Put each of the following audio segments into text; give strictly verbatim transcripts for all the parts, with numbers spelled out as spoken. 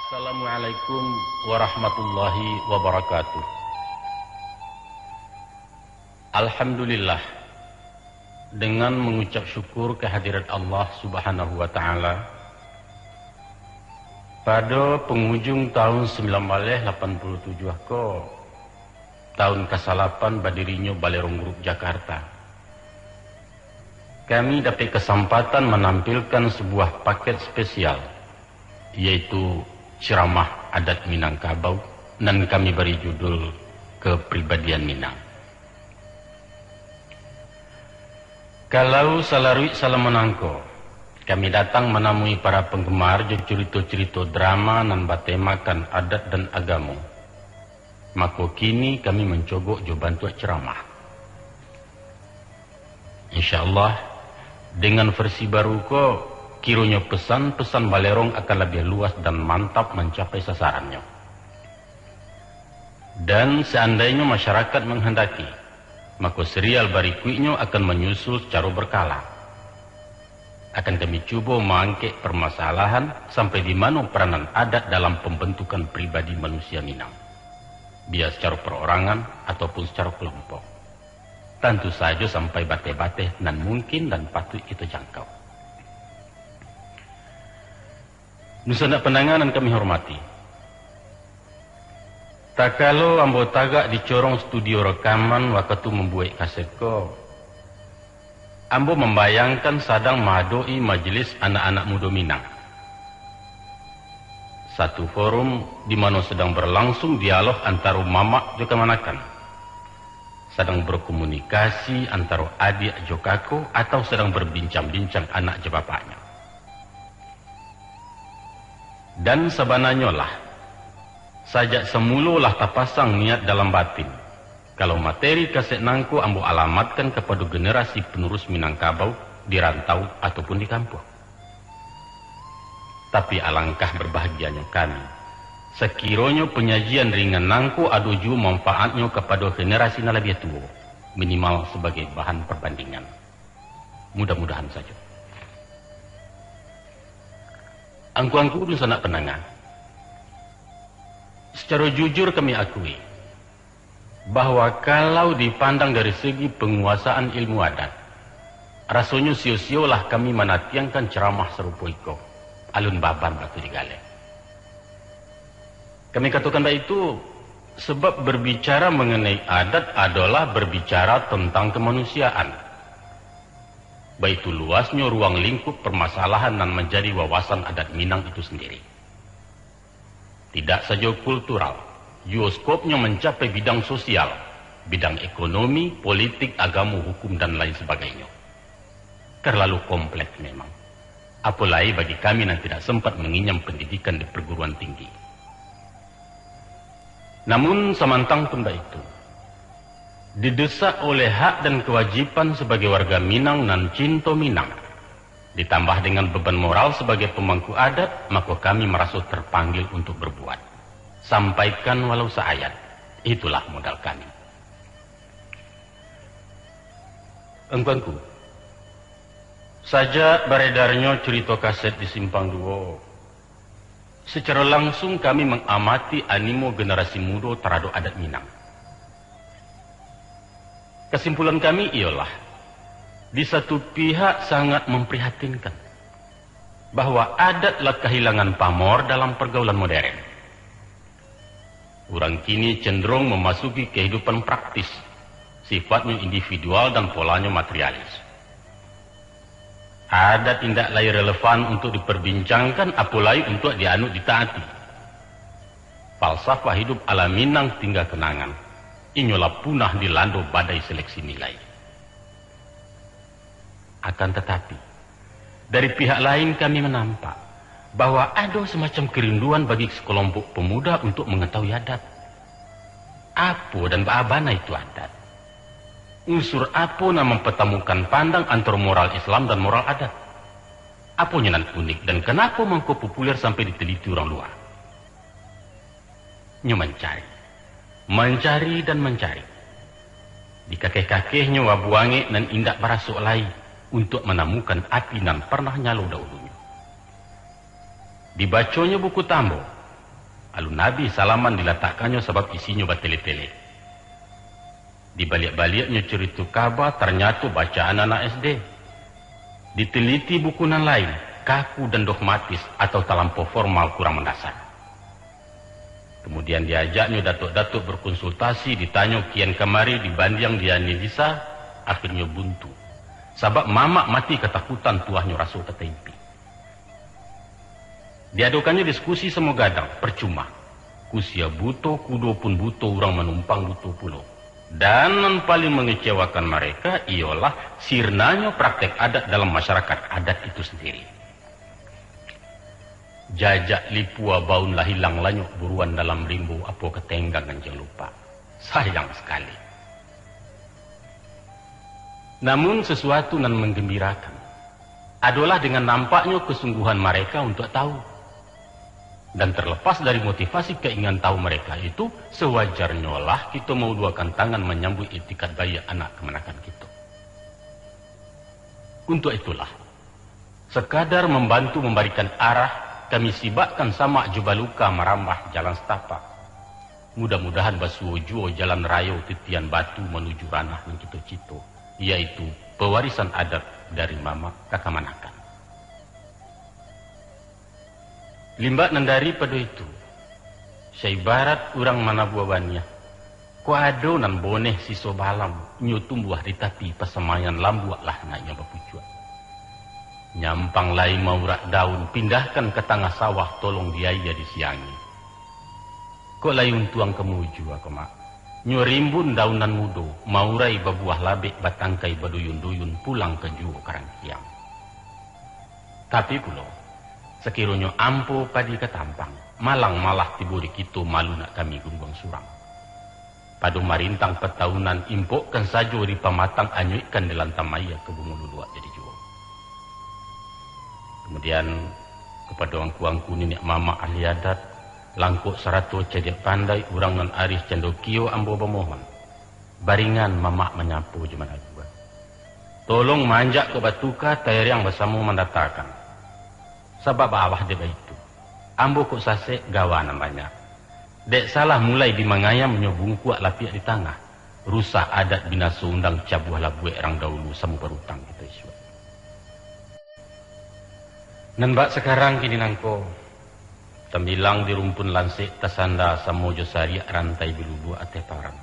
Assalamualaikum warahmatullahi wabarakatuh. Alhamdulillah, dengan mengucap syukur kehadirat Allah Subhanahu wa Ta'ala, pada penghujung tahun sembilan baleh lapan puluh tujuh ko, tahun kasalapan badirinyo Balerong Group Jakarta, kami dapek kasampatan manampilkan sabuah paket spesial, yaitu ceramah adat Minangkabau, nan kami bari judul Kepribadian Minang. Kalau salaruik salam manangko, kami datang manamui para panggemar jo curito-curito drama nan batemakan adat dan agamo. Mako kini kami mancogok jo bantuak ceramah. Insya Allah, dengan versi baru ko, kironyo pesan-pesan Balerong akan labiah luas dan mantap mancapai sasarannyo. Dan seandainyo masyarakat manghandaki, mako serial barikuiknyo akan manyusul sacaro berkala. Akan kami cubo maangkek permasalahan sampai di mano peranan adat dalam pambantukan pribadi manusia Minang, bia sacaro perorangan ataupun sacaro kelompok. Tantu sajo sampai bateh-bateh nan mungkin dan patuik kito jangkau. Dunsanak pandanga nan kami hormati, takalo ambo tagak di corong studio rekaman wakatu mambuek kaset ko, ambo mambayangkan sadang maadok-i majelis anak-anak mudo Minang. Satu forum di mano sadang berlangsung dialog antaro mamak jo kamanakan. Sadang berkomunikasi antaro adiak jo kako atau sadang berbincang-bincang anak jo bapaknyo. Dan sabananyo lah, sajak samulo lah tapasang niat dalam batin, kalau materi kaset nangko ambo alamatkan kapado generasi panurus Minangkabau di rantau ataupun di kampuang. Tapi alangkah berbahagianyo kami, sakironyo panyajian ringan nangko ado juo manfaatnyo kapado generasi nan labiah tuo, minimal sabagai bahan parbandingan. Mudah-mudahan sajo. Angku-angku dunsanak pandanga, sacaro jujur kami akui, bahwa kalau dipandang dari segi panguasaan ilmu adat, rasonyo sio-siolah kami manatiangkan ceramah sarupo iko, alun baban batu digaleh. Kami katokan baitu, sabab berbicara manganai adat adolah berbicara tantang kamanusiaan. Baitu luasnyo ruang lingkup parmasalahan nan manjadi wawasan adat Minang itu sandiri. Tidak sajo kultural, juo skopnyo mancapai bidang sosial, bidang ekonomi, politik, agamo, hukum, dan lain sabagainyo. Terlalu kompleks memang. Apo lai bagi kami nan tidak sempat manginyam pandidikan di perguruan tinggi. Namun, samantang pun baitu, didesak oleh hak dan kawajiban sabagai warga Minang nan cinto Minang, ditambah dengan beban moral sabagai pamangku adat, mako kami maraso terpanggil untuk berbuat. Sampaikan walau saayat, itulah modal kami. Angku-angku, sajak baredarnyo curito kaset di Simpang Duo, secara langsung kami mangamati animo generasi mudo taradok adat Minang. Kasimpulan kami iyolah, di satu pihak sangat mamprihatinkan, bahwa adat lah kahilangan pamor dalam pargaulan moderen. Urang kini cenderung mamasuki kahidupan praktis, sifatnyo individual dan polanyo materialis. Adat indak lai relevan untuk diperbincangkan, apo lai untuk dianut ditaati. Falsafah hidup ala Minang tingga kenangan, inyo lah punah dilando badai seleksi nilai. Akan tatapi, dari pihak lain kami manampak, bahwa ado samacam kerinduan bagi sakalompok pamuda untuk mangatahui adat. Apo dan baa bana itu adat? Unsur apo nan mampatamukan pandang antaro moral Islam dan moral adat? Aponyo nan unik dan kanapo mangko populer sampai diteliti urang lua? Nyo mancari, mancari dan mancari. Dikakeh-kakehnyo abu angek nan indak barasok lai, untuak manamukan api nan parnah nyalo dahulunyo. Dibaconyo buku tambo, Alun abih salaman dilatakkannyo sabab isinyo batele-tele. Dibaliak-baliaknyo carito kaba, tarnyato bacaan anak S D. Diteliti buku nan lain, kaku dan dogmatis atau talampau formal, kurang mandasar. Kamudian diajaknyo datuk-datuk berkonsultasi, ditanyo kian kamari, dibandiang, dianalisa, akhirnyo buntu. Sabab mamak mati katakutan, tuahnyo raso ka taimpi. Diadokannyo diskusi samo gadang, percuma. Kusia buto, kudo pun buto, urang manumpang buto pulo. Dan nan paling mangecewakan mareka iyolah sirnanyo praktek adat dalam masyarakat adat itu sendiri. Jajak lipua baun lah ilang, lanyok buruan dalam rimbo, apo ka tenggang anjiang lupak. Sayang sakali. Namun, sasuatu nan manggambirakan adolah dengan nampaknyo kasungguahan mareka untuak tahu. Dan terlepas dari motivasi kaingin tahu mareka itu, sawajarnyolah kito mauluakan tangan manyambuik itikad baiak anak kamanakan kito. Untuak itulah, sakadar mambantu mambarikan arah, kami sibakkan samak jo baluka marambah jalan satapak. Mudah-mudahan basuo juo jalan rayo titian batu manuju ranah nan kito cito, yaitu pewarisan adat dari mamak ka kamanakan. Limbak nan daripado itu, saibarat urang manabua baniah, kok ado nan boneh siso balam, nyo tumbuah di tapi pasamaian, lambuak lah nak nyo bapucuak. Nyampang lai maurak daun, pindahkan ka tangah sawah, tolong di aia disiangi. Kok lai untuang ka mujua ko, Mak. Nyo rimbun daun nan mudo, maurai babuah labek, batangkai baduyun-duyun, pulang ka juo ka rangkiang. Tapi pulo, sakironyo ampo padi ka tampang, malang malah tibo di kito, malu nak kami gungguang surang. Pado marintang pataunan, impokkan sajo di pamatang, anyuikkan di lantam aia, ka bungo luluak jadi juo. Kamudian, kapado angku-angku niniak mamak ahli adat, langkok sarato cadiak pandai, urang nan arih candokio, ambo bamohon, baringan mamak manyapo jo managua. Tolong maanjak kok batuka, tairiang basamo mandatakan. Sabab baa dek baitu, ambo kok sasek gawa nan banyak. Dek salah mulai di mangayam, nyo bungkuak lapiak di tangah. Rusak adat, binaso undang, cabuah labuek rang daulu, samo barutang kito isuak. Nan bak sakarang kini nangko, tambilang di rumpun lansek, tasanda samo jo sariak rantai, biluluak ateh parang.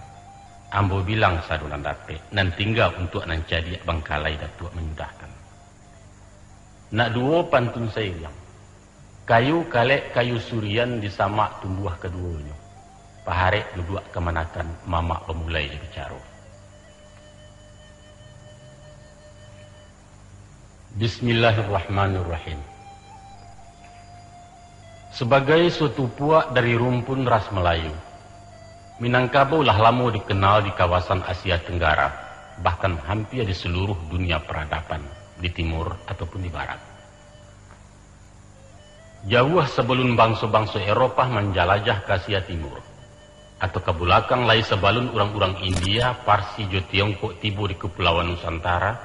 Ambo bilang sado nan dapek, nan tingga untuak nan cadiak, bangkalai Datuak manyudahkan. Nak duo pantun sairiang. Kayu kalek, kayu surian, di samak tumbuah kaduonyo. Paharek duduak kamanakan, mamak bamulai jo bicaro. Bismillahirrahmanirrahim. Sabagai suatu puak dari rumpun ras Malayu, Minangkabau lah lamo dikenal di kawasan Asia Tenggara, bahkan hampia di saluruh dunia paradaban, di timur ataupun di barat. Jauah sabalun banso-banso Eropah manjalajah ka Asia Timur, atau ka bulakang lai sabalun urang-urang India, Parsi, jo Tiongkok tibo di Kapulauan Nusantara,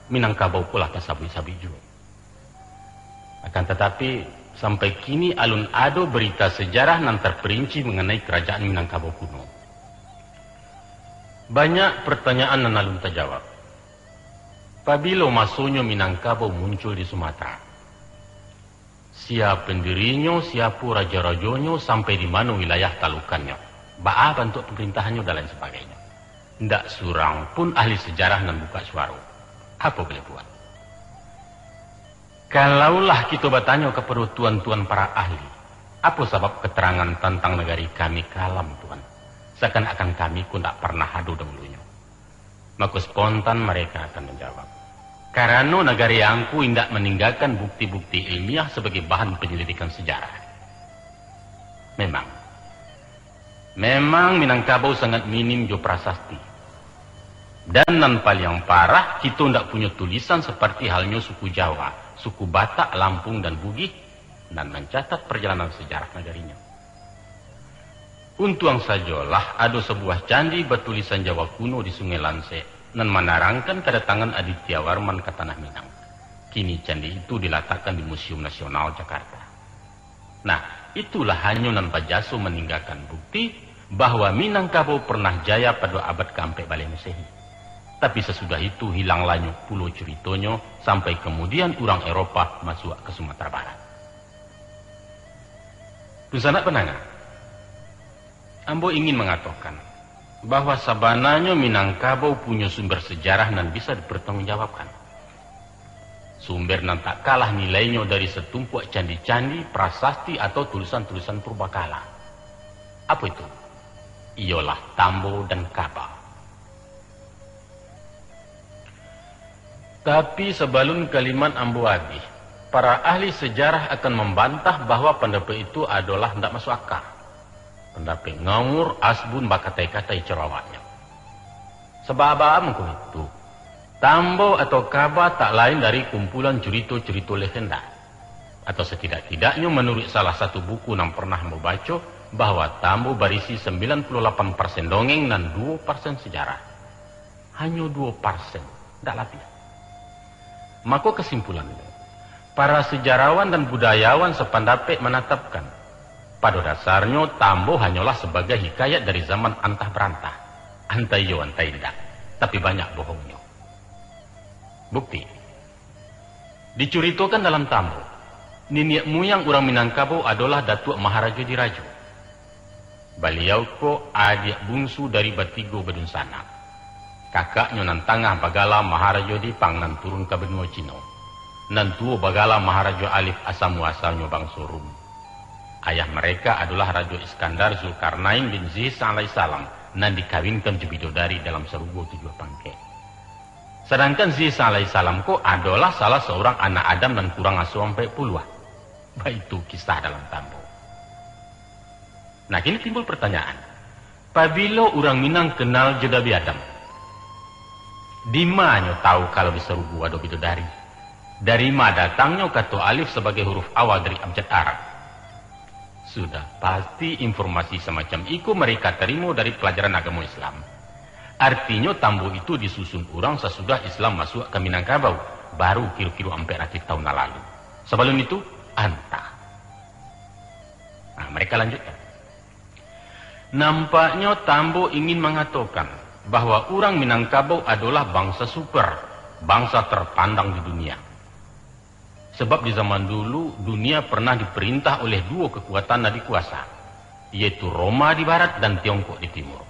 Minangkabau ko lah tasabuik-sabuik juo. Akan tatapi, sampai kini alun ado barita sajarah nan tarperinci manganai Karajaan Minangkabau kuno. Banyak partanyaan nan alun tajawab. Pabilo masonyo Minangkabau muncul di Sumatera? Sia pandirinyo, siapo rajo-rajonyo, sampai di mano wilayah talukannyo, baa bantuak pamarintahannyo, dan lain sabagainyo. Ndak surang pun ahli sajarah nan buka suaro. Apo buliah buat? Kalaulah kito batanyo kapado tuan-tuan para ahli, apo sabab katarangan tantang nagari kami kalam, Tuan? Sakan-akan kami ko ndak parnah ado dahulunyo. Mako spontan mareka akan manjawab, karano nagari angku indak maninggakan bukti-bukti ilmiah sabagai bahan panyalidikan sajarah. Memang, memang Minangkabau sangat minim jo prasasti. Dan nan paliang parah, kito ndak punyo tulisan saparti halnyo suku Jawa, suku Batak, Lampung, dan Bugih, nan mancatat parjalanan sajarah nagarinyo. Untuang sajolah ado sabuah candi batulisan Jawa kuno di Sungai Lansek, nan manarangkan kadatangan Adityawarman ka Tanah Minang. Kini candi itu dilatakkan di Museum Nasional Jakarta. Nah, itulah hanyo nan bajaso maninggakan bukti bahwa Minangkabau pernah jaya pado abad kaampek baleh Masehi. Tapi sasudah itu hilang lanyok pulo curitonyo, sampai kamudian urang Eropah masuak ka Sumatera Barat. Dunsanak pandanga, ambo ingin mangatokan bahwa sabananyo Minangkabau punyo sumber sajarah nan bisa dipertanggungjawabkan. Sumber nan tak kalah nilainyo dari satumpuak candi-candi, prasasti, atau tulisan-tulisan purbakala. Apo itu? Iyolah Tambo dan Kaba. Tapi sabalun kalimat ambo abih, para ahli sajarah akan mambantah bahwa pandapek itu adolah ndak masuk aka. Pandapek ngawur, asbun, bakatai-katai caro awaknyo. Sabab mangko itu, Tambo atau Kaba tak lain dari kumpulan curito-curito legenda. Atau satidak-tidaknyo, manuruik salah satu buku nan pernah ambo baco, bahwa Tambo barisi sambilan puluah lapan persen dongeng nan duo persen sajarah. Hanyo duo persen, ndak labiah. Mako kasimpulannyo, para sejarawan dan budayawan sapandapek manatapkan, pado dasarnyo Tambo hanyolah sabagai hikayat dari zaman antah barantah, antah iyo antah indak, tapi banyak bohongnyo. Bukti, dicuritokan dalam Tambo, niniak muyang urang Minangkabau adolah Datuak Maharajo Dirajo. Baliau ko adiak bunsu dari batigo badunsanak. Kakaknyo nan tangah bagala Maharajo Dipang nan turun ka banua Cino. Nan tuo bagala Maharajo Alif asa muasanyo bangso Rum. Ayah mereka adolah Rajo Iskandar Zulkarnain bin Zihis alaihissalam nan dikawinkan jo bidodari dalam sarugo tujuah pangkek. Sadangkan Zihis alaihissalam ko adolah salah saurang anak Adam nan kurang aso ampek puluah. Baitu kisah dalam Tambo. Nah, kini timbul pertanyaan, pabilo urang Minang kenal jo Nabi Adam? Dima nyo tahu kalau di sarugo ado bidodari? Dari ma datangnyo kato alif sabagai huruf awal dari abjad Arab? Sudah pasti informasi samacam iko mereka tarimo dari pelajaran agamo Islam. Artinyo, Tambo itu disusun urang sasudah Islam masuak ka Minangkabau, baru kiro-kiro ampek ratuih tahun nan lalu. Sabalun itu, antah. Nah, mereka lanjutkan. Nampaknyo Tambo ingin mangatokan bahwa urang Minangkabau adolah bangsa super, bangsa terpandang di dunia. Sabab di zaman dulu, dunia pernah diparintah oleh duo kakuatan nan dikuasa, yaitu Roma di barat dan Tiongkok di timur.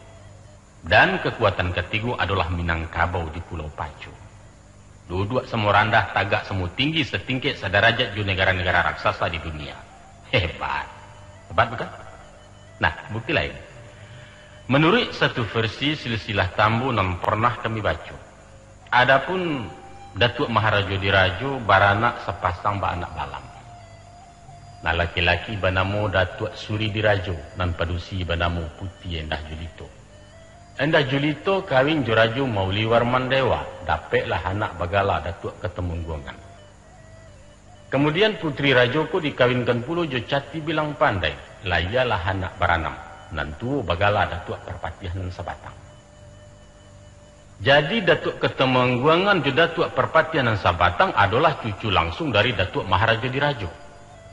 Dan kakuatan katigo adolah Minangkabau di Pulau Pacu. Duduak samo randah, tagak samo tinggi, satingkek sadarajat jo nagara-nagara raksasa di dunia. Hebat. Hebat, bukan? Nah, bukti lain. Manuruik satu versi silsilah Tambo nan pernah kami baco, adapun Datuak Maharajo Dirajo baranak sapasang baanak balam. Nan laki-laki banamo Datuak Suri Dirajo, nan padusi banamo Puti Endah Julito. Endah Julito kawin jo Rajo Mauliwarman Dewa, dapeklah anak bagala Datuak Katamungguangan. Kamudian, putri rajo ko dikawinkan pulo jo Cati Bilang Pandai, lahialah anak baranam, nan tuo bagala Datuak Parpatiah Nan Sabatang. Jadi, Datuak Katamungguangan jo Datuak Parpatiah Nan Sabatang adolah cucu langsung dari Datuak Maharajo Dirajo.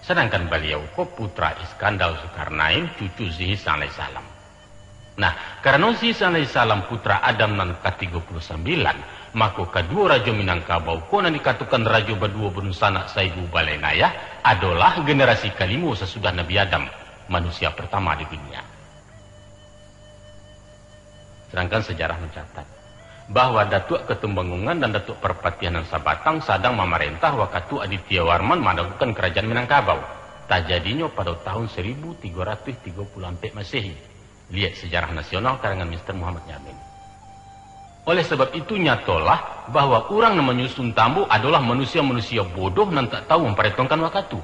Sadangkan baliau ko putra Iskandar Zulkarnain, cucu Zihis alaihissalam. Nah, karano Zihis alaihissalam putra Adam nan katigo puluah sambilan, mako, kaduo rajo Minangkabau ko nan dikatokan rajo baduo badunsanak saibu balain ayah, adolah generasi kalimo sasudah Nabi Adam, manusia partama di dunia. Sadangkan sajarah mancatat bahwa Datuak Katumanggungan dan Datuak Parpatiah Nan Sabatang sadang mamarentah wakatu Aditya Warman managukan Karajaan Minangkabau. Tajadinyo pado tahun saribu tigo ratuih tigo puluah ampek Masehi. Liek Sejarah Nasional karangan Mister Muhammad Yamin. Oleh sabab itu, nyatolah bahwa urang nan manyusun Tambo adolah manusia-manusia bodoh nan tak tahu mamparetongkan wakatu.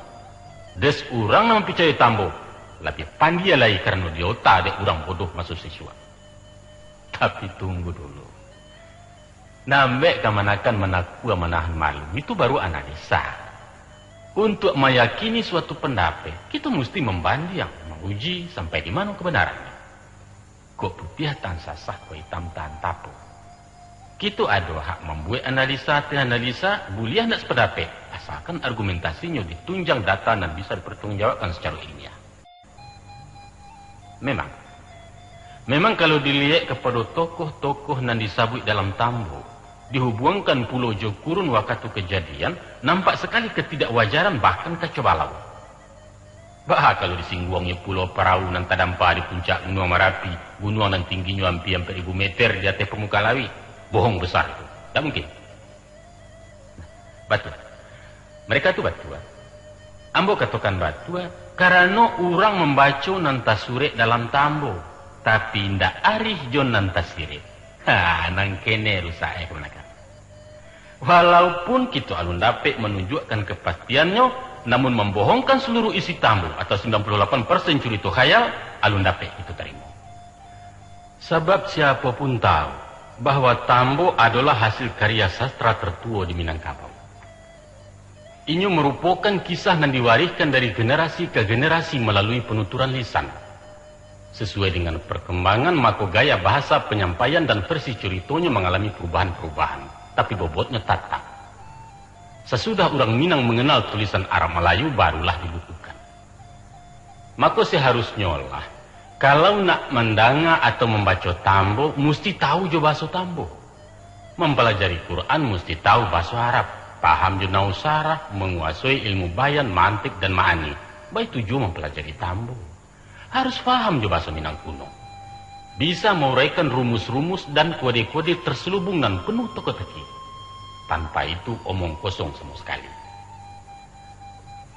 Des urang nan mampicayo Tambo, labiah pandia lai karano diota dek urang bodoh maso sisuak. Tapi tunggu dulu. Nambek kamanakan manakua manahan malu, itu baru analisa. Untuak mayakini suatu pandapek, kito musti mambandiang, mauji sampai di mano kabanarannyo. Kok putiah tahan sasah, kok itam tahan tapo. Kito ado hak mambuek analisa ateh analisa, buliah ndak sapandapek, Asalkan argumentasinyo ditunjang data nan bisa dipertanggungjawabkan sacaro ilmiah. Memang, memang kalau diliek kapado tokoh-tokoh nan disabuik dalam Tambo, dihubuangkan pulo jo kurun wakatu kajadian, nampak sakali katidakwajaran bahkan kacau balau. Baa kalau disingguangnyo pulo parahu nan tadampa di puncak Gunuang Marapi, gunuang nan tingginyo ampia ampek ribu meter di ateh pamukaan lauik? Bohong besar itu. Ndak mungkin. Batua. Mereka tu batua. Ambo katokan batua, karano urang mambaco nan tasurek dalam Tambo, tapi indak arih jo nan tasirek. Ha, nan kene rusak, eh, kamanakan. Walaupun kito alun dapek manunjuakkan kapastiannyo, namun mambohongkan saluruh isi Tambo atau sambilan puluah lapan persen curito khayal, alun dapek kito tarimo. Sabab siapo pun tahu bahwa Tambo adolah hasil karya sastra tertuo di Minangkabau. Inyo marupokan kisah nan diwarihkan dari generasi ka generasi malalui panuturan lisan. Sasuai dengan parkambangan, mako gaya bahasa, panyampaian, dan versi curitonyo mangalami parubahan-parubahan, tapi bobotnyo tatap. Sasudah urang Minang manganal tulisan Arab Malayu, barulah dibukukan. Mako, saharusnyolah, kalau nak mandanga atau mambaco Tambo, musti tahu jo bahaso Tambo. Mampalajari Quran musti tahu bahaso Arab, paham jo Nahwu Sarah, manguasoi ilmu bayan, mantik, dan ma'ani. Baitu juo mampalajari Tambo. Harus paham jo bahaso Minang kuno. Bisa mauraikan rumus-rumus dan kode-kode terselubung nan penuh teka-teki. Tanpa itu, omong kosong samo sakali.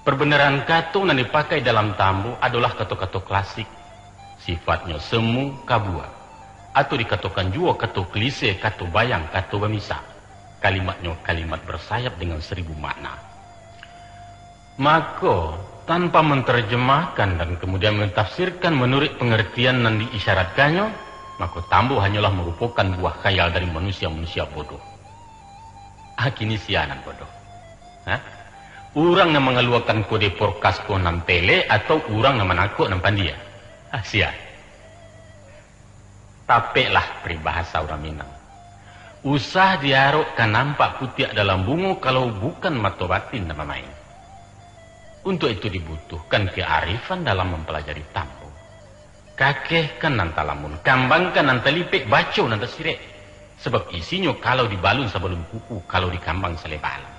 Parbanaran kato nan dipakai dalam Tambo adolah kato-kato klasik, sifatnyo semu kabua, atau dikatokan juo kato klise, kato bayang, kato bamisa. Kalimatnyo kalimat bersayap dengan seribu makna. Mako, tanpa mantarjamahkan dan kamudian matafsirkan manuruik pangartian nan diisyaratkannyo, mako Tambo hanyolah marupokan buah khayal dari manusia-manusia bodoh. Ah, kini sia nan bodoh? Hah? Urang nan mangaluakan kode porkas ko nan telek, atau urang nan manangkok nan pandia? Ah, sia. Tapeklah paribahasa urang Minang. Usah diarok ka nampak putiak dalam bungo, kalau bukan mato batin nan bamain. Untuak itu dibutuhkan kearifan dalam mampalajari Tambo. Kakehkan nan talamun, kambangkan nan talipek, baco nan tasirek. Sabab isinyo kalau dibalun sabalun kuku, kalau dikambang saleba alam.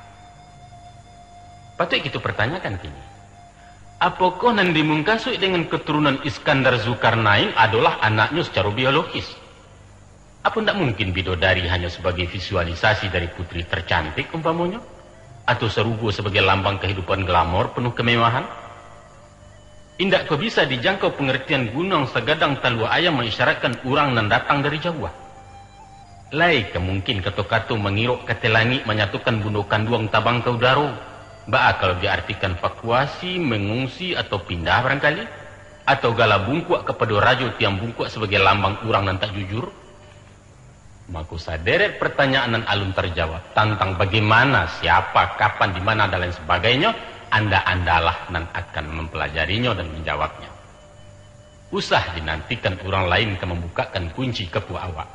Patuik kito partanyakan kini, apokoh nan dimungkasuik dengan katurunan Iskandar Zulkarnain adolah anaknyo sacaro biologis? Apo ndak mungkin bidodari hanyo sabagai visualisasi dari putri tercantik, umpamonyo? Atau sarugo sabagai lambang kahidupan glamor penuh kemewahan? Indak ko bisa dijangkau pangartian gunuang sagadang talua ayam maisyaratkan urang nan datang dari jauah? Lai ka mungkin kato-kato mangirok ka ateh langik manyatukan bundo kanduang tabang ka udaro? Baa kalau diartikan vakuasi, mangungsi, atau pindah barangkali? Atau gala bungkuak kapado rajo tiang bungkuak sabagai lambang urang nan tak jujur? Mako, saderet partanyaan nan alun tarjawab tantang bagaimana, siapa, kapan, di mana, dan lain sabagainyo, anda-andalah nan akan mampalajarinyo dan manjawabnyo. Usah dinantikan urang lain ka mambukakkan kunci kapua awak.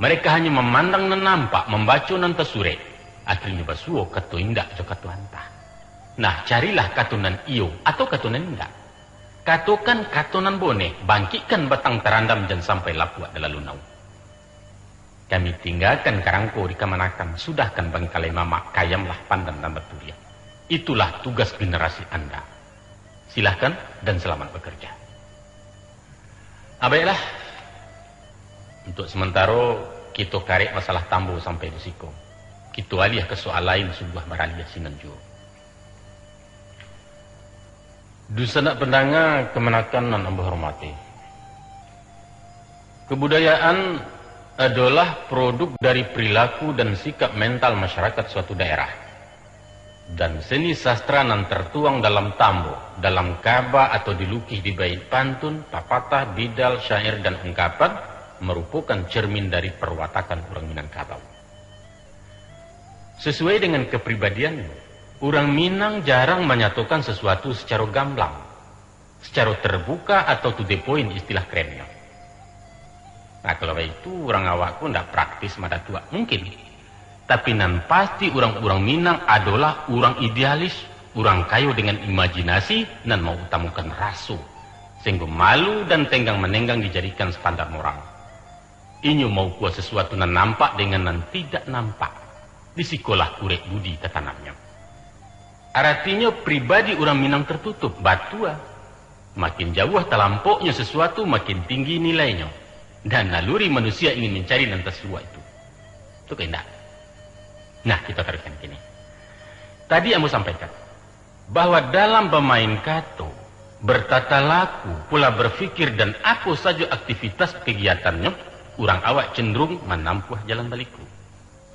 Mereka hanyo mamandang nan nampak, mambaco nan tasurek, akhirnyo basuo kato indak jo kato antah. Nah, carilah kato nan iyo atau kato nan indak. Katokan kato nan boneh, bangkikkan batang tarandam, jan sampai lapuak talalu nauik. Kami tinggakan karangko di kamanakan, sudahkan bangkalai mamak, kayamlah pandan nan baturiak. Itulah tugas generasi anda. Silahkan dan selamat bekerja. Ah, baiklah. Untuk sementaro, kito karek masalah Tambo sampai di siko. Kito aliah ka soal lain, sungguah baraliah sinan juo. Dunsanak pandanga kamanakan nan ambo hormati. Kabudayaan adolah produk dari perilaku dan sikap mental masyarakat suatu daerah. Dan seni sastra nan tertuang dalam tambo, dalam kaba atau dilukih di bait pantun, papatah, bidal, syair, dan ungkapan, marupokan cermin dari parwatakan urang Minangkabau. Sasuai dengan kapribadiannyo, urang Minang jarang manyatokan sasuatu sacaro gamblang, sacaro terbuka atau to the point istilah kerennyo. Nah, kalau baitu, urang awak ko ndak praktis madatuak. Mungkin. Tapi nan pasti urang-urang Minang adolah urang idealis, urang kayo dengan imajinasi nan mautamokan raso, sahinggo malu dan tenggang manenggang dijadikan standar moral. Inyo maukua sasuatu nan nampak dengan nan tidak nampak, di sikolah kurek budi tatanamnyo. Aratinyo, pribadi urang Minang tertutup, batua. Makin jauah talampoknyo sasuatu, makin tinggi nilainyo. Dan naluri manusia ingin mancari nan tasuruak itu. Tu kok indak? Nah, kita taruihkan kini. Tadi ambo sampaikan, bahwa dalam bamain kato, bertata laku, pola berpikir, dan apo sajo aktivitas kegiatannyo, urang awak cenderung manampuah jalan baliku.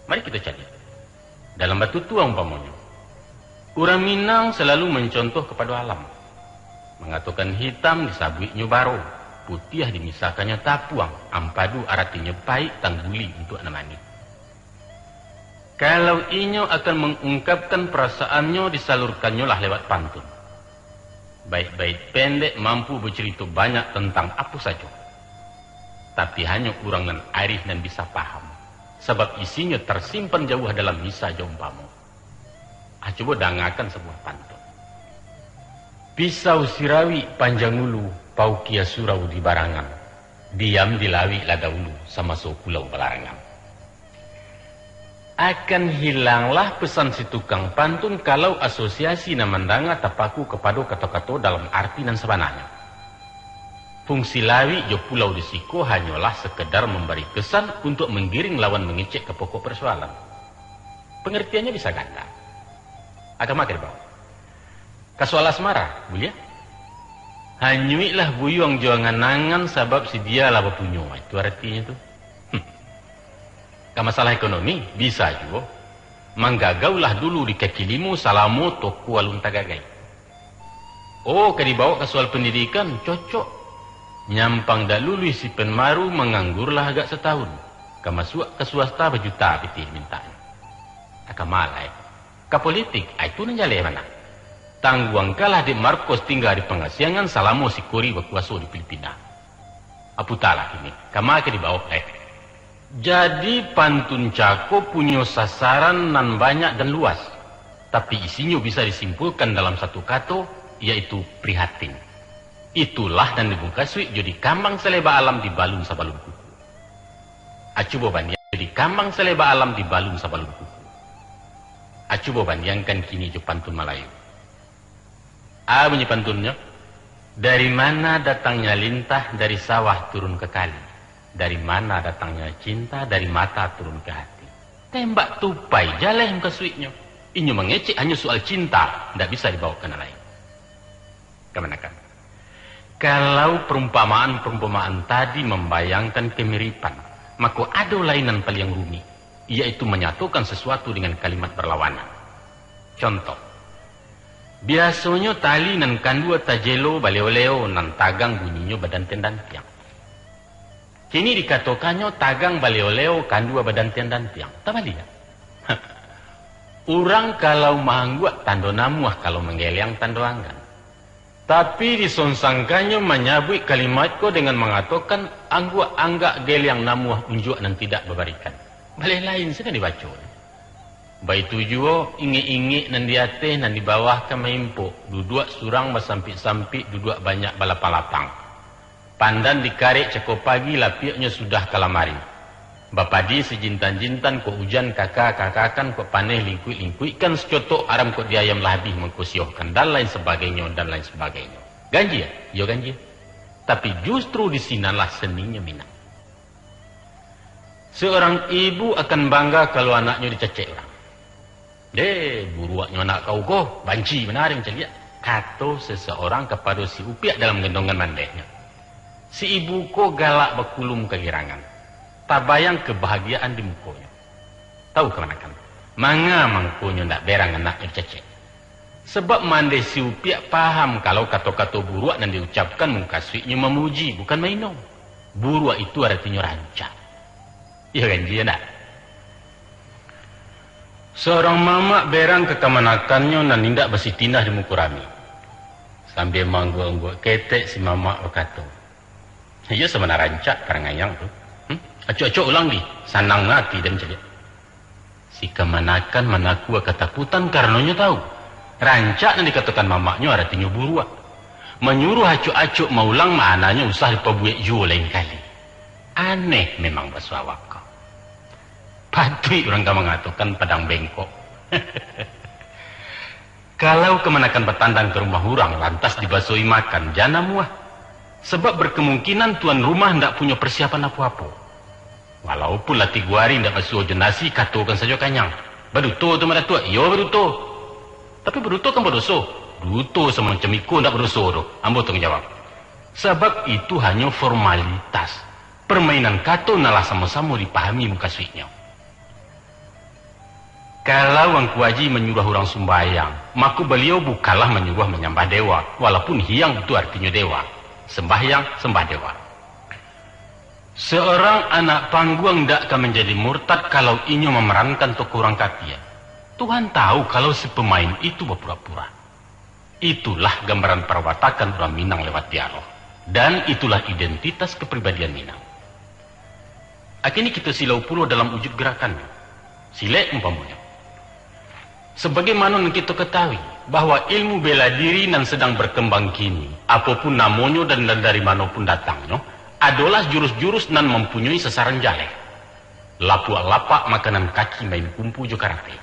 Mari kito caliak. Dalam batutua umpamonyo, urang Minang salalu mancontoh kapado alam. Mangatokan hitam disabuiknyo baro, putiah dimisakannyo tapuang, ampadu aratinyo paik, tangguli untuak nan manih. Kalau inyo akan mangungkapkan perasaannyo, disalurkannyolah lewat pantun. Bait-bait pendek mampu bacarito banyak tantang apo sajo. Tapi hanyo urang nan arih nan bisa paham, sabab isinyo tarsimpan jauah dalam misa jo umpamo. Ah, cubo dangakan sabuah pantun. Pisau sirawik panjang ulu, paukia surau di barangan. Diam di lawik lah daulu, samaso pulau balarangan. Akan hilanglah pesan si tukang pantun kalau asosiasi nan mandanga tapaku kapado kato-kato dalam arti nan sabananyo. Fungsi lawik jo pulau di siko hanyolah sakedar mambari kesan untuak manggiring lawan mangecek ka pokok parsoalan. Pangartiannyo bisa ganda. Agama ka dibawa. Ka soal asmara, buliah. Hanyuiklah buyuang jo angan-angan, sabab si dia lah bapunyo. Itu aratinyo tu. Hmm. Ka masalah ekonomi, bisa juo. Manggagaulah dulu di kaki limo, salamo toko alun tagagai. Oh, ka dibawa ka soal pandidikan, cocok. Nyampang dak luluih si Pen Maru, manganggurlah agak satahun. Ka masuak ka swasta, bajuta pitih mintaknyo. Agama lai. Ka politik, ah, itu nan jaleh bana. Tangguangkanlah dek Markos tingga di pangasiangan salamo si Kori bakuaso di Filipina. Ah, putalah kini, kama ka dibaok, eh. Jadi, pantun cako punyo sasaran nan banyak dan luas, tapi isinyo bisa disimpulkan dalam satu kato, yaitu prihatin. Itulah nan dimukasuik jo dikambang saleba alam dibalun sabalun kuku. Ah, cubo bandiang jo dikambang saleba alam dibalun sabalun kuku. Ah, cubo bandiangkan kini jo pantun Malayu. Ah, bunyi pantunnyo, "Dari mana datangnya lintah, dari sawah turun ke kali. Dari mana datangnya cinta, dari mata turun ke hati." Tembak tupai, jaleh mukasuiknyo. Inyo mangecek hanyo soal cinta, ndak bisa dibaok ka nan lain. Kamanakan? Kalau perumpamaan-perumpamaan tadi mambayangkan kamiripan, mako ado lai nan paliang rumik, yaitu manyatokan sasuatu dengan kalimat barlawanan. Contoh, biasonyo tali nan kandua tajelo baleo-leo, nan tagang bunyinyo badantiang-dantiang. Kini dikatokannyo tagang baleo-leo, kandua badantiang-dantiang. Tabaliak. Urang kalau maangguak tando namuah, kalau manggeliang tando anggan. Tapi disonsangkannyo manyabuik kalimat ko dengan mangatokan, "Angguak anggak geliang namuah unjuak nan tidak babarikan." Baleh lain sajo dibaco. Baitu juo, ingek-ingek nan di ateh, nan di bawah ka maimpok, duduak surang basampik-sampik, duduak banyak balapang-lapang. Pandan dikarek cako pagi, lapiaknyo sudah ka lamari. Bapadi sijintan-jintan, kok ujan kaka-kakakan, kok paneh lingkuik-lingkuikkan, sacotok aram kok di ayam lah abih mangko siohkan, dan lain sabagainyo, dan lain sabagainyo. Ganjie? Iyo ganjie. Tapi justru di sinanlah seninyo Minang. Seorang ibu akan bangga kalau anaknyo dicacek urang. "Deh, buruaknyo anak kau ko, banci bana dek caliak," kato seseorang kapado si Upiak dalam gendongan mandehnyo. Si ibu ko galak bakulum kagirangan. Tabayang kabahagiaan di mukonyo. Tahu kamanakan? Manga mangkonyo ndak berang anaknyo dicacek? Sabab mandeh si Upiak paham kalau kato-kato buruak nan diucapkan mukasuiknyo mamuji, bukan maino. Buruak itu aratinyo rancak. Iyo kan, iyo ndak? Seorang mamak berang ka kamanakannyo nan indak basitinah di muko rami. Sambia maangguak-angguak ketek, si mamak bakato, "Iyo sabana rancak parangai ang tu. Hmm? Acok-acok ulang di, sanang ati den caliak." Si kamanakan manakua katakutan karano nyo tahu, rancak nan dikatokan mamaknyo aratinyo buruak. Manyuruah acok-acok maulang, maknanyo usah dipabuek juo lain kali. Aneh memang baso awak ko. Patuik urang ka mangatokan padang bengkok. Kalau kamanakan batandang ka rumah urang, lantas dibasoi makan, jan namuah. Sabab berkemungkinan tuan rumah ndak punyo persiapan apo-apo. Walaupun lah tigo ari ndak basuo jo nasi, katokan sajo kanyang. Baduto tu mah Datuak? Iyo, baduto. Tapi baduto kan badoso? Duto samacam iko ndak badoso doh, ambo tangguang jawab. Sabab itu hanyo formalitas. Permainan kato nan lah samo-samo dipahami mukasuiknyo. Kalau Angku Aji manyuruah urang sumbayang, mako baliau bukanlah manyuruah manyambah dewa, walaupun hiang itu artinyo dewa. Sembahyang, sembah dewa. Seorang anak panggung ndak ka manjadi murtad kalau inyo mamarankan tokoh urang kafir. Tuhan tahu kalau si pamain itu bapura-pura. Itulah gambaran parwatakan urang Minang lewat dialog. Dan itulah identitas kepribadian Minang. Kini kito silau pulo dalam wujud garakan. Silek umpamonyo. Sabagaimano nan kito katahui, bahwa ilmu bela diri nan sadang barkambang kini, apo pun namonyo dan, dan dari mano pun datangnyo, adolah jurus-jurus nan mampunyoi sasaran jaleh. Lapuak-lapak makanan kaki main kumpu jo karate.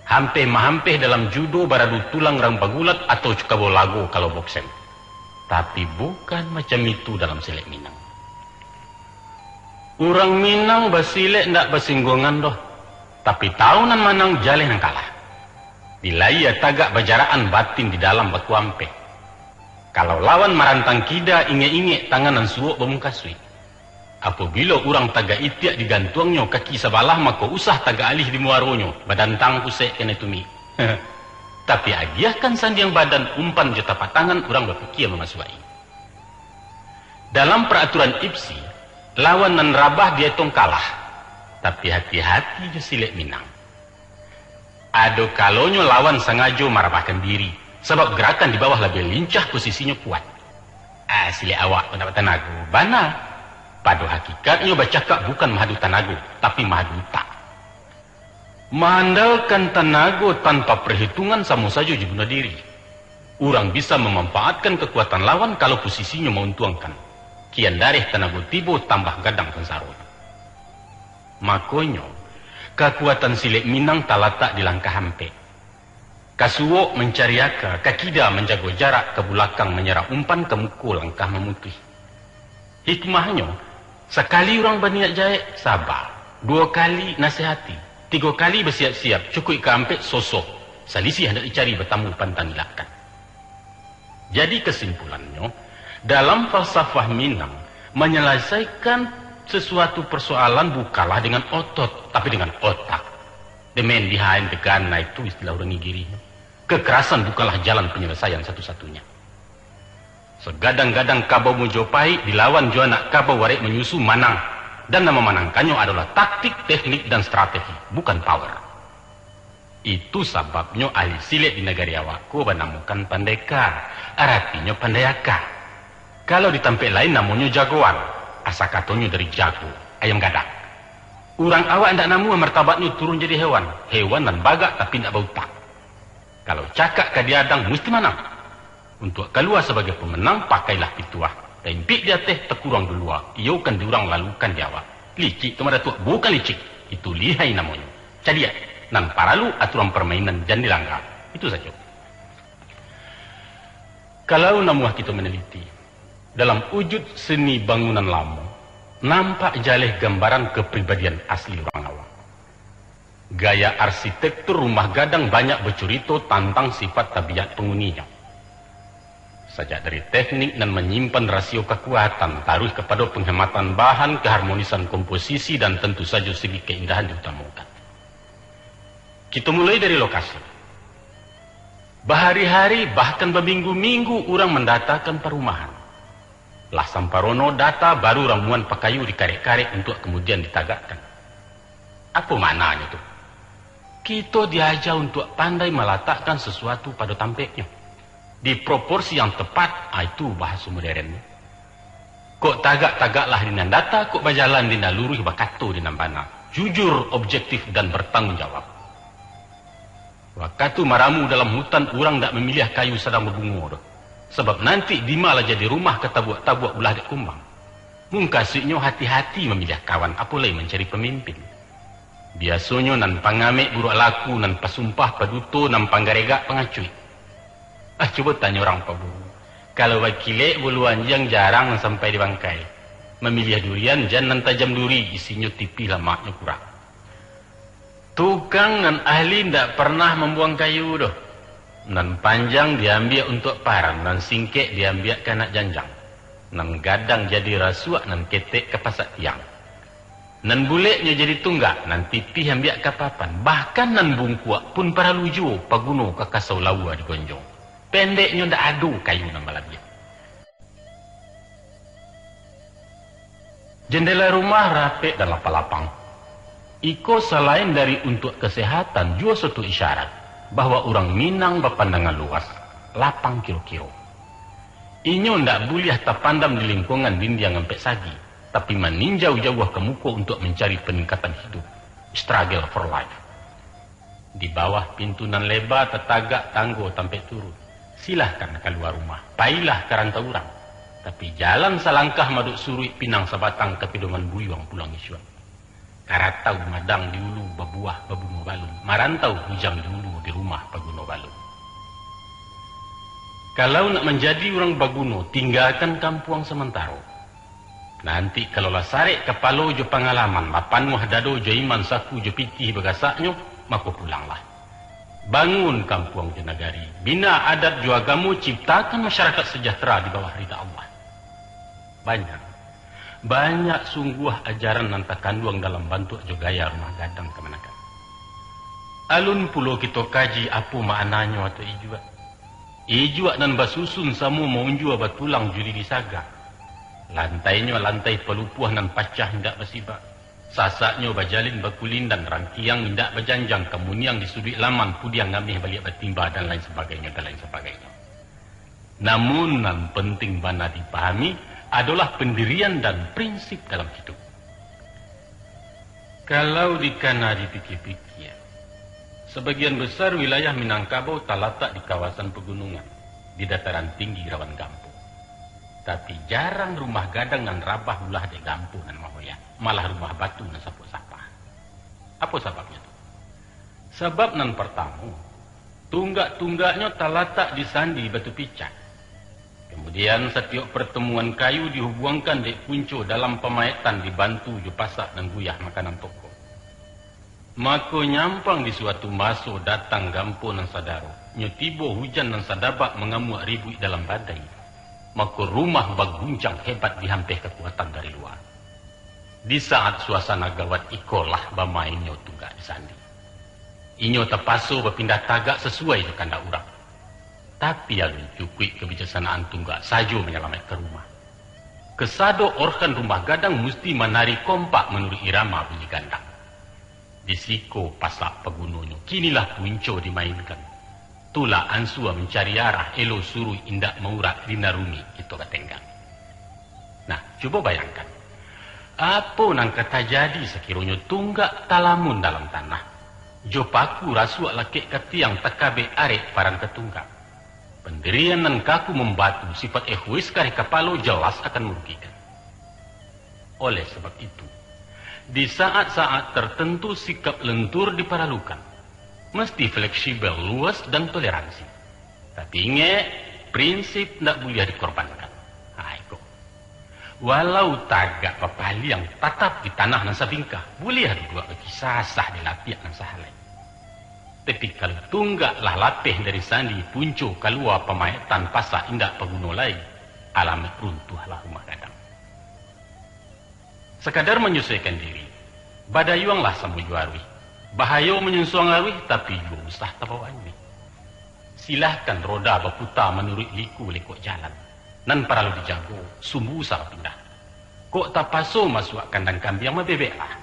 Hampeh-mahampeh dalam judo baradu tulang rang bagulat atau cukabo lago kalau bokseng. Tapi bukan macam itu dalam silek Minang. Urang Minang basilek ndak basingguangan doh, tapi tahu nan manang jaleh nan kalah. Di layie tagak bajarakan, batin di dalam bakuampeh. Kalau lawan marantang kida, ingek-ingek tangan nan suok bamungkasuik. Apabilo urang tagak itiak digantuangnyo kaki sabalah, mako usah tagak alih di muaronyo, badantang pusek kanai tumik. Tapi agiahkan sandiang badan, umpan jo tapak tangan, urang bapikia mamasuak-i. Dalam paraturan ipsi, lawan nan rabah dietong kalah. Tapi hati-hati jo silek Minang. Ado kalonyo lawan sangajo marabahkan diri, sabab garakan di bawah labiah lincah, posisinyo kuat. Ah, silek awak ko ndak batanago. Bana. Pado hakikatnyo bacakak bukan mahadu tanago, tapi mahadu utak. Maandalkan tanago tanpa parhitungan samo sajo jo bunuah diri. Urang bisa mamampaatkan kakuatan lawan kalau posisinyo mauntuangkan. Kian dareh tanago tibo, tambah gadang sansaronyo. Makonyo, kakuatan silek Minang talatak di langkah ampek. Ka suok mancari aka, ka kida manjago jarak, ka bulakang manyarah umpan, ka muko langkah mamutuih. Hikmahnyo, sakali urang baniat jahek, saba. Duo kali, nasihati. Tigo kali, basiap-siap. Cukuik ka ampek, sosoh. Salisiah ndak dicari, batamu pantang ilakkan. Jadi kasimpulannyo, dalam falsafah Minang, manyalasaikan sasuatu parsoalan bukanlah dengan otot, tapi dengan otak. The man behind the gun, nah itu istilah urang Inggirihnyo. Kekerasan bukanlah jalan penyelesaian satu-satunya. Sagadang-gadang kabau Majapahit dilawan jo anak kabau arek manyusu, manang. Dan nan mamanangkannyo adolah taktik, teknik, dan strategi, bukan power. Itu sababnyo ahli silek di nagari awak ko banamokan pandeka, aratinyo pandai aka. Kalau di tampek lain namonyo jagoan, asa katonyo dari jago, ayam gadang. Urang awak indak namuah martabatnyo turun jadi hewan, hewan nan bagak tapi indak bautak. Kalau cakak ka diadang, musti manang. Untuak kalua sabagai pamenang, pakailah pituah. Taimpik di ateh, takuruang di lua. Iyo kan di urang, lalu kan di awak. Licik tu mah Datuak, bukan licik. Itu lihai namonyo. Cadiak. Nan paralu aturan parmainan jan dilangga. Itu sajo. Kalau namuah kito manaliti, dalam wujud seni bangunan lamo, nampak jaleh gambaran kapribadian asli urang awak. Gaya arsitektur rumah gadang banyak bacurito tantang sifat tabiat panguninyo. Sajak dari teknik nan manyimpan rasio kakuatan, taruih kapado panghematan bahan, kaharmonisan komposisi, dan tantu sajo segi kaindahan diutamokan. Kito mulai dari lokasi. Bahari-hari, bahkan baminggu-minggu, urang mandatakan parumahan. Lah samparono data, baru ramuan pakayu dikarek-karek untuak kamudian ditagakkan. Apo maknanyo tu? Kito diaja untuak pandai malatakkan sasuatu pado tampeknyo, di proporsi yang tepat, ah, itu bahaso moderennyo. Kok tagak, tagaklah di nan data, kok bajalan di nan luruih, bakato di nan bana. Jujur, objektif, dan bertanggung jawab. Wakatu maramu dalam hutan, urang ndak mamiliah kayu sadang babungo doh. Sabab nanti dima lah jadi rumah ka tabuak-tabuak ulah dek kumbang. Mukasuiknyo hati-hati mamiliah kawan, apo lai mancari pamimpin. Biasonyo nan pangamek buruak laku, nan pasumpah paduto, nan panggaregak pangacuik. Ah, cubo tanyo urang paburu. Kalau bakilek bulu anjiang jarang nan sampai di bangkai. Mamiliah durian jan nan tajam duri, isinyo tipih lamaknyo kurang. Tukang nan ahli ndak parnah mambuang kayu doh. Nan panjang diambiak untuak paran, nan singkek diambiak ka anak janjang. Nan gadang jadi rasuak, nan ketek ka pasak tiang. Nan buleknyo jadi tunggak, nan tipih ambiak ka papan. Bahkan nan bungkuak pun paralu juo paguno ka kasau laua digonjong. Pendeknyo, ndak ado kayu nan balabiah. Jendela rumah rapek dan lapang-lapang. Iko salain dari untuak kasehatan, juo suatu isyarat bahwa urang Minang bapandangan luas, lapang kiro-kiro. Inyo ndak buliah tapandam di lingkuangan dindiang ampek sagi, tapi maninjau jauah ka muko untuak mancari paningkatan hidup, struggle for life. Di bawah pintu nan leba tatagak tanggo tampek turun. Silahkan kalua rumah, pailah ka rantau urang. Tapi jalan salangkah madok suruik, pinang sabatang ka pidoman buyuang pulang isuak. Karatau madang di ulu babuah babuno balun, marantau bujang di ulu di rumah paguno balun. Kalau nak manjadi urang baguno, tinggakan kampuang samantaro. Nanti kalau lah sarek kapalo jo pangalaman, bapanuah dado jo iman, saku jo pitih bagasaknyo, mako pulanglah. Bangun kampuang jo nagari, bina adat jo agamo, ciptakan masyarakat sejahtera di bawah rida Allah. Banyak, banyak sungguah ajaran nan takanduang dalam bantuak jo gaya rumah gadang kamanakan. Alun pulo kito kaji apo maknanyo atau ijuak. Ijuak nan basusun samo maunjua batulang jo lidi saga. Lantainyo lantai palupuah nan pacah indak basibak. Sasaknyo bajalin bakulindan, rangkiang indak bajanjang, kamuniang di suduik laman, pudiang ameh baliak batimba, dan lain sabagainyo, dan lain sabagainyo. Namun nan penting bana dipahami adolah pandirian dan prinsip dalam hidup. Kalau dikana dipikia-pikia, sabagian basar wilayah Minangkabau talatak di kawasan pagunungan, di dataran tinggi rawan gampo. Tapi jarang rumah gadang nan rabah ulah dek gampo nan mahoyak, malah rumah batu nan sapok sapah. Apo sababnyo tu? Sabab nan partamo, tunggak-tunggaknyo talatak di sandi batu picak. Kamudian, satiok partamuan kayu dihubuangkan dek punco dalam pamaetan, dibantu jo pasak nan guyah makanan toko. Mako, nyampang di suatu maso datang gampo nan sadaro, nyo tibo hujan nan sadabak mangamuak ribuik dalam badai, mako, rumah bagunjang hebat dihampeh kakuatan dari lua. Di saat suasana gawat ikolah bamainnyo tunggak di sandi. Inyo tapaso bapindah tagak sasuai jo kandak urang. Tapi alun cukuik kabijaksanaan tunggak sajo manyalamaikkan rumah. Kasado organ rumah gadang musti manari kompak manuruik irama bunyi gandang. Di siko pasak pagunonyo, kinilah punco dimainkan. Tulak ansua mancari arah, elo suruik indak maurak, di nan rumik kito batenggang. Nah, cubo bayangkan, apo nan ka tajadi sakironyo tunggak talamun dalam tanah, jo paku rasuak lakek ka tiang, takabek arek paran ka tunggak. Pandirian nan kaku mambatu, sifat egois kareh kapalo, jelas akan marugikan. Oleh sabab itu, di saat-saat tartantu sikap lentur diparalukan. Mesti fleksibel, luas, dan toleransi. Tapi ingek, prinsip ndak buliah dikorbankan. Ha, iko. Walau tagak bapaliang, tatap di tanah nan sabingkah, buliah duduak bakisasah di lapiak nan sahalai. Tapi kalau tunggak lah lapeh dari sandi, punco kalua pamaetan, pasak indak paguno lai, alamaik runtuahlah rumah gadang. Sakadar manyusuaikan diri, badayuanglah samo jo aruih. Bahayo manyunsuang aruih, tapi juo usah tabawa aruih. Silahkan roda baputa manuruik liku lekok jalan. Nan paralu dijago, sumbu usah bapindah. Kok tapaso masuak kandang kambiang, babebeklah.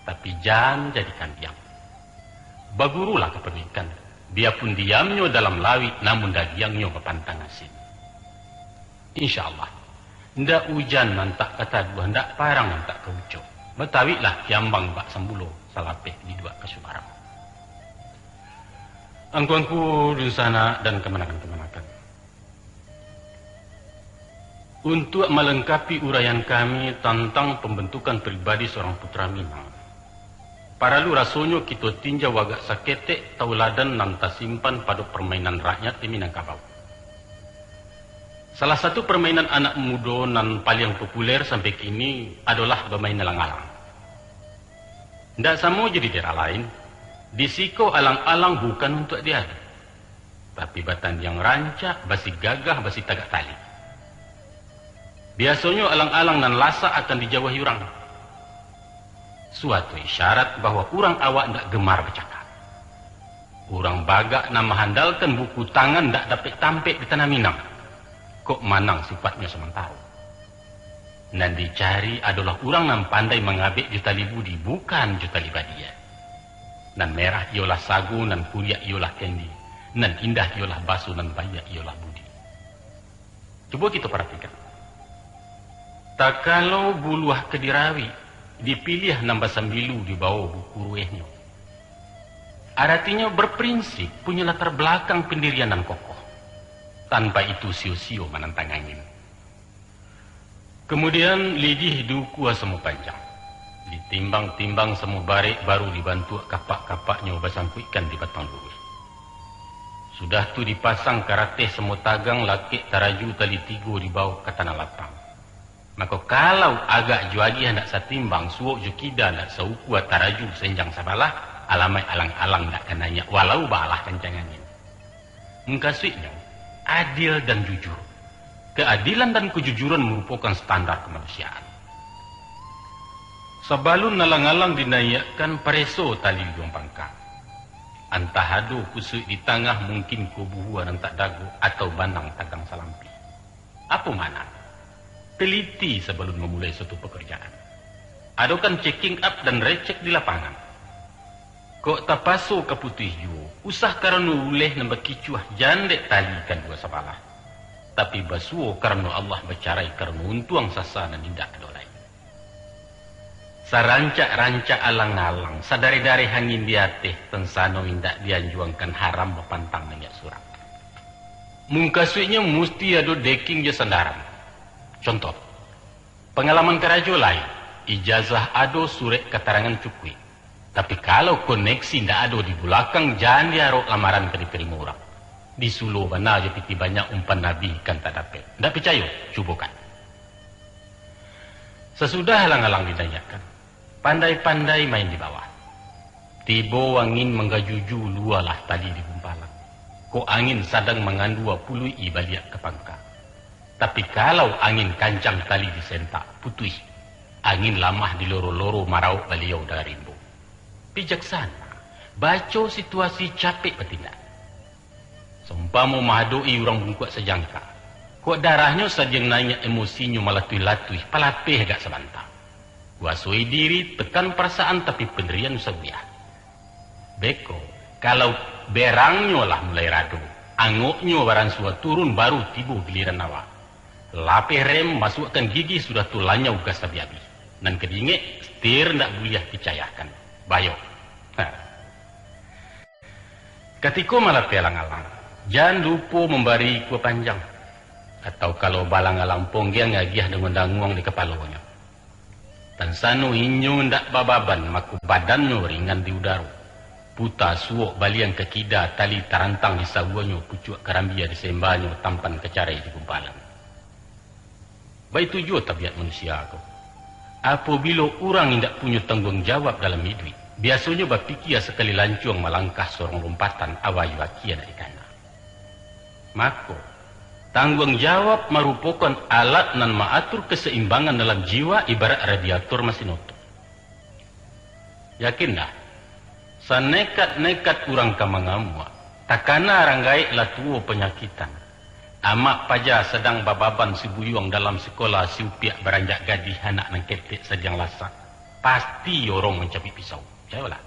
Tapi jan jadi kambiang. Bagurulah ka pamikan, biapun diamnyo dalam lauik, namun dagiangnyo bapantang asin. Insya Allah, ndak ujan nan tak ka taduah, ndak parang nan tak ka ucok. Batawiklah kiambang bak sambulo, salapeh diduak ka subarang. Angku-angku dunsanak dan kamanakan-kamanakan. Untuak malengkapi uraian kami tantang pambantukan pribadi saurang putra Minang, paralu rasonyo kito tinjau agak saketek tauladan nan tasimpan pado parmainan rakyat di Minangkabau. Salah satu parmainan anak mudo nan paliang populer sampai kini adolah bamain alang-alang. Ndak samo jo di daerah lain, di siko alang-alang bukan untuak diadu, tapi batandiang rancak, basi gagah, basi tagak tali. Biasonyo alang-alang nan lasak akan dijauahi urang. Suatu isyarat bahwa urang awak ndak gemar bacakak. Urang bagak nan mahandalkan buku tangan ndak dapek tampek di tanah Minang. Kok manang sifatnyo samantaro. Nan dicari adolah urang nan pandai mangabek jo tali budi, bukan jo tali badia. Nan merah iyolah sago, nan kuriak iyolah kendi, nan indah iyolah baso, nan baiak iyolah budi. Cubo kito paratikan. Takalo buluah ka dirawik, dipiliah nan basambilu di bawah buku ruehnyo. Aratinyo berprinsip, punyo latar balakang pandirian nan kokoh. Tanpa itu sio-sio manantang angin. Kamudian, lidih diukua samo panjang. Ditimbang-timbang samo barek, baru dibantuak kapak-kapaknyo basangkuikkan di batang luruih. Sudah tu dipasang karateh samo tagang, lakek taraju tali tigo dibawah ka tanah lapang. Mako, kalau agak jo agiah ndak satimbang, suok jo kida ndak saukua, taraju senjang sabalah, alamaik alang-alang ndak ka naiak, walau baalah kancang angin. Mukasuiknyo, adil dan jujur. Keadilan dan kejujuran marupokan standar kemanusiaan. Sabalun alang-alang dinaiakkan, pareso tali ujuang pangka. Antah ado kusuik di tangah, mungkin kubuhua nan tak dago, atau banang tagang salampih. Apo makna? Teliti sabalun mamulai suatu pakarjaan. Adokan checking up dan recek di lapangan. Kok tapaso ka putuih juo, usah karano uleh nan bakicuah, jan dek tali kan dua sabalah. Tapi basuo karano Allah, bacarai karano untuang, sasa nan indak ado lai. Sarancak-rancak alang-alang, sadareh-dareh angin di ateh, tansano indak dianjuangkan, haram bapantang naiak surang. Mukasuiknyo musti ado deking jo sandaran. Contoh, pangalaman karajo lai, ijazah ado, surek katarangan cukuik. Tapi kalau koneksi ndak ado di bulakang, jan diarok lamaran ka ditarimo urang. Disulo bana jo pitih banyak, umpan nabi ikan tak dapek. Ndak picayo? Cubokan. Sasudah alang-alang dinaiakkan, pandai-pandai main di bawah. Tibo angin manggajuju, lualah tali di gumpalan. Kok angin sadang mangandua, puluik-i baliak ka pangka. Tapi kalau angin kancang, tali disentak, putuih. Angin lamah diloro-loro, marawok baliau dari rimbo. Bijaksana, baco situasi, capek batindak. Saumpamo mahadok-i urang bungkuak sajangka. Kok darahnyo sadang naiak, emosinyo malatuih-latuih, palapeh agak sabanta. Kuasoi diri, tekan parasaan, tapi pandirian usah buliah. Beko, kalau berangnyo lah mulai rado, angoknyo baransua turun, baru tibo giliran awak. Lapeh rem, masuakkan gigi, sudah tu lanyau gas abih-abih. Nan ka diingek, setir ndak buliah dicayahkan. Bayo. Ha. Katiko malapeh alang-alang, jan lupo mambari ikua panjang, atau kalau baalang-alang ponggiang, agiah danguang-danguang di kapalonyo. Tansano inyo ndak bababan, mako badannyo ringan di udaro. Puta suok baliang ka kida, tali tarantang di sawuanyo, pucuak karambia di sembanyo, tampan ka carai di gumpalan. Baitu juo tabiat manusia ko. Apabilo urang indak punyo tangguang jawab dalam iduik, biasonyo bapikia sakali lancuang, malangkah sorong lompatan, awa jo aki anak dikana. Mako, tangguang jawab marupokan alat nan maatur kasaimbangan dalam jiwa, ibarat radiator masin oto. Yakinlah, sanekat-nekat urang ka mangamuak, takana rang gaek lah tuo panyakitan. Amak paja sadang bababan sibuyuang dalam sikola, si upiak baranjak gadih, anak nan ketek sadang lasak, pasti orong mancabik pisau. Picayolah.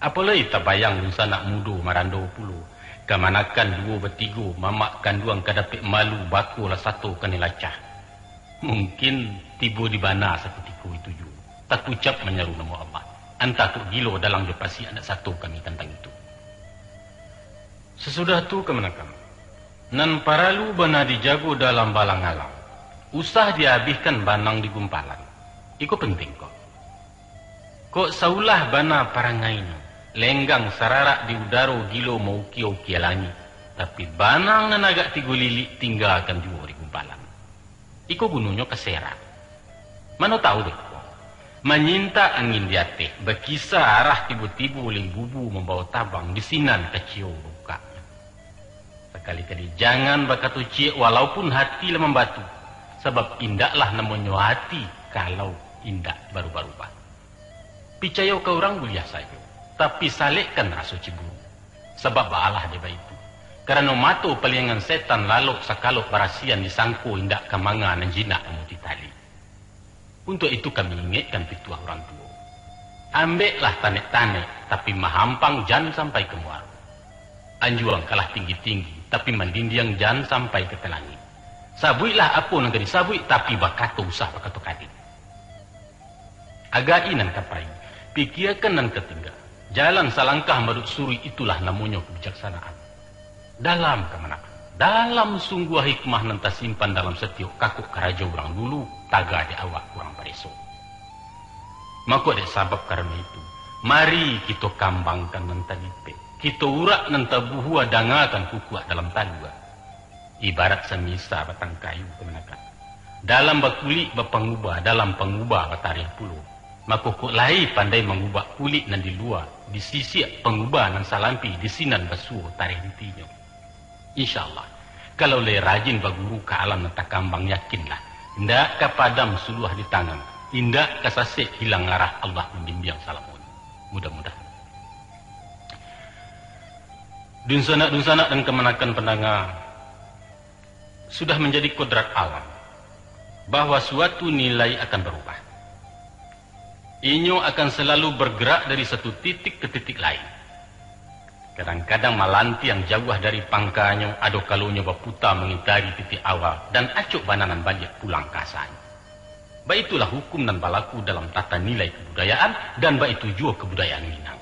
Apo lai tabayang dunsanak mudo marando pulo, kamanakan duo batigo, mamak kanduang ka dapek malu, bako lah sato kanai lacah. Mungkin tibo di bana sakutiko itu juo. Takucap manyaru namo Allah. Antah kok gilo dalang jo pasiak, ndak sato kami tantang itu. Sasudah tu kamanakan. Nan paralu bana dijago dalam balang-alang, usah diabihkan banang di gumpalan. Iko penting ko. Kok saulah bana parangainyo, lenggang sararak di udaro, gilo maukia-ukia langik, tapi banang nan agak tigo lilik tinggakan juo di gumpalan. Iko gunonyo ka serak. Mano tahu dek ko. Manyintak angin di ateh, bakisa arah tibo-tibo limbubu mambawa tabang, di sinan kaciyo rukaknyo. Sakali-kali jangan bakato ciek walaupun hati lah mambatu, sabab indaklah namonyo hati kalau indak barubah-ubah. Picayo ka urang buliah sajo, tapi salekkan raso ciburu. Sabab baalah dek baitu, karano mato paliangan setan lalok sakalok barasian disangko indak ka manga nan jinak mamuti tali. Untuak itu kami ingekkan pituah urang tuo. Ambeklah tanek-tanek, tapi mahampang jan sampai ka muaro. Anjuang kalah tinggi-tinggi, tapi mandindiang jan sampai ka langik. Sabuiklah apo nan ka disabuik, tapi bakato usah bakato kadek. Agak-i nan ka pai, pikiakan nan ka tingga. Jalan salangkah maduik suruik, itulah namonyo kabijaksanaan. Dalam kamanakan, dalam sungguah hikmah nan tasimpan dalam satiok kakok karajo urang dulu, taga di awak urang pareso. Mako dek sabab karano itu, mari kito kambangkan nan talipek, kito urak nan tabuhua, dangakan kukuak dalam talua. Ibarat samisa batang kayu kamanakan. Dalam bakulik bapangubah, dalam pangubah batareh pulo. Mako kok lai pandai mangubah kulik nan di lua, disisiak pangubah nan salampi, di sinan basuo tareh intinyo. Insya Allah, kalau lai rajin baguru ka alam nan takambang, yakinlah, indak ka padam suluah di tangan, indak ka sasek hilang arah, Allah mambimbiang salamonyo. Mudah-mudahan. Dunsanak-dunsanak nan kamanakan pandanga, sudah manjadi kodrat alam, bahwa suatu nilai akan barubah. Inyo akan salalu bargarak dari satu titik ka titik lain. Kadang-kadang malantiang jauah dari pangkanyo, ado kalonyo baputa mangitari titik awal, dan acok bana nan baliak pulang ka asanyo. Baitulah hukum nan balaku dalam tata nilai kabudayaan, dan baitu juo kabudayaan Minang.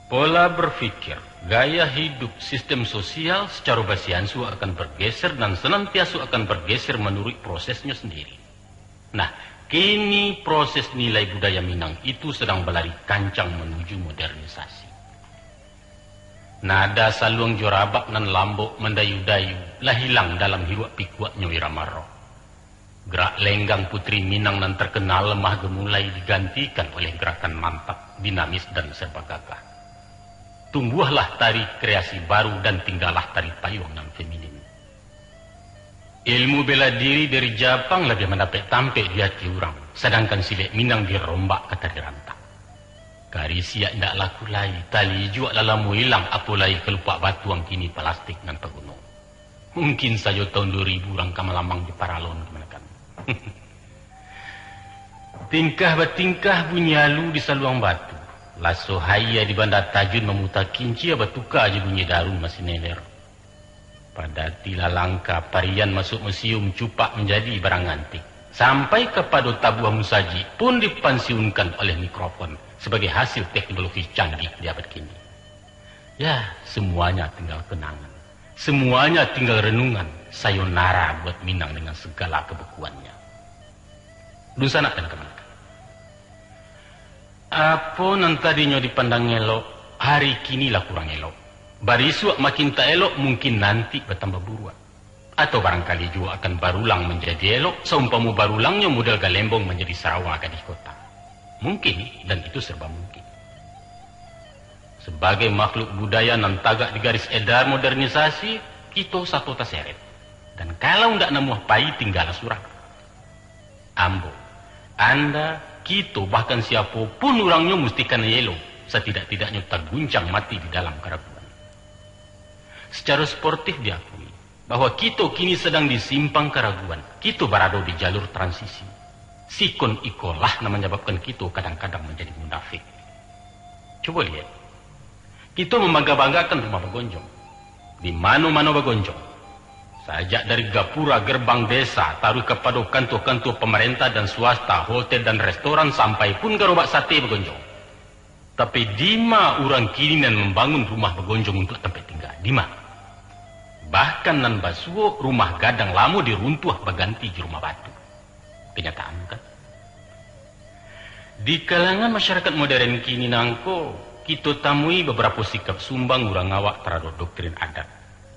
Pola berpikir, gaya hidup, sistem sosial sacaro basiansua akan bergeser dan senantiaso akan bergeser manuruik prosesnyo sendiri. Nah, kini proses nilai budaya Minang itu sedang balari kancang manuju modernisasi. Nada saluang jo rabab nan lambok mandayu-dayu lah hilang dalam hiruak pikuaknyo irama roh. Gerak lenggang Putri Minang nan terkenal lemah gemulai digantikan oleh gerakan mantap, dinamis, dan serba gagah. Tumbuahlah tari kreasi baru dan tinggalah tari payuang nan feminin. Ilmu bela diri dari Japang labiah mandapek tampek di ati urang, sadangkan silek Minang dirombak ka tari rantak. Karisiak indak laku lai, tali ijuak lah lamo ilang, apo lai kalupak batuang, kini palastik nan taguno. Mungkin sajo taun duo ribu urang ka malamang di paralon kamanakan. Tingkah batingkah bunyi alu di saluang batu, laso haia di banda tajun mamuta kincia batuka jo bunyi darun masineler. Padati lah langka, parian masuak musium, cupak manjadi barang antik. Sampai kapado tabuah musajik pun dipansiunkan oleh mikrofon sabagai hasil teknologi canggih di abad kini. Ya, semuanya tinggal kenangan. Semuanya tinggal renungan. Sayonara buat Minang dengan segala kebekuannya. Dunsanak dan kamanakan. Apo nan tadinyo dipandang elok, hari kini lah kurang elok. Barisuak makin tak elok, mungkin nanti batambah buruak. Atau barangkali juo akan barulang manjadi elok, saumpamo barulangnyo model galembong manjadi sarawa gadih kota. Mungkin, dan itu serba mungkin. Sabagai makhluk budaya nan tagak di garis edar modernisasi, kito sato taseret. Dan kalau ndak namuah pai, tinggalah surang. Ambo, anda, kito, bahkan siapo pun urangnyo musti kanai elok, satidak-tidaknyo taguncang mati di dalam karaguan. Sacaro sportif diakui, bahwa kito kini sadang di simpang karaguan, kito barado di jalur transisi. Sikon ikolah nan manyababkan kito kadang-kadang manjadi munafik. Cubo liek, kito mambangga-banggakan rumah bagonjong. Di mano-mano bagonjong. Sajak dari gapura gerbang desa, taruih kapado kantua-kantua pamarentah dan swasta, hotel dan restoran, sampai pun garobak sate bagonjong. Tapi, dima urang kini nan mambangun rumah bagonjong untuak tampek tingga? Dima? Bahkan nan basuo rumah gadang lamo diruntuah baganti jo rumah batu. Kanyataan, kan? Di kalangan masyarakat modern kini nangko, kito tamui babarapo sikap sumbang urang awak taradok doktrin adat,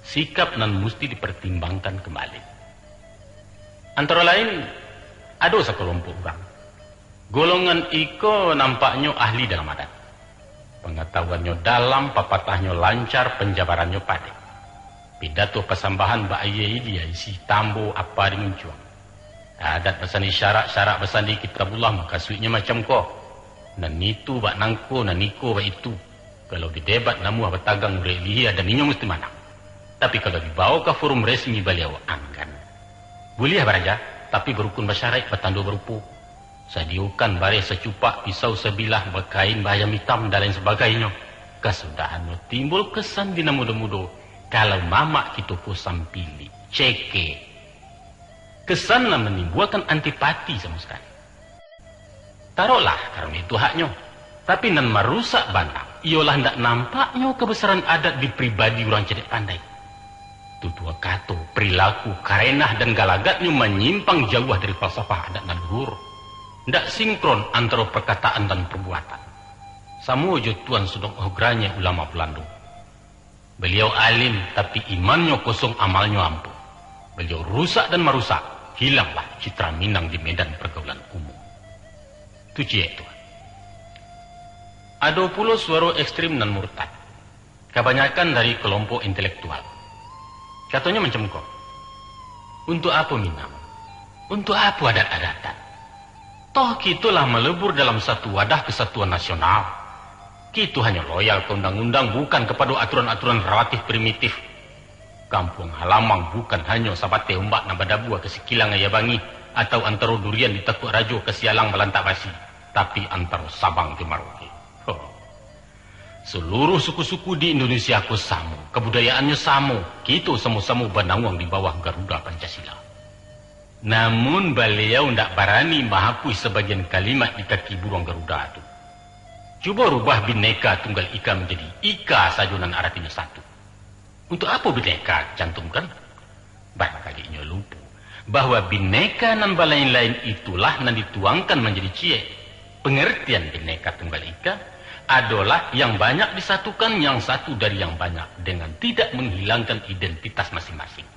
sikap nan musti dipartimbangkan kambali. Antaro lain, ado sakalompok urang. Golongan iko nampaknyo ahli dalam adat. Pangatahuannyo dalam, papatahnyo lancar, panjabarannyo padek. Pidato pasambahan bak aia ilia, isi tambo, apa di muncuang. Adat basandi syarak, syarak basandi Kitabullah, makasuiknyo macam ko. Nan itu bak nangko, nan iko bak itu. Kalau didebat namuah batagang urek lihia, dan inyo musti manang. Tapi, kalau dibawo ka forum resmi, baliau anggan. Buliah baraja, tapi barukun basyaraik, batando barupo. Sadiyokan bareh sacupak, pisau sabilah, bakain baayam itam, dan lain sabagainyo. Kasudahannyo timbul kesan di nan mudo-mudo, kalau mamak kito ko sampilik, cekek. Kesan nan manimbuakan antipati samo sakali. Taroklah, karano itu haknyo. Tapi, nan marusak bana, iyolah ndak nampaknyo kabasaran adat di pribadi urang cadiak pandai. Tutua kato, perilaku, karenah, dan galagatnyo manyimpang jauah dari falsafah adat nan luhur. Ndak sinkron antaro parkataan dan parbuatan. Samo jo Tuan Sugeng Ogrange, ulama Balando. Baliau alim, tapi imannyo kosong, amalnyo ampuh. Baliau rusak dan marusak, hilanglah citra Minang di medan pargaulan umum. Tu ciek tu. Ado pulo suaro ekstrim nan murtad. Kabanyakan dari kalompok intelektual. Katonyo macam ko, "Untuak apo Minang? Untuak apo adat-adatan? Toh kito lah malebur dalam satu wadah kesatuan nasional. Kito hanyo loyal ka undang-undang, bukan kapado aturan-aturan relatif primitif. Kampuang halamang bukan hanyo sabateh ombak nan badabua ka sikilang aia bangih, atau antaro durian di Takuak Rajo ka sialang balantak basi, tapi antaro Sabang jo Merauke." Ho. Saluruh suku-suku di Indonesia ko samo, kabudayaannyo samo, kito samo-samo bananguang di bawah Garuda Pancasila. Namun, baliau ndak barani mahapuih sabagian kalimat di kaki buruang Garuda tu. Cubo rubah Bhinneka Tunggal Ika manjadi Ika sajo nan aratinyo satu. Untuak apo Bhinneka dicantumkan? Barangkali inyo lupo, bahwa Bhinneka nan balain-lain itulah nan dituangkan manjadi ciek. Pangartian Bhinneka Tunggal Ika adolah yang banyak disatukan yang satu dari yang banyak, dengan tidak manghilangkan identitas masing-masing.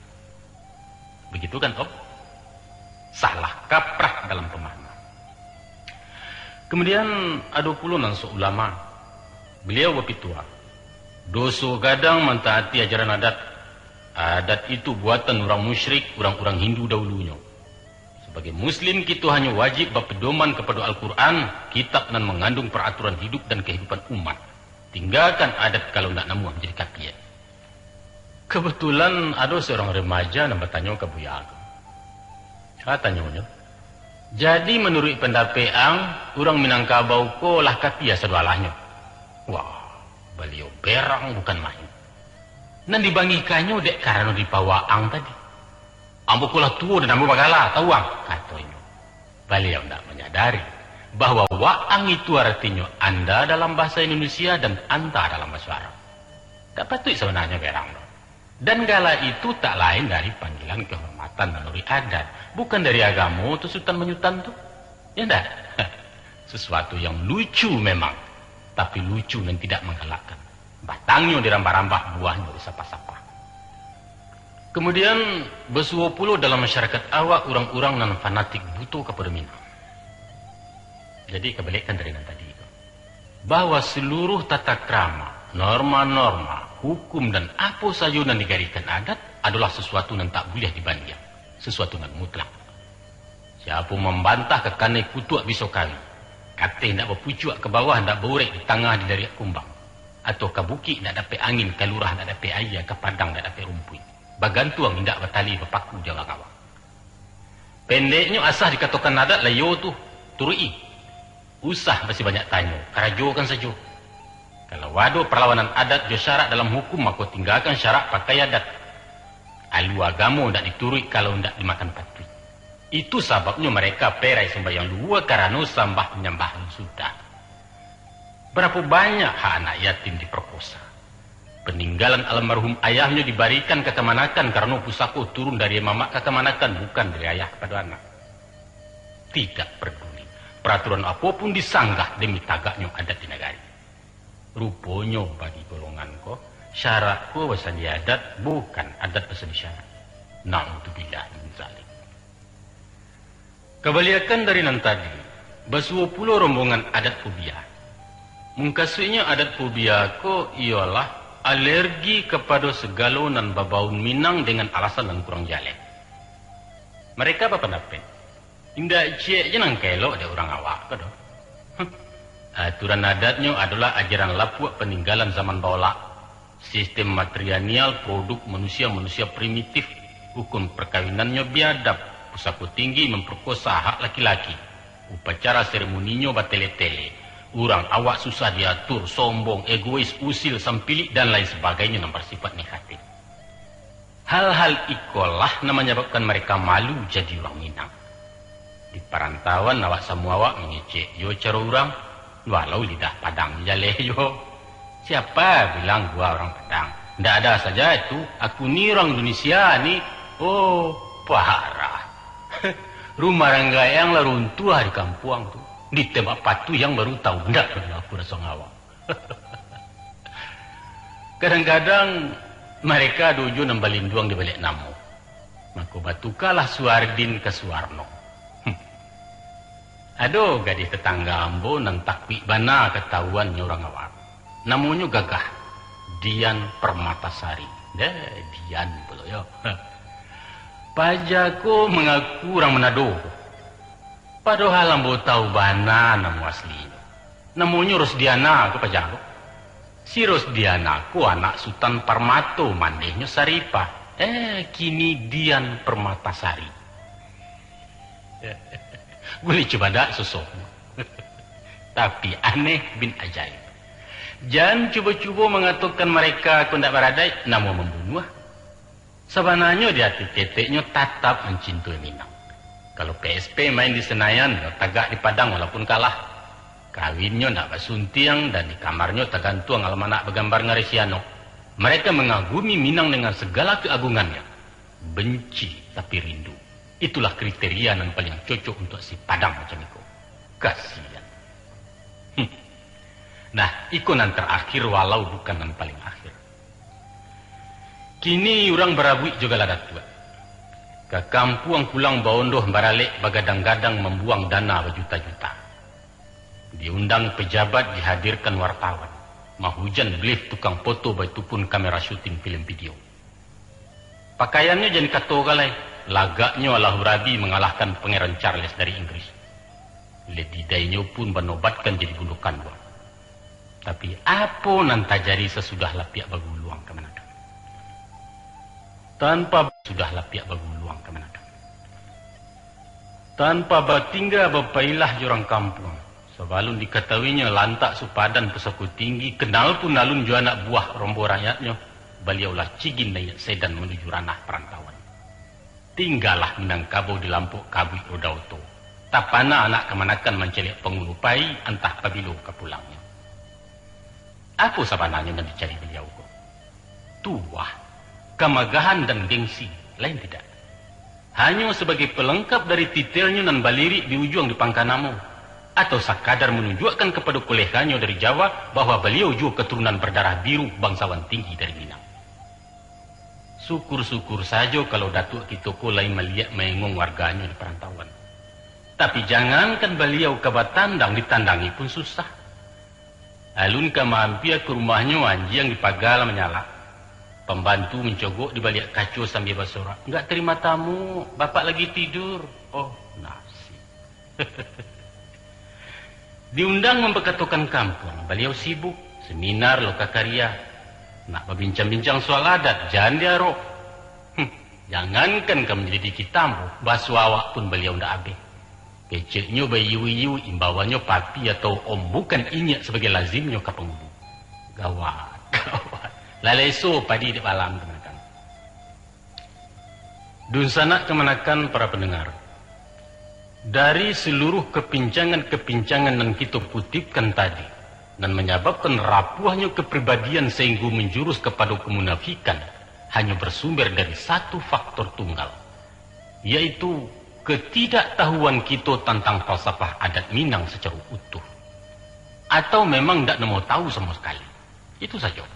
Bagitu kan, Om? Salah kaprah dalam pamahaman. Kamudian, ado pulo nan saulama. Baliau bapituah, "Doso gadang mantaati ajaran adat. Adat itu buatan urang musyrik, urang-urang Hindu dahulunyo. Sabagai Muslim, kito hanyo wajib bapadoman kapado Al-Quran, kitab nan mangandung paraturan hidup dan kahidupan umat. Tinggakan adat kalau ndak namuah manjadi kafir." Kabatulan ado saurang remaja nan batanyo ka Buya Agung. Katanyo nyo, "Jadi, manuruik pandapek ang, urang Minangkabau ko lah kafir sado alahnyo?" Wah, baliau berang bukan main. Nan dibangihkannyo dek karano dipawaang tadi. "Ambo ko lah tuo dan ambo bagala, tau ang," katonyo. Baliau ndak manyadari bahwa waang itu aratinyo anda dalam bahasa Indonesia dan anta dalam bahasa Arab. Ndak patuik sabananyo berang tu. Dan gala itu tak lain dari panggilan kehormatan naluri adat, bukan dari agamo tu sutan manyutan tu. Ya ndak? Sesuatu yang lucu memang, tapi lucu nan tidak manggalakkan. Batangnyo dirambah-rambah, buahnyo disapah-sapah. Kemudian, basuo pulo dalam masyarakat awak urang-urang nan fanatik buto kapado Minang. Jadi, kabalikkan dari nan tadi tu, bahwa seluruh tata krama, norma-norma, hukum, dan apo sajo nan digariskan adat adolah sesuatu nan tak buliah dibandiang, sesuatu nan mutlak. Siapo mambantah ka kanai kutuak biso kari, ateh ndak bapucuak, ka bawah ndak baurek, di tangah dilariak kumbang, atau ka bukik ndak dapek angin, ka lurah ndak dapek aia, ka padang ndak dapek rumpuik, bagantuang indak batali, bapaku di awang-awang. Pendeknyo, asa dikatokan adat lah iyo tu, turuik-i. Usah basi banyak tanyo, karajokan sajo. Kalau ado parlawanan adat jo syarak dalam hukum, mako tinggakan syarak, pakai adat. Lalu agamo ndak dituruik kalau ndak dimakan patuik. Itu sababnyo mereka perai sumbayang luhua karano sambah panyambahan sudah. Barapo banyak hak anak yatim diperkosa. Paninggalan almarhum ayahnyo dibarikan ka kamanakan karano pusako turun dari mamak ka kamanakan, bukan dari ayah kapado anak. Tidak parduli, paraturan apo pun disanggah demi tagaknyo adat di nagari. Ruponyo bagi golongan ko, syarak ko basandi adat, bukan adat basandi syarak. Na'udzubillah min zalik. Kabaliakan dari nan tadi, basuo pulo rombongan adat fobia. Mungkasuiknyo adat fobia ko iyolah alergi kapado sagalo nan babaun Minang dengan alasan nan kurang jaleh. Mereka bapandapek, indak ciek je nan ka elok dek urang awak ko doh. Huh. Aturan adatnyo adolah ajaran lapuak paninggalan zaman baolak. Sistem matrilineal produk manusia-manusia primitif, ukun parkawinannyo biadab, pusako tinggi mamparkosa hak laki-laki, upacara seremoninyo batele-tele, urang awak susah diatur, sombong, egois, usil, sampilik, dan lain sabagainyo nan basifat negatif. Hal-hal ikolah nan manyababkan mereka malu jadi urang Minang. Di parantauan awak samo awak mangecek jo caro urang, walau lidah Padang jaleh jo. Siapa bilang gua orang Padang? Ndak ada saja itu, aku ni orang Indonesia ni. Oh, parah. Rumah orang gayang lah runtuh di kampuang tu. Ditembak patuh yang baru tahu ndak pernah aku rasa ngawak. Kadang-kadang mereka ado juo nan balinduang di baliak namo. Mako batukalah Suardin ka Suwarno. Hmm. Ado gadih tatangga ambo nan takuik bana katawuannyo urang awak. Namonyo gagah, Dian Permatasari. Deh, Dian pulo yo. Paja ko mangaku urang Manado. Padohal ambo tahu bana namo aslinyo. Namonyo Rosdiana ko paja ko. Si Rosdiana ko anak Sutan Parmato, manehnyo Saripah. Eh, kini Dian Permatasari. Buliah cubadak sosoknyo. Tapi aneh bin ajaib. Jan cubo-cubo mangatokan mareka ko ndak baradaik, namo mambunuah. Sabananyo di ati keteknyo tatap mancintoi Minang. Kalau P S P main di Senayan, yo tagak di Padang walaupun kalah. Kawinnyo ndak basuntiang, dan di kamarnyo tagantuang almanak bagambar ngareh si Anok. Mereka mengagumi Minang dengan segala keagungannyo. Benci tapi rindu. Itulah kriteria nan paling cocok untuak si Padang macam iko. Kasian. Hmm. Nah, iko nan tarakhir walau bukan nan paling akhir. Kini urang barabuik jo gala datuak. Ka kampuang pulang baondoh baralek bagadang-gadang mambuang dana bajuta-juta. Diundang pejabat, dihadirkan wartawan. Mahujan blif tukang foto, baitu pun kamera syuting film video. Pakaiannyo jan kato ka lai, lagaknyo Allahu Rabi mangalahkan Pangeran Charles dari Inggris. Lady Di-nyo pun banobatkan jadi bundo kanduang. Tapi, apo nan tajadi sasudah lapiak baguluang kamanakan? Tanpa sudah lapiak baguluang kamanakan? Tanpa batingga bapailah jo urang kampuang. Sabalun dikatahuinyo lantak supadan pusako tinggi, kanal pun alun jo anak buah rombo rakyatnyo, baliau lah cigin naiak sedan manuju ranah parantauan. Tinggalah Minangkabau di lampok kabuik roda oto. Tapana anak kamanakan mancaliak pangulu pai, antah pabilo ka pulangnyo. Apo sabananyo nan dicari baliau ko? Tuah, kamagahan, dan gengsi, lain tidak. Hanyo sabagai palengkap dari titelnyo nan balirik di ujuang di pangka namo, atau sakadar manunjuakkan kapado koleganyo dari Jawa bahwa baliau juo katurunan badarah biru bangsawan tinggi dari Minang. Syukur-syukur sajo kalau Datuak kito ko lai maliek maengong warganyo di parantauan. Tapi jangankan baliau ka batandang, ditandangi pun susah. Alun ka maampia ka rumahnyo, anjiang di paga lah manyalak. Pambantu mancogok di baliak kaco sambia basorak, "Nggak terima tamu, bapak lagi tidur." Oh, nasib. Diundang mampakatokan kampuang, baliau sibuk, seminar lo ka karia. Nak babincang-bincang soal adat, jan diarok. Hmm, jangankan ka manyalidiki tambo, baso awak pun baliau ndak abih. Keceknyo baiyo-iyo, imbauannyo papi atau om, bukan inyiak sabagai lazimnyo ka pangulu. Gawat, gawat. Lah leso padi dek balam tu, manakan. Dunsanak kamanakan para pandangar. Dari saluruh kapincangan-kapincangan nan kito kutipkan tadi, nan manyababkan rapuahnyo kapribadian sainggo manjurus kapado kamunafikan, hanyo barsumber dari satu faktor tunggal, yaitu katidaktahuan kito tantang falsafah adat Minang sacaro utuh. Atau memang ndak namo tahu samo sakali. Itu sajo.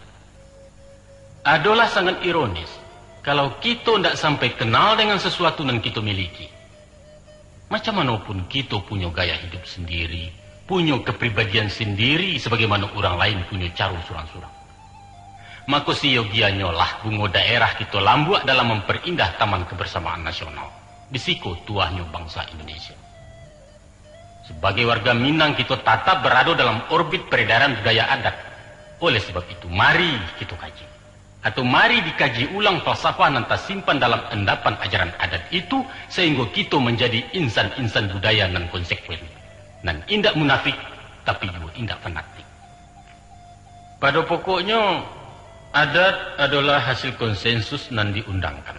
Adolah sangat ironis, kalau kito ndak sampai kenal dengan sasuatu nan kito miliki. Macam mano pun kito punyo gaya hidup sandiri, punyo kapribadian sandiri, sabagaimano urang lain punyo caro surang-surang. Mako, siyogianyolah bungo daerah kito lambuak dalam mamperindah Taman Kabarsamaan Nasional, di siko tuahnyo bangsa Indonesia. Sabagai warga Minang, kito tatap barado dalam orbit paredaran budaya adat. Oleh sabab itu, mari kito kaji. Atau mari dikaji ulang falsafah nan tasimpan dalam endapan ajaran adat itu, sainggo kito manjadi insan-insan budaya nan konsekuen, nan indak munafik, tapi juo indak fanatik. Pado pokoknyo, adat adolah hasil konsensus nan diundangkan.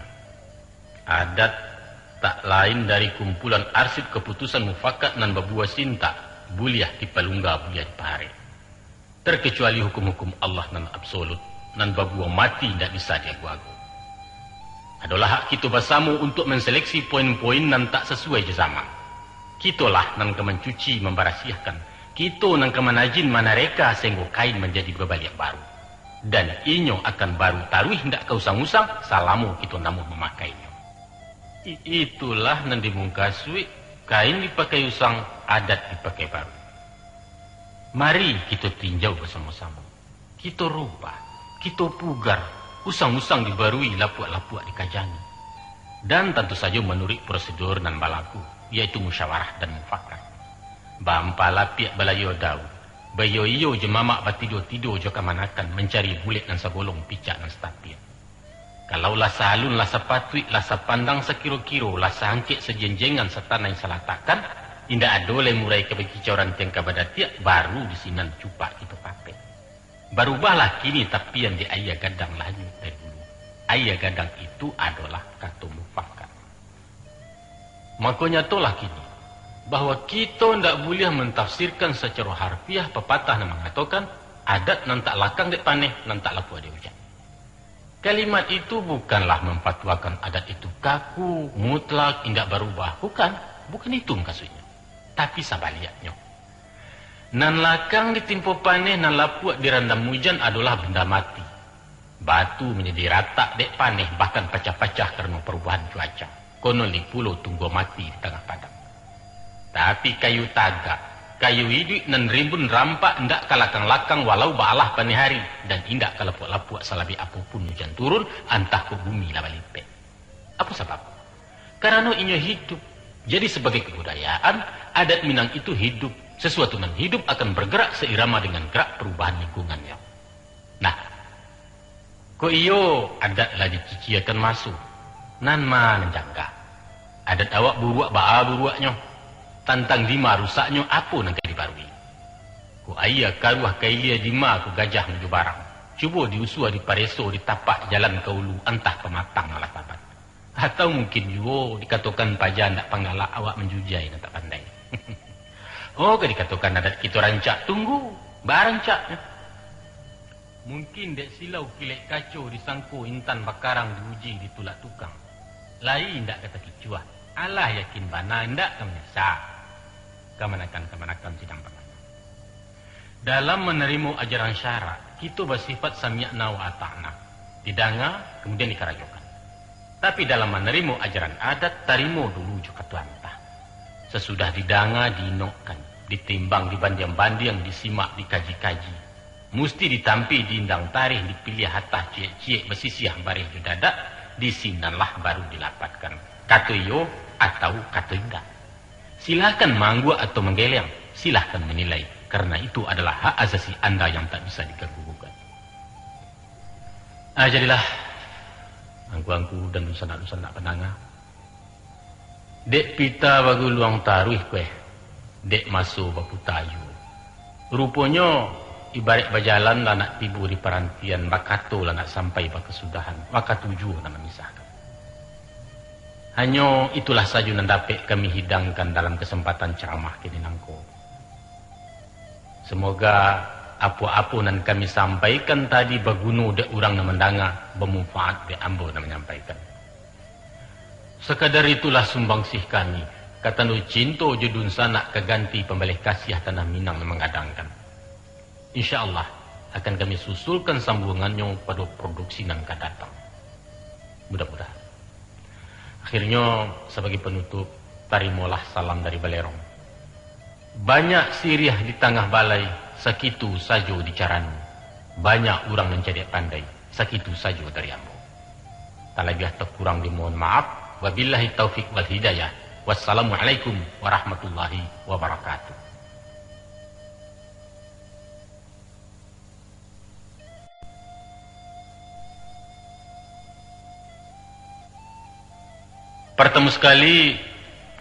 Adat tak lain dari kumpulan arsip kaputusan mufakat nan babuah sintak, buliah dipalungga, buliah dipaharek. Terkecuali hukum-hukum Allah nan absolut, nan babuah mati indak bisa diago-ago. Adolah hak kito basamo untuak manseleksi poin-poin nan tak sasuai jo zaman. Kitolah nan ka mancuci, mambarasiahkan. Kito nan ka manajin, manareka, sainggo kain manjadi babaliak baru. Dan inyo akan baru taruih, indak ka usang-usang, salamo kito namuah mamakainyo. I-, itulah nan dimungkasuik, kain dipakai usang, adat dipakai baru. Mari kito tinjau basamo-samo. Kito rubah, kito pugar, usang-usang dibarui, lapuak-lapuak dikajangi. Dan tantu sajo manuruik prosedur nan balaku, yaitu musyawarah dan mufakat. Baampalapiak balayo daun, baiyo-iyo jo mamak, batido-tido jo kamanakan, mancari bulek nan sagolong, picak nan satapik. Kalau lah saalun, lah sapatuik, lah sapandang sakiro-kiro, lah saangkek sajenjengan, satanai salatakan, indak ado lai murai ka bakicau, rantiang ka badatiak, baru di sinan cupak kito pakai. Barubahlah kini tapian di aia gadang lah hanyuik dari hulu. Aia gadang itu adolah kato mufakat. Mako, nyatolah kini, bahwa kito ndak buliah mantafsirkan sacaro harfiah papatah nan mangatokan, "Adat nan tak lakang dek paneh, nan tak lapuak dek ujan." Kalimat itu bukanlah mamfatuakan adat itu kaku, mutlak, indak barubah. Bukan, bukan itu mukasuiknyo. Tapi sabaliaknyo. Nan lakang ditimpo paneh, nan lapuak dirandam ujan adolah banda mati. Batu manjadi ratak dek paneh, bahkan pacah-pacah karano parubahan cuaca. Konon di pulo tunggua mati di tangah padang. Tapi kayu tagak, kayu iduik nan rimbun rampak indak ka lakang-lakang walau baalah paneh ari, dan indak ka lapuak-lapuak salabek apo pun ujan turun, antah ko bumi lah balipek. Apo sabab? Karano inyo hidup. Jadi, sabagai kabudayaan, adat Minang itu hidup. Sasuatu nan hidup akan bargarak sairama dengan garak parubahan lingkungannyo. Nah, kok iyo adat lah diciciakan maso, nan ma nan jangga? Adat awak buruak baa buruaknyo? Tantang dima rusaknyo, apo nan ka dibarui? Kok aia karuah ka ilia, dima ko gajah manjubarang? Cubo diusua, dipareso, ditapak jalan ka ulu, antah pamatang alah tabat. Atau mungkin juo dikatokan paja ndak panggalak, awak manjujai nan tak pandai. Oh, ka dikatokan adat kito rancak, tunggu, barancaknyo. Mungkin dek silau kilek kaco disangko intan bakarang, diuji ditulak tukang. Lai indak ka takicuah, alah yakin bana indak ka manyasa. Kamanakan-kamanakan sidang pangana. Dalam manarimo ajaran syarak, kito basifat sami'na wa ata'na, didanga, kamudian dikarajokan. Tapi dalam manarimo ajaran adat, tarimo dulu jo kato antah. Sasudah didanga, diinokkan, ditimbang, dibandiang-bandiang, disimak, dikaji-kaji. Musti ditampi, diindang tarih, dipiliah atah ciek-ciek, basisiah bareh jo dadak, di sinanlah baru dilapatkan kato iyo atau kato indak. Silahkan maangguak atau manggeleng, silahkan manilai, karena itu adalah hak asasi anda yang tak bisa diganggu gugat. Ah, jadilah, angku-angku dan dunsanak-dunsanak pandanga. Dek pita baguluang taruih kueh, dek maso baputa ayua. Ruponyo, ibarat bajalan lah nak tibo di parantian, bakato lah nak sampai bakasudahan, wakatu juo nan mamisahkan. Hanyo itulah sajo nan dapek kami hidangkan dalam kasempatan caramah kini nangko. Samoga apo-apo nan kami sampaikan tadi baguno dek urang nan mandanga, bamanfaat dek ambo nan manyampaikan. Sakadar itulah sumbangsih kami, ka tando cinto jo dunsanak ka ganti pambaleh kasiah Tanah Minang nan manggadangkan. Insya Allah, akan kami susulkan sambuangannyo pado produksi nan ka datang. Mudah-mudahan. Akhirnyo, sabagai panutup, tarimolah salam dari Balerong. Banyak siriah di tangah balai, sakitu sajo dicarano. Banyak urang nan cadiak pandai, sakitu sajo dari ambo. Talabiah takurang dimohon maaf. Wabillahi taufik wal hidayah. Wassalamualaikum warahmatullahi wabarakatuh. Partamo sakali,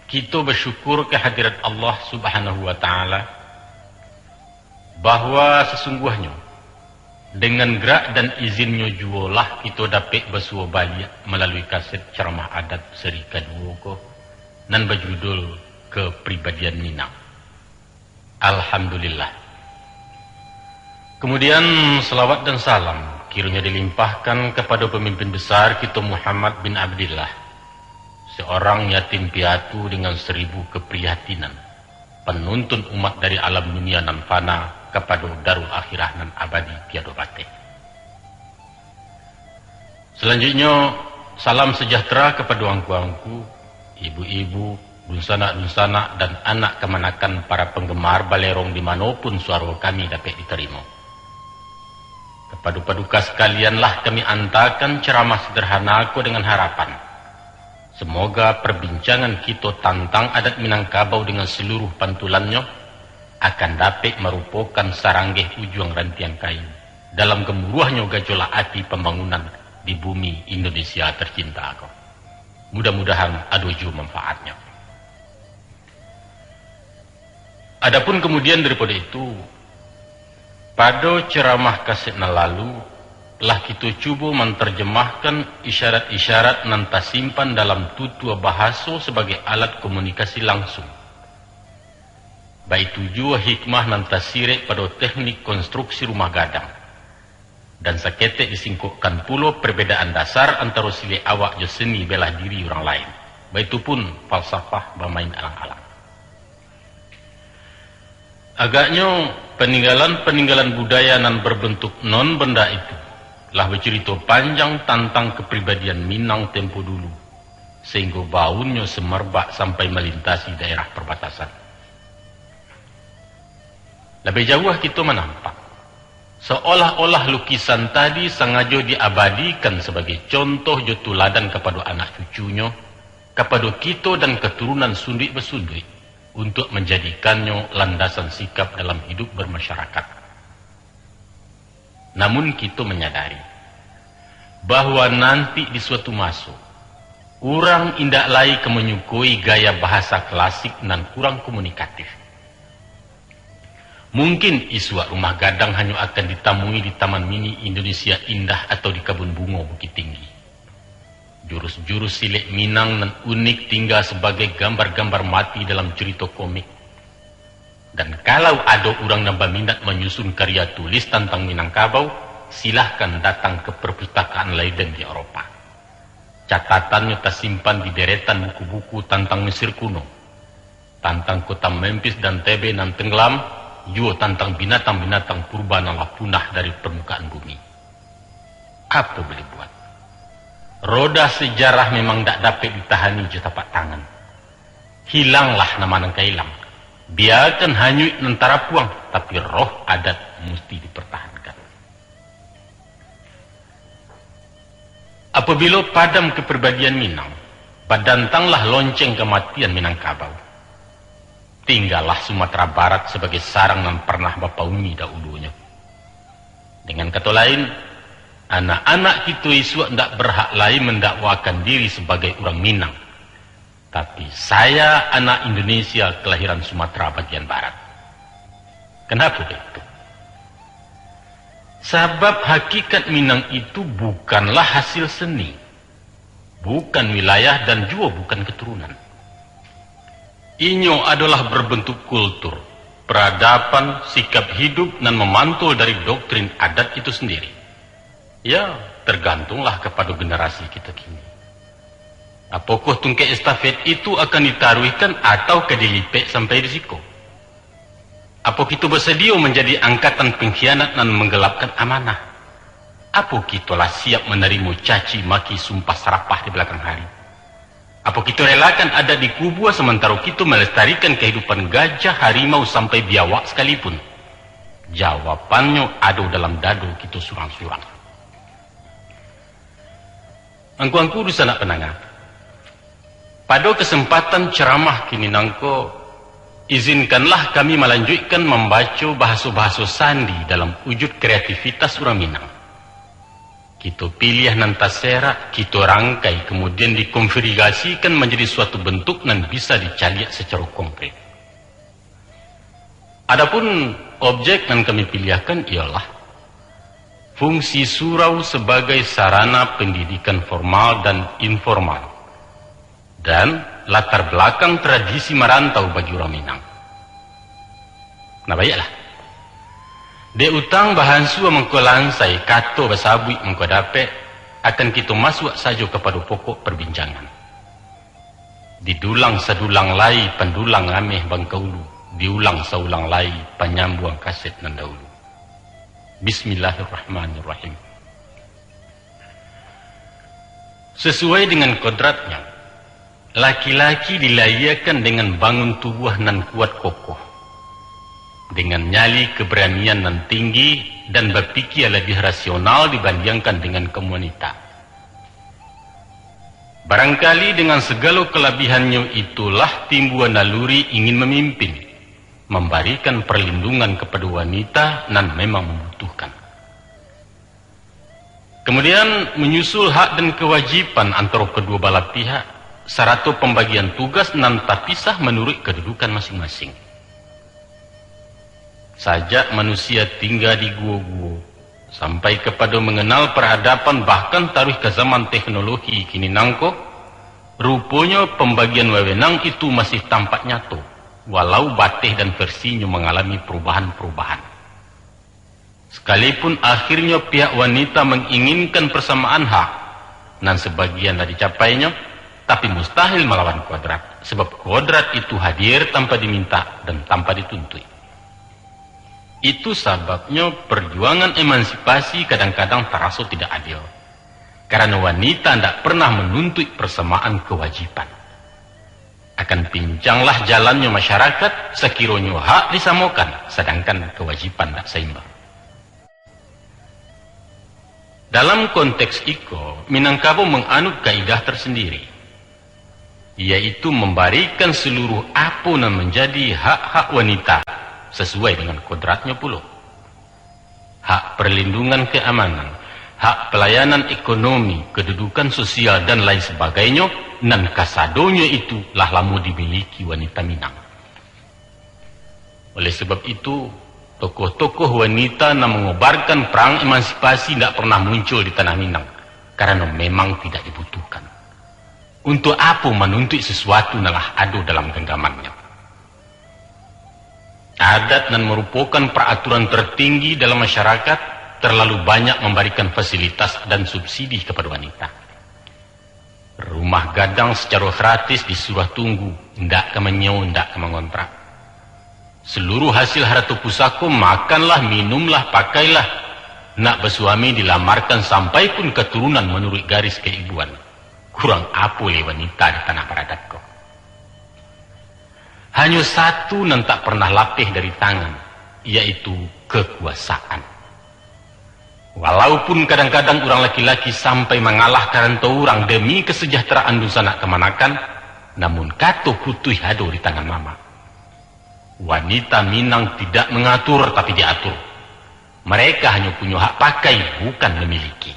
kito basyukur ka hadirat Allah Subhanahu wa Ta'ala, bahwa sasungguahnyo, dengan gerak dan izin-Nyo juolah kito dapek basuo baliak malalui kaset caramah adat seri kaduo ko, nan bajudul Kepribadian Minang. Alhamdulillah. Kemudian, salawat dan salam kiranya dilimpahkan kepada pemimpin besar kita Muhammad bin Abdillah, seorang yatim piatu dengan seribu keprihatinan, penuntun umat dari alam dunia nan fana kepada darul akhirah nan abadi tiada bateh. Salanjuiknyo, salam sejahtera kapado angku-angku, ibu-ibu, dunsanak-dunsanak, dan anak kamanakan para panggemar Balerong di mano pun suaro kami dapek ditarimo. Kapado paduka sakalian lah kami antakan caramah sederhana ko dengan harapan, semoga perbincangan kito tantang adat Minangkabau dengan seluruh pantulannyo akan dapek marupokan saranggeh ujuang rantiang kain dalam gamuruahnyo gajolak ati pambangunan di bumi Indonesia tercinta ko. Mudah-mudahan ado juo manfaatnyo. Adapun kemudian daripado itu, pado ceramah kaset nan lalu, lah kito cubo mantarjamahkan isyarat-isyarat nan tasimpan dalam tutua bahaso sabagai alat komunikasi langsung. Baitu juo hikmah nan tasirek pado teknik konstruksi rumah gadang. Dan saketek disingkokkan pulo perbedaan dasar antaro silek awak jo seni bela diri urang lain. Baitu pun falsafah bamain alang-alang. Agaknyo, paninggalan-paninggalan budaya nan berbentuk non benda itu lah bacurito panjang tantang kapribadian Minang tempo dulu, sahinggo baunnyo semerbak sampai malintasi daerah perbatasan. Labiah jauah kito manampak, seolah-olah lukisan tadi sangajo diabadikan sabagai contoh jo tuladan kapado anak cucunyo, kapado kito dan katurunan sunduik-basunduik, untuak manjadikannyo landasan sikap dalam hidup bermasyarakat. Namun kito manyadari, bahwa nanti di suatu maso, urang indak lai ka manyukoi gaya bahasa klasik nan kurang komunikatif. Mungkin isuak rumah gadang hanyo akan ditamui di Taman Mini Indonesia Indah atau di Kabun Bungo Bukittinggi. Jurus-jurus silek Minang nan unik tingga sabagai gambar-gambar mati dalam curito komik. Dan kalau ado urang nan baminat manyusun karya tulis tantang Minangkabau, silahkan datang ka Perpustakaan Leiden di Eropa. Catatannyo tasimpan di deretan buku-buku tantang Mesir kuno, tantang kota Memphis dan Thebe nan tenggelam, juo tantang binatang-binatang purba nan lah punah dari permukaan bumi. Apo boleh buat? Roda sejarah memang ndak dapek ditahani jo tapak tangan. Hilanglah nama nan ka hilang. Biakan hanyuik nan tarapuang, tapi roh adat musti dipertahankan. Apabilo padam kapribadian Minang, badantanglah lonceng kamatian Minangkabau. Tinggalah Sumatera Barat sabagai sarang nan parnah bapauni daulunyo. Dengan kato lain, anak-anak kito isuak ndak berhak lai mendakwakan diri sabagai urang Minang. Tapi, saya anak Indonesia kelahiran Sumatera bagian barat. Kenapa begitu? Sabab hakikat Minang itu bukanlah hasil seni. Bukan wilayah dan juo bukan keturunan. Inyo adolah berbentuk kultur, peradaban, sikap hidup nan memantul dari doktrin adat itu sendiri. Ya, tergantunglah kepada generasi kita kini. Apokoh tungkek estafet itu akan ditaruihkan atau ka dilipek sampai di siko? Apo kito basadio manjadi angkatan pengkhianat nan manggalapkan amanah? Apo kito lah siap manarimo caci maki sumpah sarapah di balakang hari? Apo kito relakan adat dikubua samantaro kito malestarikan kahidupan gajah, harimau, sampai biawak sakalipun? Jawabannyo ado dalam dado kito surang-surang. Angku-angku dunsanak pandanga, pado kasempatan ceramah kini nangko, izinkanlah kami malanjuikkan mambaco bahaso-bahaso sandi dalam wujud kreativitas urang Minang. Kito piliah nan taserak, kito rangkai, kamudian dikonfigurasikan manjadi suatu bentuk nan bisa dicaliak sacaro konkret. Adapun objek nan kami piliahkan ialah fungsi surau sabagai sarana pandidikan formal dan informal, dan latar balakang tradisi marantau bagi urang Minang. Nah, baiaklah. Dek utang bahansu mangko lansai, kato basabuik mangko dapek, akan kito masuak sajo kapado pokok parbincangan. Didulang sadulang lai pandulang ameh bangkaulu, diulang saulang lai panyambuang kaset nan daulu. Bismillahirrahmanirrahim. Sasuai dengan kodratnyo, laki-laki dilahiakan dengan bangun tubuah nan kuat kokoh, dengan nyali keberanian nan tinggi, dan bapikia labiah rasional dibandiangkan dengan kaum wanita. Barangkali dengan sagalo kalabihannyo itulah timbua naluri ingin mamimpin, mambarikan parlindungan kapado wanita nan memang mambutuhkan. Kamudian, manyusul hak dan kawajiban antaro kaduo balah pihak, sarato pambagian tugas nan tapisah manuruik kadudukan masing-masing. Sajak manusia tingga di guo-guo, sampai kapado manganal paradaban, bahkan taruih ka zaman teknologi kini nangko, ruponyo pambagian wawenang itu masih tampak nyato, walau bateh dan versinyo mangalami parubahan-parubahan. Sakalipun akhirnyo pihak wanita manginginkan parsamaan hak, nan sabagian lah dicapainyo, tapi mustahil malawan kodrat, sabab kodrat itu hadir tanpa diminta dan tanpa dituntuik. Itu sababnyo parjuangan emansipasi kadang-kadang taraso tidak adil, karano wanita ndak pernah manuntuik parsamaan kawajiban. Akan pincanglah jalannyo masyarakat, sakironyo hak disamokan, sadangkan kawajiban ndak saimbang. Dalam konteks iko, Minangkabau manganut kaidah tersendiri, yaitu mambarikan saluruh apo nan manjadi hak-hak wanita, sasuai dengan kodratnyo pulo. Hak parlindungan kaamanan, hak palayanan ekonomi, kadudukan sosial, dan lain sabagainyo, nan kasadonyo itu lah lamo dimiliki wanita Minang. Oleh sabab itu, tokoh-tokoh wanita nan mangobarkan parang emansipasi indak pernah muncul di tanah Minang, karano memang tidak dibutuhkan. Untuak apo manuntuik sasuatu nan lah ado dalam ganggamannyo? Adat nan marupokan paraturan tertinggi dalam masyarakat, terlalu banyak mambarikan fasilitas dan subsidi kapado wanita. Rumah gadang sacaro gratis disuruah tunggu, indak ka manyiewo, indak ka mangontrak. Saluruh hasil harato pusako, makanlah, minumlah, pakailah. Nak basuami, dilamarkan, sampai pun katurunan manuruik garis kaibuan. Kurang apo lai wanita di tanah baradab ko? Hanyo satu nan tak pernah lapeh dari tangan, yaitu kakuasaan. Walaupun kadang-kadang urang laki-laki sampai mangalah ka rantau urang demi kasajahteraan dunsanak kamanakan, namun kato putuih ado di tangan mamak. Wanita Minang tidak mangatur, tapi diatur. Mereka hanyo punyo hak pakai, bukan mamiliki.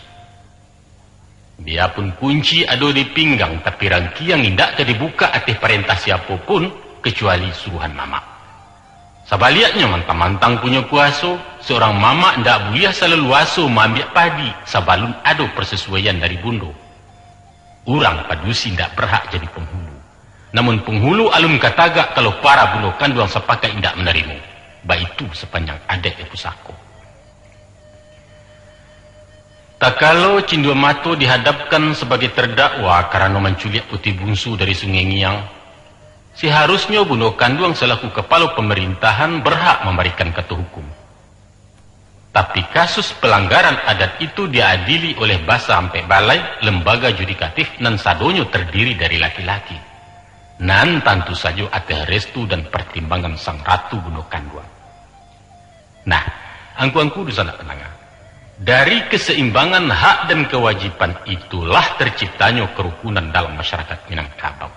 Biapun kunci ado di pinggang, tapi rangkiang indak ka dibukak ateh parentah siapo pun, kacuali suruhan mamak. Sabaliaknyo, mantang-mantang punyo kuaso, saurang mamak indak buliah salalu aso maambiak padi sabalun ado parsasuaian dari bundo. Urang padusi indak berhak jadi penghulu. Namun penghulu alun ka tagak kalau para bundo kanduang sapakat indak manarimo. Baitu sapanjang adaik di pusako. Takalo Cindua Mato dihadapkan sabagai tardakwa karano manculiak puti bungsu dari Sungai Ngiang, seharusnyo bundo kanduang salaku kapalo pamarintahan berhak mambarikan kato hukum. Tapi kasus pelanggaran adat itu diadili oleh Basa Ampek Balai, lembaga yudikatif nan sadonyo tardiri dari laki-laki, nan tantu sajo ateh restu dan partimbangan sang ratu bundo kanduang. Nah, angku-angku dunsanak pandanga, dari keseimbangan hak dan kewajiban itulah terciptanyo kerukunan dalam masyarakat Minangkabau.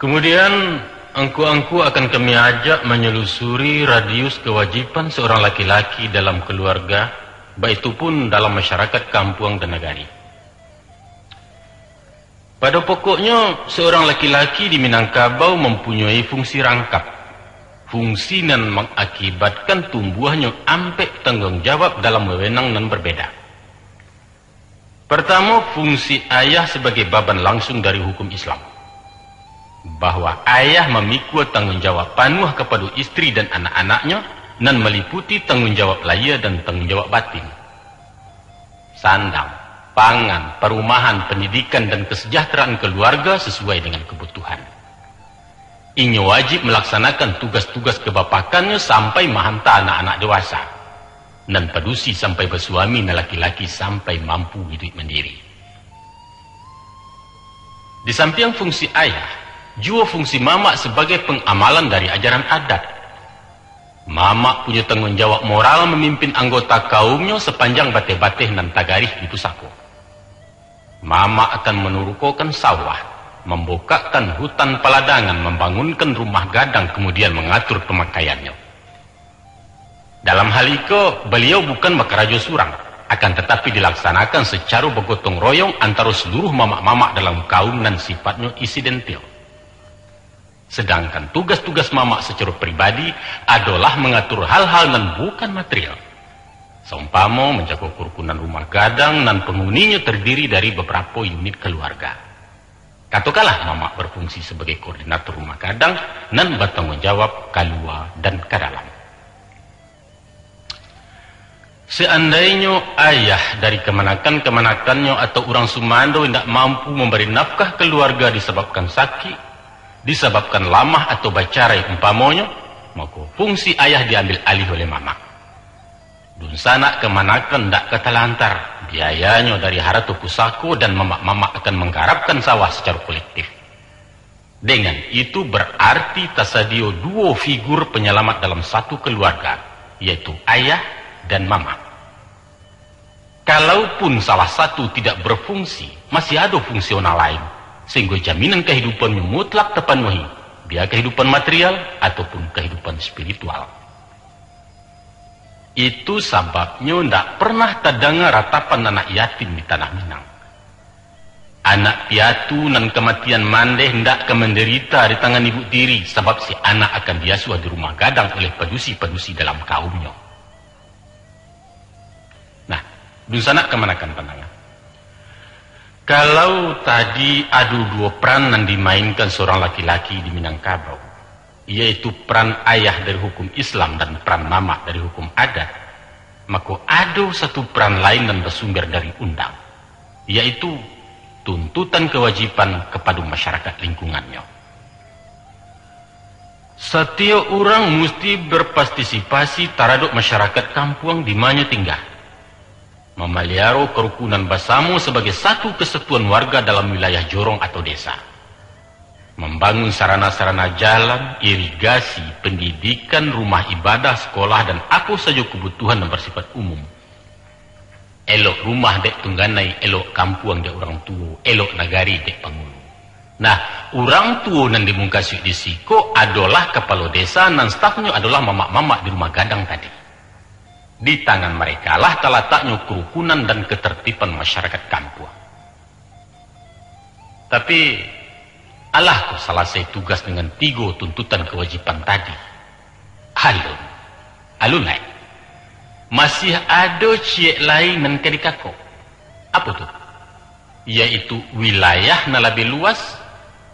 Kemudian, angku-angku akan kami ajak manyelusuri radius kewajiban seorang laki-laki dalam keluarga, baitu pun dalam masyarakat kampuang dan nagari. Pada pokoknyo, seorang laki-laki di Minangkabau mampunyoi fungsi rangkap, fungsi nan mangakibatkan tumbuahnyo ampek tangguang jawab dalam wewenang nan berbeda. Partamo, fungsi ayah sabagai baban langsung dari hukum Islam, bahwa ayah mamikua tangguang jawab panuah kapado istri dan anak-anaknyo, nan maliputi tangguang jawab lahia dan tangguang jawab batin. Sandang, pangan, parumahan, pandidikan, dan kesejahteraan keluarga sasuai dengan kabutuhan. Inyo wajib malaksanakan tugas-tugas kabapakannyo sampai mahanta anak-anak dewasa, nan padusi sampai basuami, nan laki-laki sampai mampu iduik mandiri. Di sampiang fungsi ayah, juo fungsi mamak sabagai pangamalan dari ajaran adat. Mamak punyo tangguang jawab moral mamimpin anggota kaumnyo sapanjang bateh-bateh nan tagarih di pusako. Mamak akan manurukokan sawah, mambukakkan hutan paladangan, mambangunkan rumah gadang, kamudian mangatur pamakaiannyo. Dalam hal iko, baliau bukan bakarajo surang, akan tatapi dilaksanakan sacaro bagotong royong antaro saluruh mamak-mamak dalam kaum nan sifatnyo insidentil. Sadangkan tugas-tugas mamak sacaro pribadi adolah mangatur hal-hal nan bukan material, saumpamo manjago karukunan rumah gadang nan panguninyo tardiri dari babarapo unit kaluarga. Katokanlah, mamak bafungsi sabagai koordinator rumah gadang nan batangguang jawab kalua dan ka dalam. Seandainyo ayah dari kamanakan-kamanakannyo atau urang sumando indak mampu mambari nafkah kaluarga disababkan sakik, disababkan lamah atau bacarai umpamonyo, mako, fungsi ayah diambil alih oleh mamak. Dunsanak kamanakan ndak ka talantar, biayanyo dari harato pusako dan mamak-mamak akan manggarapkan sawah sacaro kolektif. Dengan itu, berarti tasadio duo figur panyalamat dalam satu kaluarga, yaitu ayah dan mamak. Kalaupun salah satu tidak berfungsi, masih ado fungsi nan lain, sahinggo jaminan kahidupannyo mutlak tapanuahi, bia kahidupan material ataupun kahidupan spiritual. Itu sababnyo ndak pernah tadanga ratapan anak yatim di Tanah Minang. Anak piatu nan kamatian mandeh ndak ka mandarita di tangan ibu tiri, sabab si anak akan diasuah di rumah gadang oleh padusi-padusi dalam kaumnyo. Nah, dunsanak kamanakan pandanga. Kalau tadi ado duo peran nan dimainkan surang laki-laki di Minangkabau, yaitu peran ayah dari hukum Islam dan peran mamak dari hukum adat, mako, ado satu peran lain nan basumber dari undang, yaitu tuntutan kawajiban kapado masyarakat lingkungannyo. Satiok urang musti bapartisipasi taradok masyarakat kampuang di manyo tingga, mamaliaro karukunan basamo sabagai satu kasatuan warga dalam wilayah jorong atau desa, mambangun sarana-sarana jalan, irigasi, pandidikan, rumah ibadah, sakolah, dan apo sajo kabutuhan nan basifat umum. Elok rumah dek tungganai, elok kampuang dek urang tuo, elok nagari dek pangulu. Nah, urang tuo nan dimukasuik di siko adolah kapalo desa, nan stafnyo adolah mamak-mamak di rumah gadang tadi. Di tangan marekalah talataknyo karukunan dan katartiban masyarakat kampuang. Tapi, alah kok salasai tugas dengan tigo tuntutan kawajiban tadi? Alun. Alun lai. Masih ado ciek lai nan ka dikako. Apo tu? yaitu wilayah nan labiah luas,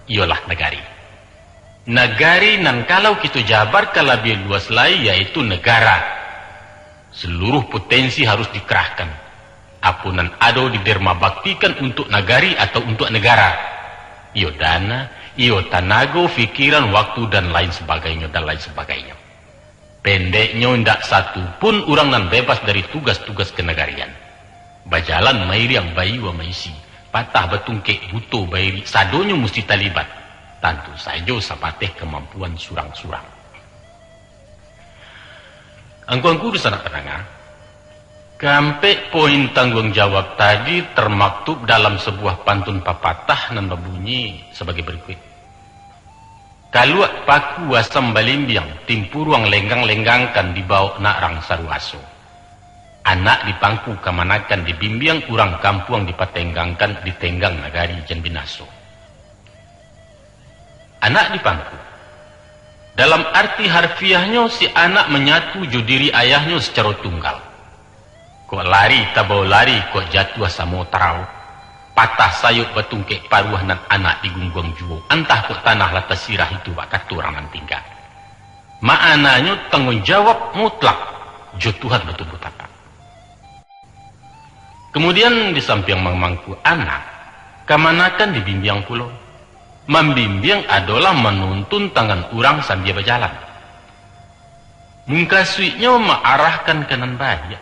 iyolah nagari. Nagari nan kalau kito jabarkan labiah luas lai, yaitu negara. Seluruh potensi harus dikerahkan. Apo nan ado didermabaktikan untuak nagari atau untuak negara. Iyo dana, iyo tanago, pikiran, waktu, dan lain sebagainyo, dan lain sebagainyo. Pendeknyo, indak satu pun urang nan bebas dari tugas-tugas kenagarian. Bajalan mairiang baiyo maisi, patah batungkek, buto bairik, sadonyo musti talibat. Tantu sajo sabateh kamampuan surang-surang. Angku-angku dunsanak pandanga, kaampek poin tangguang jawab tadi termaktub dalam sabuah pantun papatah nan babunyi sabagai barikuik. Kaluak paku asam balimbiang, timpuruang lenggang-lenggangkan, dibawok nak rang saruaso. Anak di pangku kamanakan dibimbiang, urang kampuang dipatenggangkan, ditenggang nagari jan binaso. Anak di pangku. Dalam arti harfiahnyo, si anak manyatu jo diri ayahnyo sacaro tunggal. Kok lari tabao lari, kok jatuah samo tarao. Patah sayok batungkek paruah, nan anak digungguang juo. Antah kok tanah lah tasirah, itu bak kato urang nan tingga. Maknanyo tangguang jawab mutlak jo Tuhan batumbuah tapak. Kamudian, di sampiang mamangku anak, kamanakan dibimbiang pulo. Mambimbiang adolah manuntun tangan urang sambia bajalan. Mungkasuiknyo maarahkan ka nan baiak,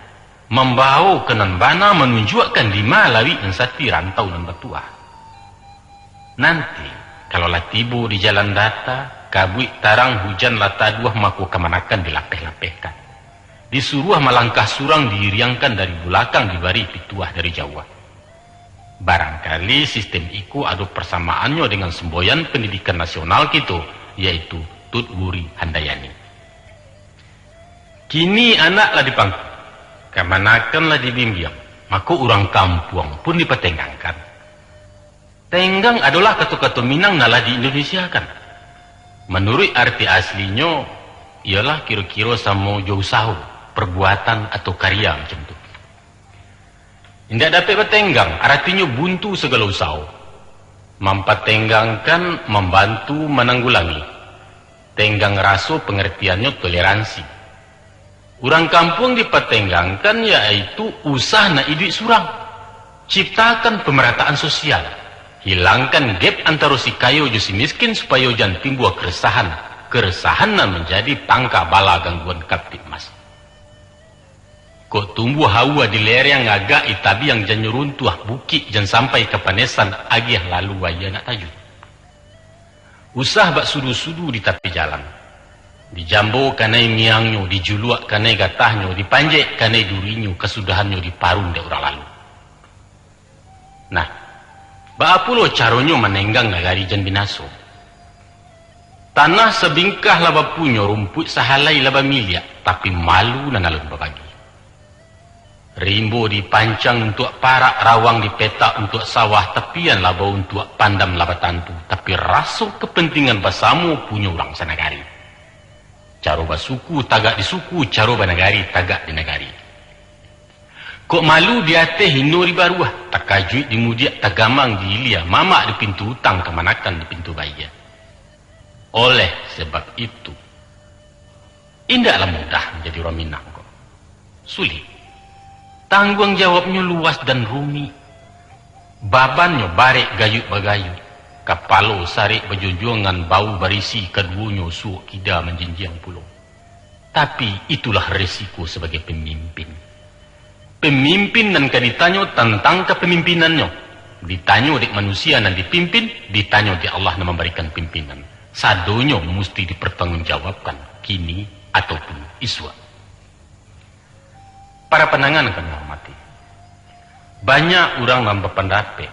mambawo ka nan bana, manunjuakkan di ma lawik nan sati, rantau nan batuah. Nanti, kalau lah tibo di jalan data, kabuik tarang, hujan lah taduah, mako kamanakan dilapeh-lapehkan. Disuruah malangkah surang, diiriangkan dari bulakang, dibari pituah dari jauah. Barangkali sistem iko ado parsamaannyo dengan semboyan pendidikan nasional kito, yaitu Tut Wuri Handayani. Kini anak lah dipangku, kamanakan lah dibimbiang, mako urang kampuang pun dipatenggangkan. Tenggang adolah kato-kato Minang nan lah di-Indonesiakan. Manuruik arti aslinyo, iyolah kiro-kiro samo jo usaho, perbuatan, atau karya macam tu. Indak dapek batenggang, aratinyo buntu sagalo usaho. Mampatenggangkan, mambantu, mananggulangi. Tenggang raso, pangartiannyo toleransi. Urang kampuang dipatenggangkan, yaitu usah nak iduik surang. Ciptakan pemerataan sosial. Hilangkan gap antaro si kayo jo si miskin, supayo jan timbua keresahan. Keresahan nan manjadi pangka bala gangguan Kamtibmas. Kok tumbuah aua di lereng, agak di tabiang, jannyo runtuah bukik, jan sampai ka panesan, agiah lalu aia nak tajuik. Usah bak sudu-sudu di tapi jalan. Dijambo kanai miangnyo, dijuluak kanai gatahnyo, dipanjek kanai durinyo, kasudahannyo diparun dek urang lalu. Nah, baa pulo caronyo manenggang nagari jan binaso? Tanah sabingkah lah bapunyo, rumpuik sahalai lah bamiliak, tapi malu nan alun babagi. Rimbo dipancang untuak parak, rawang dipetak untuak sawah, tapian lah bauntuak, pandam lah batantu, tapi raso kapantingan basamo punyo urang sanagari. Caro basuku tagak di suku, caro banagari tagak di nagari. Kok malu di ateh, hino di baruah, takajuik di mudiak, tagamang di ilia, mamak di pintu utang, kamanakan di pintu baiak. Oleh sebab itu, indaklah mudah manjadi urang Minang ko. Sulik. Tangguang jawabnyo luas dan rumik. Babannyo barek gayuik bagayuik. Kapalo sarek bajunjuangan, bahu barisi kaduonyo, suok kida manjinjiang pulo. Tapi, itulah resiko sabagai pamimpin. Pamimpin nan ka ditanyo tantang kapamimpinannyo, ditanyo dek manusia nan dipimpin, ditanyo dek Allah nan mambarikan pimpinan. Sadonyo musti dipartanggungjawabkan, kini ataupun isuak. Para pandanga nan kami hormati, banyak urang nan bapandapek,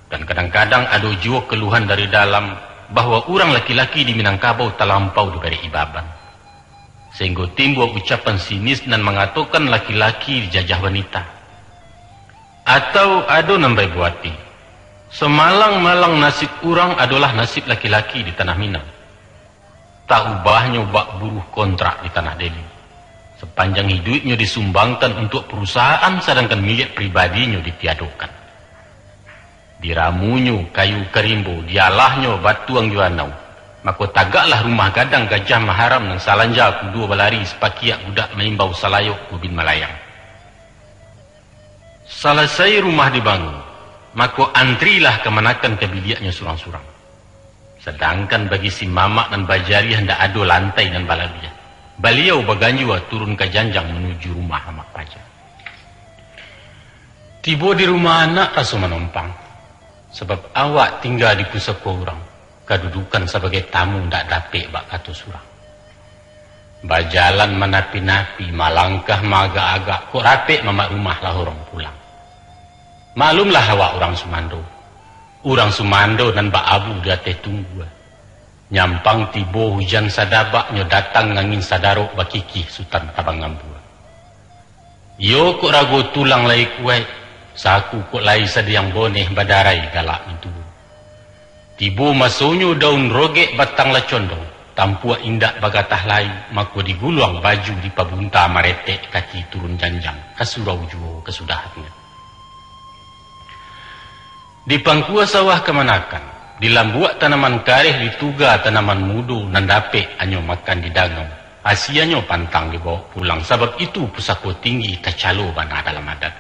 dan kadang-kadang ado juo kaluhan dari dalam, bahwa urang laki-laki di Minangkabau talampau dibarek-i baban, sahinggo timbua ucapan sinis nan mangatokan laki-laki dijajah wanita. Atau ado nan baibo ati, samalang-malang nasib urang adolah nasib laki-laki di tanah Minang. Tak ubahnyo bak buruh kontrak di tanah Deli. Sapanjang hiduiknyo disumbangkan untuak parusahaan, sadangkan miliak pribadinyo ditiadokan. Diramunyo kayu ka rimbo, dialahnyo batuang jo anau. Mako, tagaklah rumah gadang Gajah Maharam nan salanja kudo balari, sapakiak budak maimbau salayok kubin malayang. Salasai rumah dibangun, mako, antrilah kamanakan ka biliaknyo surang-surang. Sadangkan bagi si mamak nan bajariah ndak ado lantai nan balabiah. Baliau baganjua turun ka janjang manuju rumah amak paja. Tibo di rumah anak raso manompang, sabab awak tingga di pusako urang, kadudukan sabagai tamu ndak dapek bak kato surang. Bajalan manapi-napi, malangkah maagak-agak, kok rapek mamak rumah lah urang pulang. Maklumlah awak urang sumando. Urang sumando nan baabu di ateh tunggua. Nyampang tibo hujan sadabak, nyo datang angin sadarok, bakikih Sutan Tabang Ambua. Iyo kok rago tulang lai kuaik, saku kok lai sadiang boneh badarai galak mintuo. Tibo masonyo daun rogek batang lah condong, tampuak indak bagatah lai, mako diguluang baju dipabunta maretek kaki turun janjang, ka surau juo kasudahannyo. Di pangkua sawah kamanakan, di lambuak tanaman kareh, di tuga tanaman mudo, nan dapek anyo makan di dangau, asianyo pantang dibawok pulang, sabab itu pusako tinggi tacalo bana dalam adat.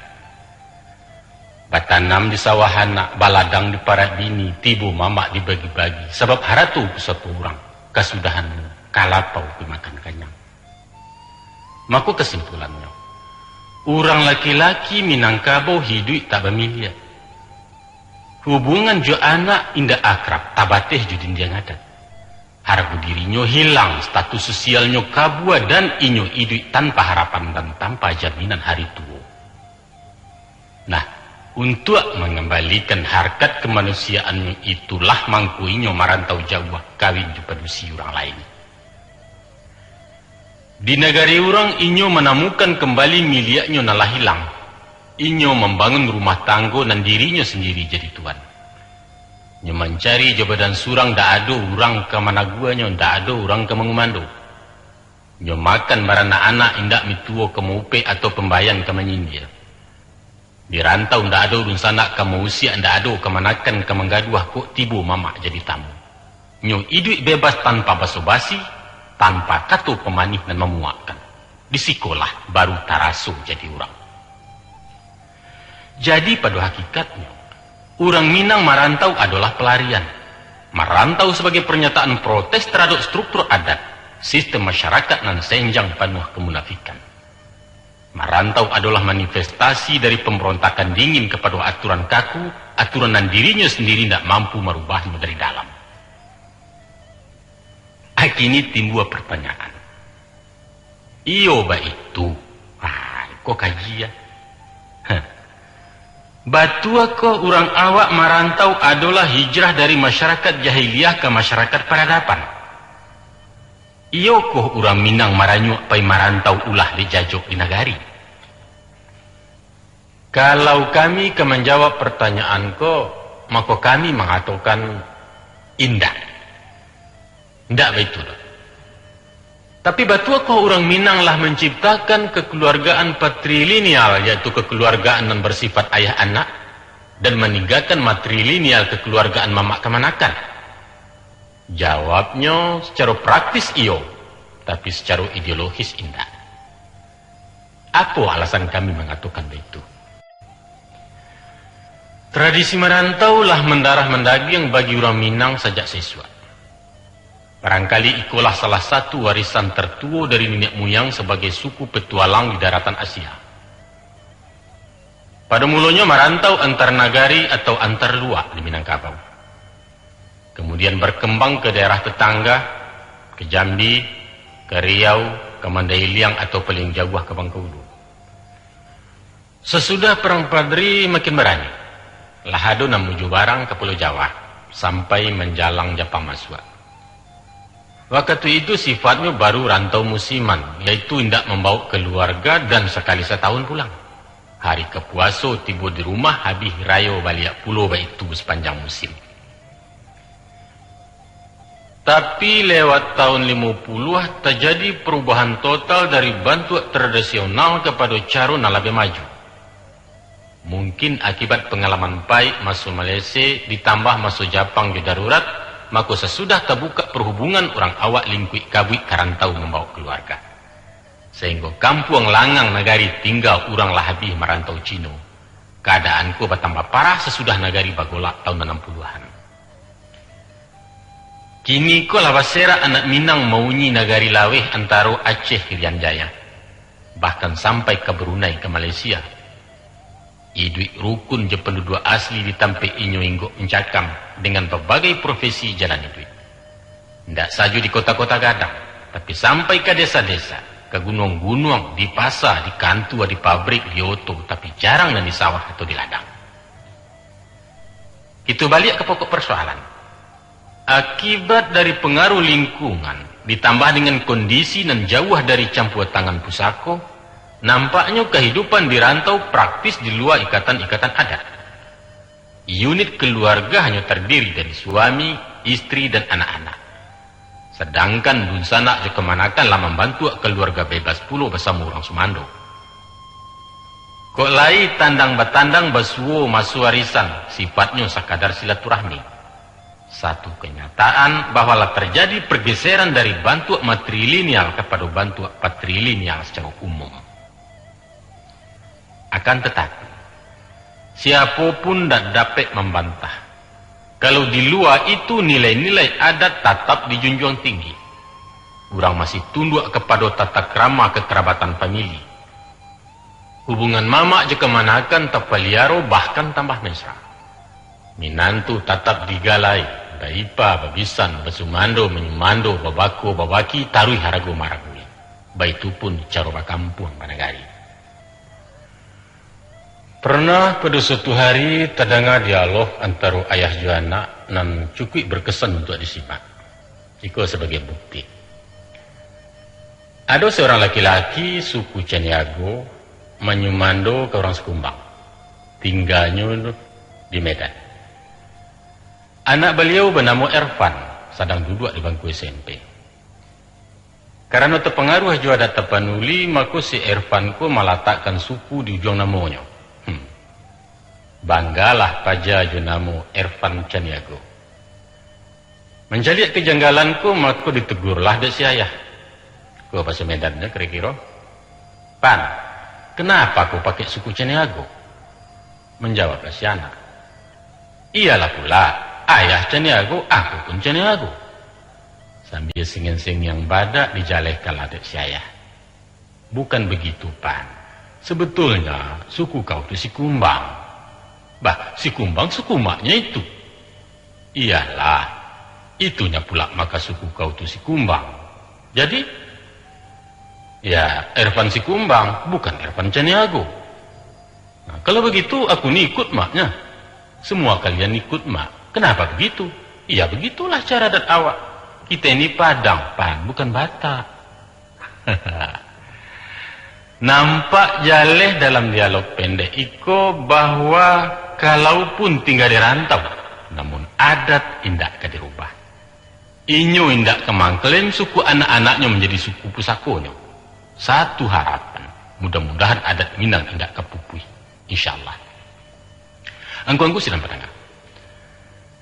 Batanam di sawah anak, baladang di parak bini, tibo mamak dibagi-bagi, sabab harato pusako urang, kasudahan kalapau dimakan kanyang. Mako kasimpulannyo, urang laki-laki Minangkabau hiduik tak bamiliak. Hubungan jo anak indak akrab, tabateh jo dindiang adat. Hargo dirinyo hilang, status sosialnyo kabua, dan inyo iduik tanpa harapan dan tanpa jaminan hari tuo. Nah, untuak mangambalikan harkat kamanusiaannyo itulah mangko inyo marantau jauah, kawin jo padusi urang lain. Di nagari urang inyo manamukan kambali miliaknyo nan lah ilang. Inyo mambangun rumah tanggo nan dirinyo sandiri jadi tuan. Inyo mancari jo badan surang, ndak ado urang ka managuanyo, ndak ado urang ka mangumando. Inyo makan baranak-anak, indak mintuo ka maupek atau pambayan ka manyindia. Di rantau ndak ado dunsanak ka mausiak, ndak ado kamanakan ka manggaduah, kok tibo mamak jadi tamu. Nyo iduik bebas tanpa baso-basi, tanpa kato pamanih nan mamuakkan. Di sikolah baru taraso jadi urang. Jadi, pado hakikatnyo, urang Minang marantau adolah palarian. Marantau sabagai parnyataan protes taradok struktur adat, sistem masyarakat nan senjang panuah kamunafikan. Marantau adolah manifestasi dari pambarontakan dingin kapado aturan kaku, aturan nan dirinyo sandiri indak mampu marubahnyo dari dalam. Akini timbua partanyaan. Iyo baitu. Ah, iko kaji, ah. Heh. Batuakoh urang awak marantau adolah hijrah dari masyarakat jahiliah ka masyarakat paradaban? Iyokoh urang Minang maranyuak pai marantau ulah dek jajok di nagari? Kalau kami ka manjawab partanyaan ko, mako kami mangatokan, indak. Indak baitu doh. Tapi batuakoh urang Minang lah manciptakan kakeluargaan patrilineal, yaitu kakeluargaan nan basifat ayah anak, dan maninggakan matrilineal kakeluargaan mamak kamanakan? Jawabnyo, sacaro praktis iyo, tapi sacaro ideologis indak. Apo alasan kami mangatokan baitu? Tradisi marantau lah mandarah mandagiang bagi urang Minang sajak sisuak. Barangkali ikolah salah satu warisan tartuo dari niniak muyang sabagai suku petualang di daratan Asia. Pado mulonyo marantau antar nagari atau antar luak di Minangkabau. Kamudian barkambang ka daerah tatangga, ka Jambi, ka Riau, ka Mandailiang atau paliang jauah ka Bangkaulu. Sasudah Parang Padri makin barani, lah ado nan mujo barang ka Pulau Jawa, sampai manjalang Japang masuak. Wakatu itu sifatnyo baru rantau musiman, yaitu indak mambawok kaluarga dan sakali satahun pulang. Hari ka puaso tibo di rumah, habih rayo baliak pulo baitu sapanjang musim. Tapi lewat tahun limo puluah, tajadi parubahan total dari bantuak tradisional kapado caro nan labiah maju. Mungkin akibat pangalaman paik maso Malaysia ditambah maso Japang jo darurat, mako sasudah tabukak parhubungan urang awak lingkuik kabuik ka rantau mambaok kaluarga. Sainggo kampuang langang nagari tingga urang lah abih marantau Cino. Kaadaan ko batambah parah sasudah nagari bagolak taun anam puluahan. Kini ko lah baserak anak Minang maunyi nagari laweh antaro Aceh Irian Jaya, bahkan sampai ka Brunei, ka Malaysia. Iduik rukun jo panduduak asli di tampek inyo inggok mancakam dengan babagai profesi jalan iduik. Indak sajo di kota-kota gadang, tapi sampai ka desa-desa, ka gunuang-gunuang, di pasa, di kantua, di pabrik, di oto, tapi jarang nan di sawah atau di ladang. Kito baliak ka pokok parsoalan. Akibat dari pangaruh lingkungan, ditambah dengan kondisi nan jauah dari campua tangan pusako, nampaknyo kahidupan di rantau praktis di lua ikatan-ikatan adat. Unit kaluarga hanyo tardiri dari suami, istri, dan anak-anak. Sadangkan dunsanak jo kamanakan lah mambantuak kaluarga bebas pulo basamo urang sumando. Kok lai tandang-batandang basuo maso arisan, sifatnyo sakadar silaturahmi. Satu kanyataan bahwa lah tarjadi pargeseran dari bantuak matrilineal kapado bantuak patrilineal sacaro umum. Akan tatapi, siapo pun ndak dapek mambantah, kalau di lua itu nilai-nilai adat tatap dijunjuang tinggi. Urang masih tunduak kapado tata krama kakarabatan famili. Hubungan mamak jo kamanakan tapaliaro, bahkan tambah mesra. Minantu tatap digalai, baipa, babisan, basumando, manyumando, babako, babaki, taruih arago-maragoi. Baitu pun caro bakampuang banagari. Pernah pado suatu hari tadanga dialog antaro ayah jo anak nan cukuik berkesan untuak disimak. Iko sabagai bukti. Ado saurang laki-laki suku Caniago manyumando ka urang Sikumbang, tingganyo di Medan. Anak baliau banamo Ervan, sadang duduak di bangku S M P. Karano tapangaruah jo adat Tapanuli, mako si Ervan ko malatakkan suku di ujuang namonyo. Hmm. Banggalah paja jo namo Ervan Caniago. Mancaliak kajanggalan ko, mako ditegurlah dek si ayah. Ko bahaso Medannyo kiro-kiro, "Pan, kanapa ko pakai suku Caniago?" Manjawablah si anak, "Iyolah pula, ayah Caniago, aku pun Caniago." Sambia sangiang-sangiang badak dijalehkanlah dek si ayah. "Bukan begitu, Pan. Sebetulnya, suku kau tu Sikumbang." "Bah, Sikumbang suku maknya itu." "Iyolah, itunya pula maka suku kau tu Sikumbang. Jadi, ya, Ervan Sikumbang, bukan Ervan Caniago." "Nah, kalau begitu, aku ni ikut maknya." "Semua kalian ikut mak. Kenapa begitu?" "Iya, begitulah cara adat awak. Kita ini Padang, Pan, bukan Batak." Nampak jaleh dalam dialog pendek iko bahwa kalaupun tingga di rantau, namun adat indak ka dirubah. Inyo indak ka mangklaim suku anak-anaknyo manjadi suku pusakonyo. Satu harapan, mudah-mudahan adat Minang indak ka pupuih. Insyaallah. Angku-angku sidang pandanga.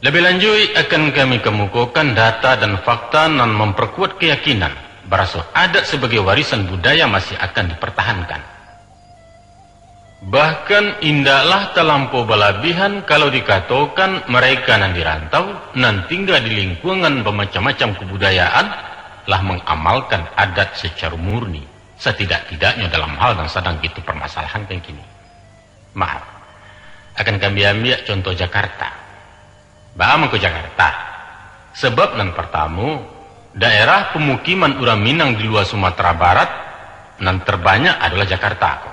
Labiah lanjuik, akan kami kamukokan data dan fakta nan mamparkuat kayakinan, baraso adat sabagai warisan budaya masih akan dipartahankan. Bahkan, indaklah talampau balabihan kalau dikatokan, mareka nan di rantau, nan tingga di lingkuangan bamacam-macam kabudayaan, lah mangamalkan adat sacaro murni, satidak-tidaknyo dalam hal nan sadang kito parmasalahankan kini. Maaf, akan kami ambiak contoh Jakarta. Baa mangko Jakarta? Sabab nan partamo, daerah pamukiman urang Minang di lua Sumatera Barat nan tarbanyak adolah Jakarta ko.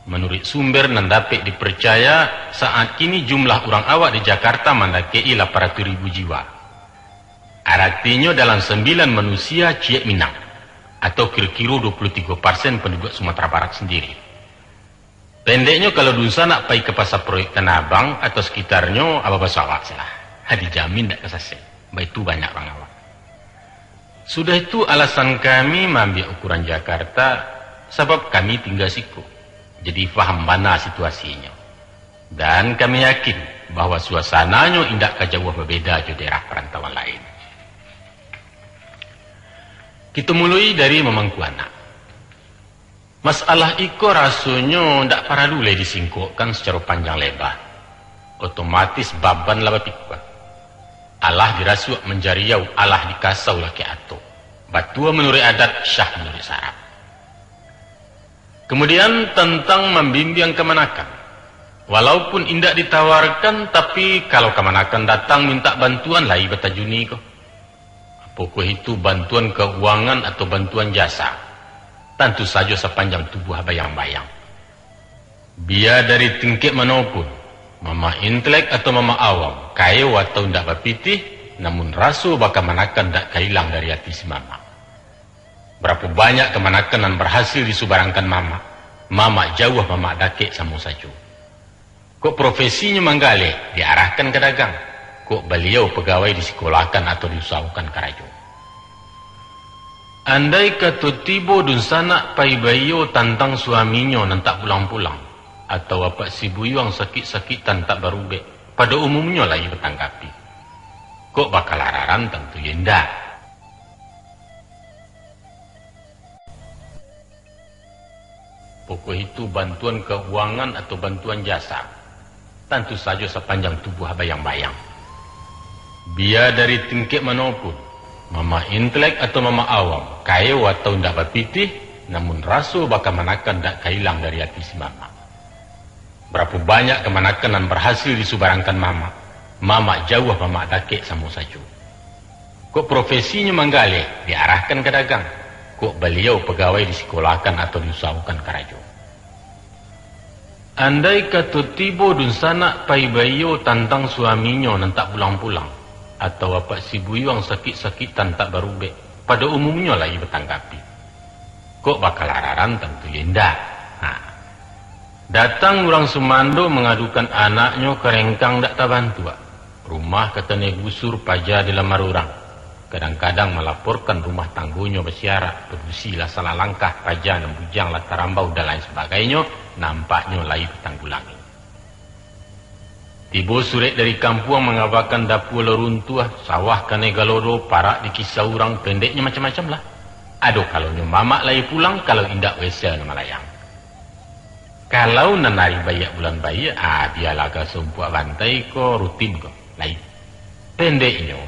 Manuruik sumber nan dapek diparcaya, saat kini jumlah urang awak di Jakarta mandakek-i lapan ratuih ribu jiwa. Aratinyo, dalam sambilan manusia ciek Minang, atau kiro-kiro dua puluh tigo persen panduduak Sumatera Barat sandiri. Pendeknyo, kalau dunsanak pai ka Pasa Proyek Tanah Abang atau sakitarnyo, aba baso awak se lah. Ha, dijamin dak ka sasek. Baitu banyak urang awak. Sudah itu, alasan kami maambiak ukuran Jakarta, sabab kami tingga siko. Jadi faham bana situasinyo. Dan kami yakin bahwa suasananyo indak ka jauah babeda jo daerah parantauan lain. Kito muloi dari mamangku anak. Masalah iko rasonyo ndak paralu lai disingkokkan sacaro panjang leba. Otomatis baban lah bapikua. Alah dirasuak manjariau, alah dikasau lakek atok. Batua manuruik adat, syah manuruik syarak. Kemudian, tantang mambimbiang kamanakan. Walaupun indak ditawarkan, tapi, kalau kamanakan datang mintak bantuan, lai batajuni ko. Apokoh itu bantuan kauangan atau bantuan jasa, tantu sajo sapanjang tubuah bayang-bayang. Bia dari tingkek mano pun, mamak intelek atau mamak awam, kayo atau indak bapitih, namun raso bakamanakan dak ka ilang dari ati si mamak. Barapo banyak kamanakan nan barhasil disubarangkan mamak, mamak jauah mamak dakek samo sajo. Kok profesinyo manggaleh, diarahkan ka dagang. Kok baliau pagawai, disikolakan atau diusahokan karajo. Andai kato tibo dunsanak pai baiyo tantang suaminyo nan tak pulang-pulang, atau apak si buyuang sakik-sakitan tak barubek, pado umumnyo lai batanggapi. Kok bakalararan, tantu yo indak. Pokok itu bantuan kauangan atau bantuan jasa, tantu sajo sapanjang tubuah bayang-bayang. Bia dari tingkek mano pun, mamak intelek atau mamak awam, kayo atau indak bapitih, namun raso bakamanakan dak ka ilang dari ati si mamak. Barapo banyak kamanakan nan barhasil disubarangkan mamak, mamak jauah mamak dakek samo sajo. Kok profesinyo manggaleh, diarahkan ka dagang. Kok baliau pagawai, disikolakan atau diusahokan karajo. Andai kato tibo dunsanak pai baiyo tantang suaminyo nan tak pulang-pulang, atau apak si buyuang sakik-sakitan tak barubek, pado umumnyo lai batanggapi. Kok bakalararan, tantu yo indak. Ha. Datang urang sumando mangadukan anaknyo karengkang dak tabantuak, rumah katanai busur, paja dilamar urang. Kadang-kadang malaporkan rumah tanggonyo basiarak, padusi lah salah langkah, paja nan bujang lah tarambau, dan lain sabagainyo, nampaknyo lai batanggulangi. Tibo surek dari kampuang mangabakan dapua lah runtuah, sawah kanai galodo, parak dikisau urang, pendeknyo macam-macam lah. Ado kalonyo mamak lai pulang, kalau indak wesel nan malayang. Kalau nan ari baiak bulan baiak, ah, bialah ka sumpuak bantai ko, rutin ko, lai. Pendeknyo,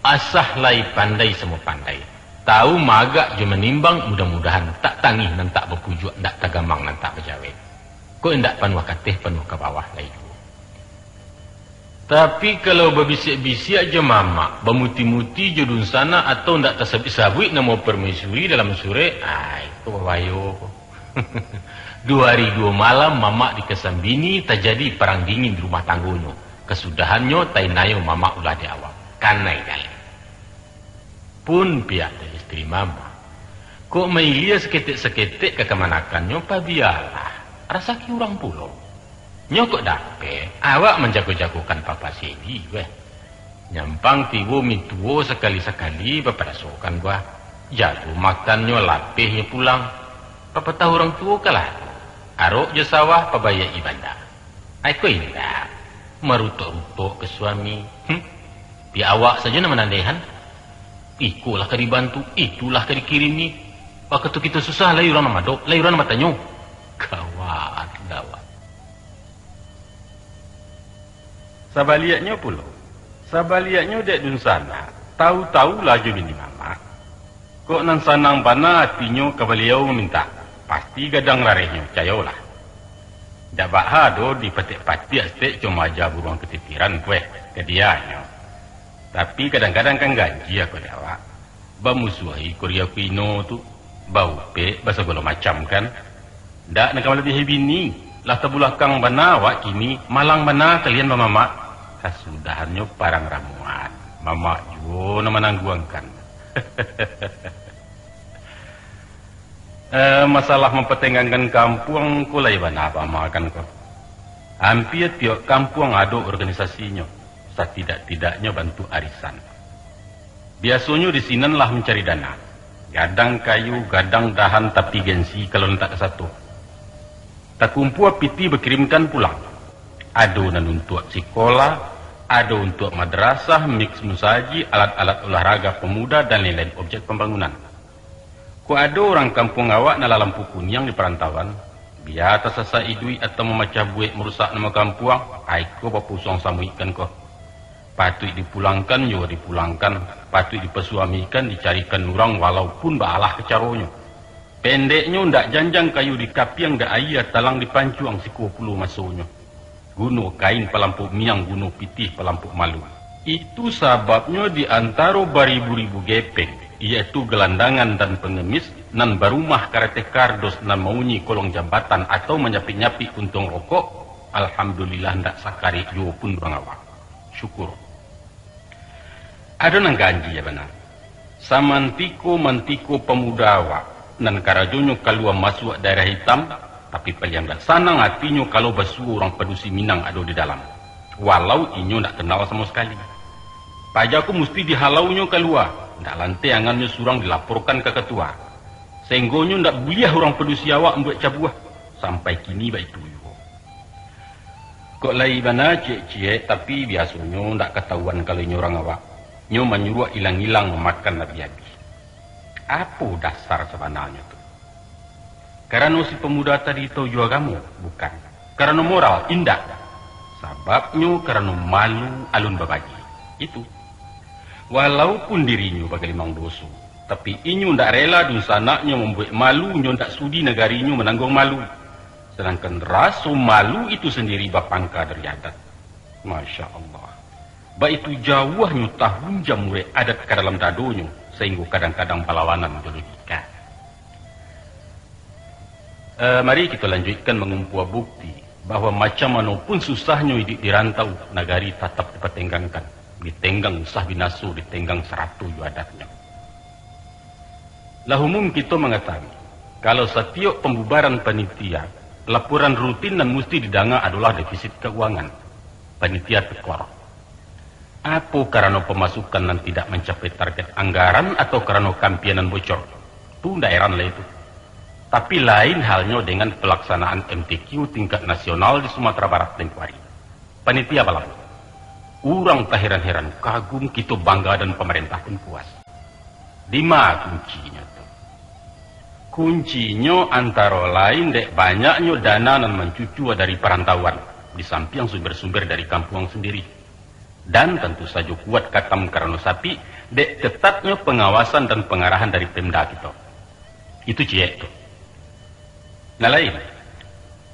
asah lai pandai samo pandai, tau maagak jo manimbang, mudah-mudahan tak tangih nan tak bapujuak, ndak tagamang nan tak bajawek. Kok indak panuah kateh, panuah ka bawah lai juo. Tapi, kalau babisiak-bisiak jo mamak, bamuti-muti jo dunsanak, atau ndak tasabuik-sabuik namo permaisuri dalam surek, ai, ko babayo ko. Duo ari duo malam mamak dikasambini, tajadi parang dingin di rumah tanggonyo. Kasudahannyo, tainayo mamak ulah di awak. Kanai jaleh. Pun pihak dari isteri mamak, kok mailia saketek-saketek ka kamanakannyo, pabialah, rasaki urang pulo. Nyo kok dapek, awak manjago-jagokan papa segi, weh. Nyampang tibo mintuo sakali-sakali baparasokan, bah. Jago makannyo, lapeh nyo pulang. Papatah urang tuo kalah tu, arok jo sawah pabaiak-i banda. Ai ko indak, marutok-rutok ka suami. Hm? Pihak awak sajo nan manandehan. Iko lah ka dibantu, itu lah ka dikirimi. Wakatu kito susah, lai urang nan madok, lai urang nan batanyo. Gawat, gawat. Sabaliaknyo pulo, sabaliaknyo dek dunsanak, tau-tau lah jo bini mamak. Kok nan sanang bana atinyo ka baliau mamintak, pasti gadang larehnyo, cayolah. Dak baa doh dipatek-patek saketek, cuma aja buruang katitiran, kueh, ka dianyo. Tapi kadang-kadang kan ganjia ko dek awak. Bamusuahi Korea Kuino tu, baupek, basagalo macam kan. Dak nan ka malabiahi bini, lah tabulakang bana awak kini, malang bana kalian bamamak. Kasudahannyo parang ramuan, mamak juo nan manangguangkan. Eh, masalah mampatenggangkan kampuang ko lai bana bamakan ko. Ampia tiok kampuang ado organisasinyo, satidak-tidaknyo bantuak arisan. Biasonyo di sinan lah mancari dana. Gadang kayu, gadang dahan, tapi gengsi kalau nan tak kasato. Takumpua pitih bakirimkan pulang. Ado nan untuak sikolah, ado untuak madrasah, mix musajik, alat-alat olahraga pemuda, dan lain-lain objek pambangunan. Kok ado urang kampuang awak nan lah lampu kuniang di parantauan, bia tasasaik iduik atau mamacah buek marusak namo kampuang, ai ko bapusuang samuikkan ko. Patuik dipulangkan, yo dipulangkan, patuik dipasuamikan, dicarikan urang walaupun baalah ka caronyo. Pendeknyo, ndak janjang kayu dikapiang, ndak aia talang dipancuang, siko pulo masonyo. Guno kain palampok miang, guno pitih palampok malu. Itu sababnyo di antaro baribu-ribu gepeng, iyaitu galandangan dan pangamis, nan barumah karateh kardos nan maunyi kolong jambatan atau manyapik-nyapik kuntuang rokok, alhamdulillah ndak sakarek juo pun urang awak. Syukur. Ado nan ganjia bana. Samantiko-mantiko pamuda awak, nan karajonyo kalua masuak daerah itam, tapi paliang dak sanang atinyo kalau basuo urang padusi Minang ado di dalam, walau inyo ndak kenal samo sakali. Paja ko musti dihalaunyo kalua, ndak lanteh angannyo surang dilaporkan ka katua. Sainggonyo ndak buliah urang padusi awak mambuek cabuah, sampai kini baitu juo. Kok lai bana ciek-ciek, tapi biasonyo ndak katahuan kalau inyo urang awak. Nyo manyuruak ilang-ilang, mamakan abih-abih. Apo dasar sabananyo tu? Karano si pamuda tadi tau jo agamo? Bukan. Karano moral? Indak. Sababnyo karano malu alun babagi. Itu. Walaupun dirinyo bagalimang doso, tapi inyo ndak rela dunsanaknyo mambuek malu, nyo ndak sudi nagarinyo manangguang malu. Sadangkan raso malu itu sandiri bapangka dari adat. Masya Allah. Baitu jauahnyo tahunjam urek adat ka dalam dadonyo, sainggo kadang-kadang balawanan jo logika. Eh, mari kito lanjuikkan mangumpua bukti bahwa macam mano pun susahnyo iduik di rantau, nagari tatap dipatenggangkan, ditenggang usah binaso, ditenggang sarato jo adatnyo. Lah umum kito mangatahui, kalau satiok pambubaran panitia, laporan rutin nan musti didanga adolah defisit kauangan. Panitia tekor. Apo karano pamasukan nan tidak mancapai target anggaran atau karano kampia nan bocor? Tu ndak eran lai tu. Tapi lain halnyo dengan palaksanaan M T Q tingkat nasional di Sumatera Barat tempo hari. Panitia balapor. Urang taheran-heran, kagum, kito bangga, dan pamarentah pun puas. Dima kuncinyo tu? Kuncinyo antaro lain dek banyaknyo dana nan mancucua dari parantauan, di sampiang sumber-sumber dari kampuang sandiri. Dan tantu sajo kuat katam karano sapik, dek ketatnyo pangawasan dan pangarahan dari Pemda kito. Itu ciek tu. Nan lain,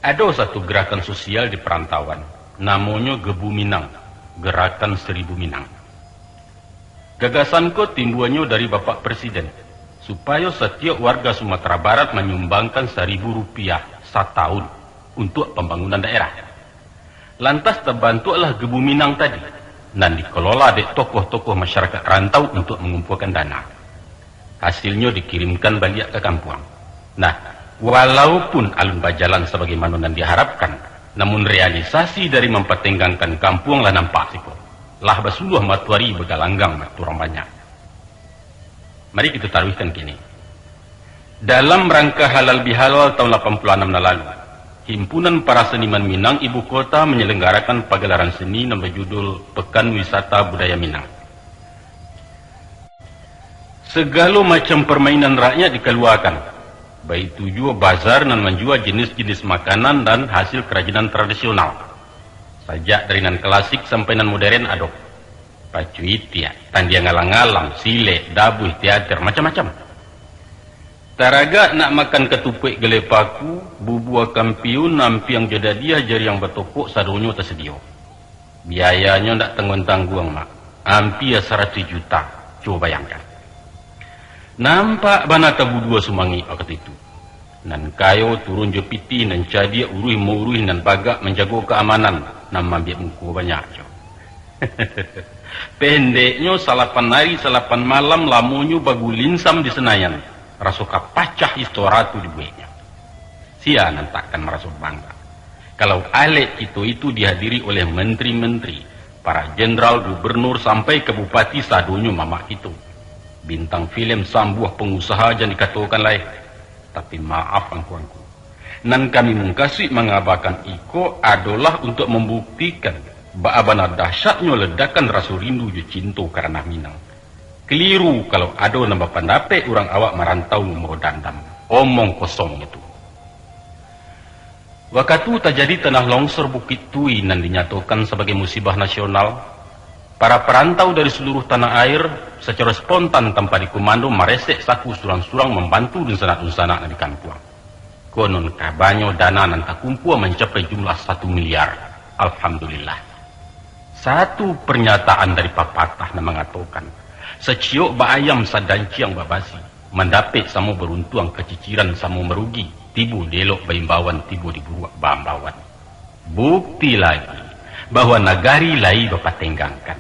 ado satu gerakan sosial di parantauan, namonyo Gebu Minang, Gerakan Seribu Minang. Gagasan ko timbuanyo dari Bapak Presiden, supayo satiok warga Sumatera Barat manyumbangkan saribu rupiah satahun untuak pambangunan daerah. Lantas tabantuaklah Gebu Minang tadi, nan dikelola dek tokoh-tokoh masyarakat rantau untuak mangumpuakan dana. Hasilnyo dikirimkan baliak ka kampuang. Nah, walaupun alun bajalan sabagaimano nan diharapkan, namun realisasi dari mampatenggangkan kampuang lah nampak siko. Lah basuluah matoari bagalanggang, mati urang banyak. Mari kito taruihkan kini. Dalam rangka halal bihalal tahun lapan puluh anam nan lalu, Himpunan Para Seniman Minang Ibu Kota manyalanggarakan pagalaran seni nan bajudul Pekan Wisata Budaya Minang. Sagalo macam parmainan rakyat dikaluakan, baitu juo bazar nan manjua jenis-jenis makanan dan hasil karajinan tradisional. Sajak dari nan klasik sampai nan moderen ado. Pacu itiak, tandiang alang-alang, silek, dabuih, teater, macam-macam. Taragak nak makan katupuak galeh paku, bubua kampiun, ampiang jo dadiah, jariang batokok, sadonyo tasadio. Biayanyo ndak tangguang-tangguang, Mak. Ampia saratuih juta. Cubo bayangkan. Nampak bana tabudua sumangik wakatu itu. Nan kayo turun jo pitih, nan cadiak uruih mauruih, nan bagak manjago kaamanan, nan maambiak muko banyak jo. Pendeknyo, salapan ari salapan malam lamonyo bagulinsam di Senayan, raso ka pacah istora tu dibueknyo. Sia nan takkan maraso bangga, kalau alek kito itu dihadiri oleh menteri-menteri, para jenderal, gubernur, sampai ka bupati, sadonyo mamak kito. Bintang filem, sambuah, pangusaha jan dikatokan lai. Tapi maaf, angku-angku, Nan kami mukasuik mangabakan iko adolah untuak mambuktikan baa bana dahsyatnyo ledakan raso rindu jo cinto ka ranah Minang. Kaliru kalau ado nan bapandapek urang awak marantau mambawa dandam. Omong kosong itu. Wakatu tajadi tanah longsor Bukik Tui nan dinyatokan sabagai musibah nasional, para parantau dari saluruah tanah air sacaro spontan tanpa dikumando maresek saku surang-surang mambantu dunsanak-dunsanak nan di kampuang. Konon kabanyo dana nan takumpua mancapai jumlah satu miliar. Alhamdulillah. Satu pernyataan dari papatah nan mangatokan, "Saciok baayam sadanciang babasi, mandapek samo baruntuang kaciciran samo marugi, tibo di elok baimbauan, tibo di buruak baambauan." Bukti lagi, bahwa nagari lai bapatenggangkan.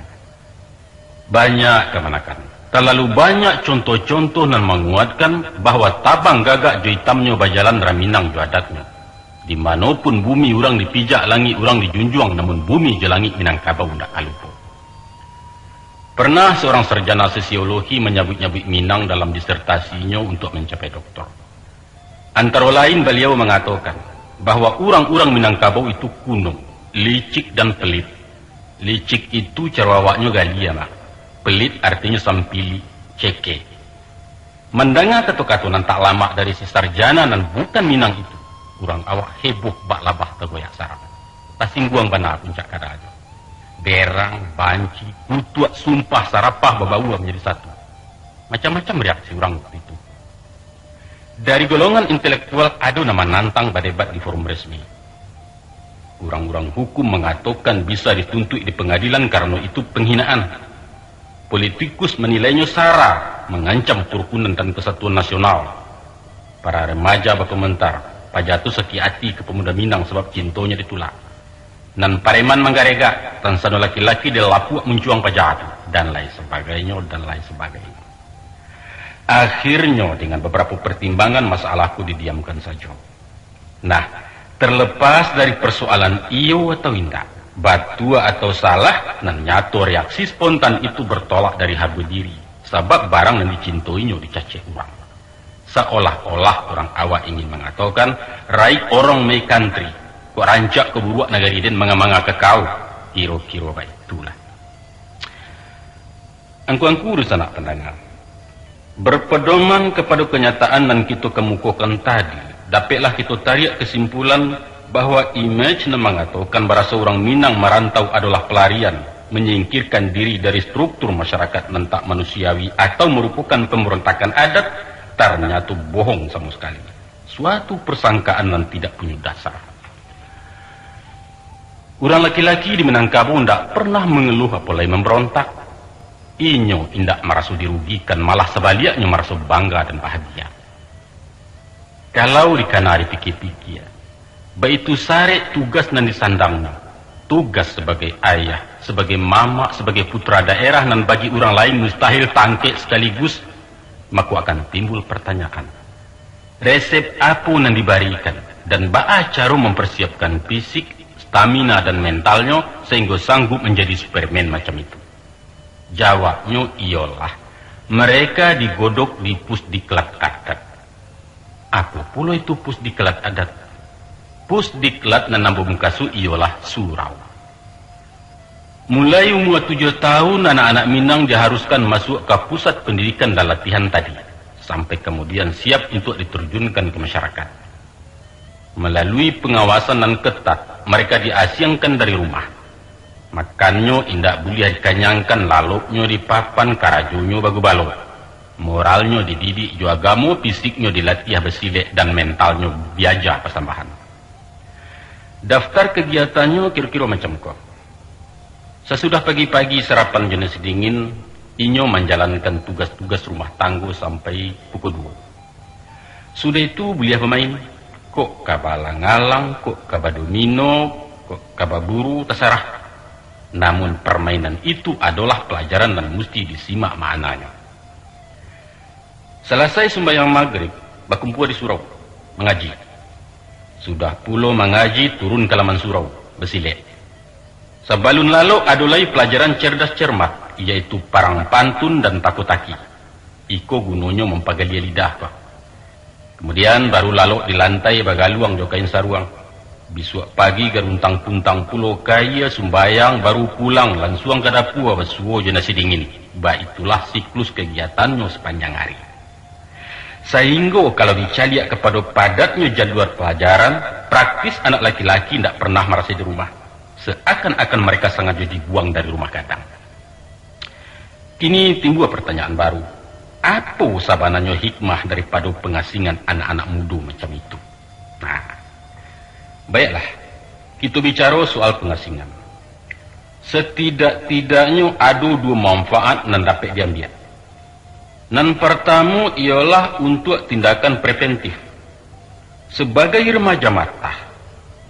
Banyak kamanakan. Talalu banyak contoh-contoh nan manguatkan bahwa tabang gagak jo itamnyo bajalan raminang jo adatnyo. Di mano pun bumi urang dipijak, langik urang dijunjuang, namun bumi jo langik Minangkabau ndak ka lupo. Pernah seorang sarjana sosiologi manyabuik-nyabuik Minang dalam disertasinyo untuak mancapai doktor. Antaro lain baliau mangatokan bahwa urang-urang Minangkabau itu kuno, licik dan pelit. Licik itu caro awaknyo gali, mah. Pelit artinyo sampili, ceke. Mandanga kato-kato nan tak lamak dari si sarjana nan bukan Minang itu, urang awak heboh bak labah tagoyak sarang. Tasingguang bana puncak kadanyo. Berang, banci, kutuak, sumpah, sarapah babawua manjadi satu. Macam-macam reaksi urang waktu itu. Dari golongan intelektual ado nan manantang badebat di forum resmi. Urang-urang hukum mangatokan bisa dituntuik di pangadilan karano itu panghinaan. Politikus manilainyo sara, mangancam karukunan dan kasatuan nasional. Para remaja bakomentar, paja tu sakik ati ka pamuda Minang sabab cintonyo ditulak. Nan pareman manggaregak, tansano laki-laki di lapuak muncuang paja tu, dan lain sabagainyo, dan lain sabagainyo. Akhirnyo, dengan babarapo partimbangan, masalah ko didiamkan sajo. Nah, terlepas dari persoalan iyo atau indak, batua atau salah, nan nyato reaksi spontan itu bertolak dari hargo diri, sabab barang nan dicintoinyo dicacek urang. Saolah-olah urang awak ingin mangatokan, "Raik orong my country, kok rancak ka buruak nagari den manga-manga ka kau." Kiro-kiro baitulah. Angku-angku dunsanak pandanga, berpedoman kapado kanyataan nan kito kamukokan tadi, dapeklah kito tariak kasimpulan bahwa imej nan mangatokan baraso urang Minang marantau adolah pelarian, menyingkirkan diri dari struktur masyarakat nan tak manusiawi atau marupokan pambarontakan adat, tarnyato bohong samo sakali. Suatu persangkaan nan tidak punyo dasar. Urang laki-laki di Minangkabau indak pernah mangeluh apo lai mambarontak. Inyo indak maraso dirugikan, malah sabaliaknyo maraso bangga dan bahagia. Kalau dikana dipikia-pikia, baitu sarek tugas nan disandangnyo, tugas sabagai ayah, sabagai mamak, sabagai putra daerah nan bagi urang lain mustahil tangkek sakaligus, mako akan timbul partanyaan, resep apo nan dibarikan, dan baa caro mamparsiapkan fisik, stamina, dan mentalnyo sahinggo sanggup manjadi Superman macam itu? Jawabnyo iyolah, mereka digodok di pusdiklat adat. Apo pulo itu pusdiklat adat? Pusdiklat nan ambo mukasuik iyolah surau. Mulai umua tujuah tahun, anak-anak Minang diharuskan masuak ka pusat pendidikan dan latihan tadi, sampai kamudian siap untuak diturjunkan ka masyarakat. Malalui pangawasan nan ketat, mereka diasiangkan dari rumah. Makannyo indak buliah dikanyangkan, laloknyo di papan, karajonyo bagubalo. Moralnyo dididik jo agamo, fisiknyo dilatiah basilek, dan mentalnyo diaja pasambahan. Daftar kagiatannyo kiro-kiro macam ko. Sasudah pagi-pagi sarapan jo nasi dingin, inyo manjalankan tugas-tugas rumah tanggo sampai pukul duo. Sudah itu buliah bamain, kok ka baalang-alang, kok ka badomino, kok ka baburu, tasarah. Namun parmainan itu adolah palajaran nan musti disimak maknanyo. Salasai sumbayang magrib, bakumpua di surau, mangaji. Sudah pulo mangaji, turun ka laman surau, basilek. Sabalun lalok ado lai palajaran cerdas cermat, yaitu parang pantun dan tako-taki. Iko gunonyo mampagalia lidah ko. Kamudian, baru lalok di lantai bagaluang jo kain saruang. Bisuak pagi garuntang-puntang pulo ka aia sumbayang, baru pulang lansuang ka dapua basuo jo nasi dingin. Baitulah siklus kagiatannyo sapanjang ari. Sainggo kalau dicaliak kapado padatnyo jadual palajaran, praktis anak laki-laki indak pernah marasai di rumah, seakan-akan mereka sangajo dibuang dari rumah gadang. Kini timbua partanyaan baru, apo sabananyo hikmah daripado pangasingan anak-anak mudo macam itu? Nah, baiklah, kito bicaro soal pangasingan. Satidak-tidaknyo ado duo manfaat nan dapek diambiak. Nan partamo iyolah untuak tindakan preventif. Sabagai remaja matah,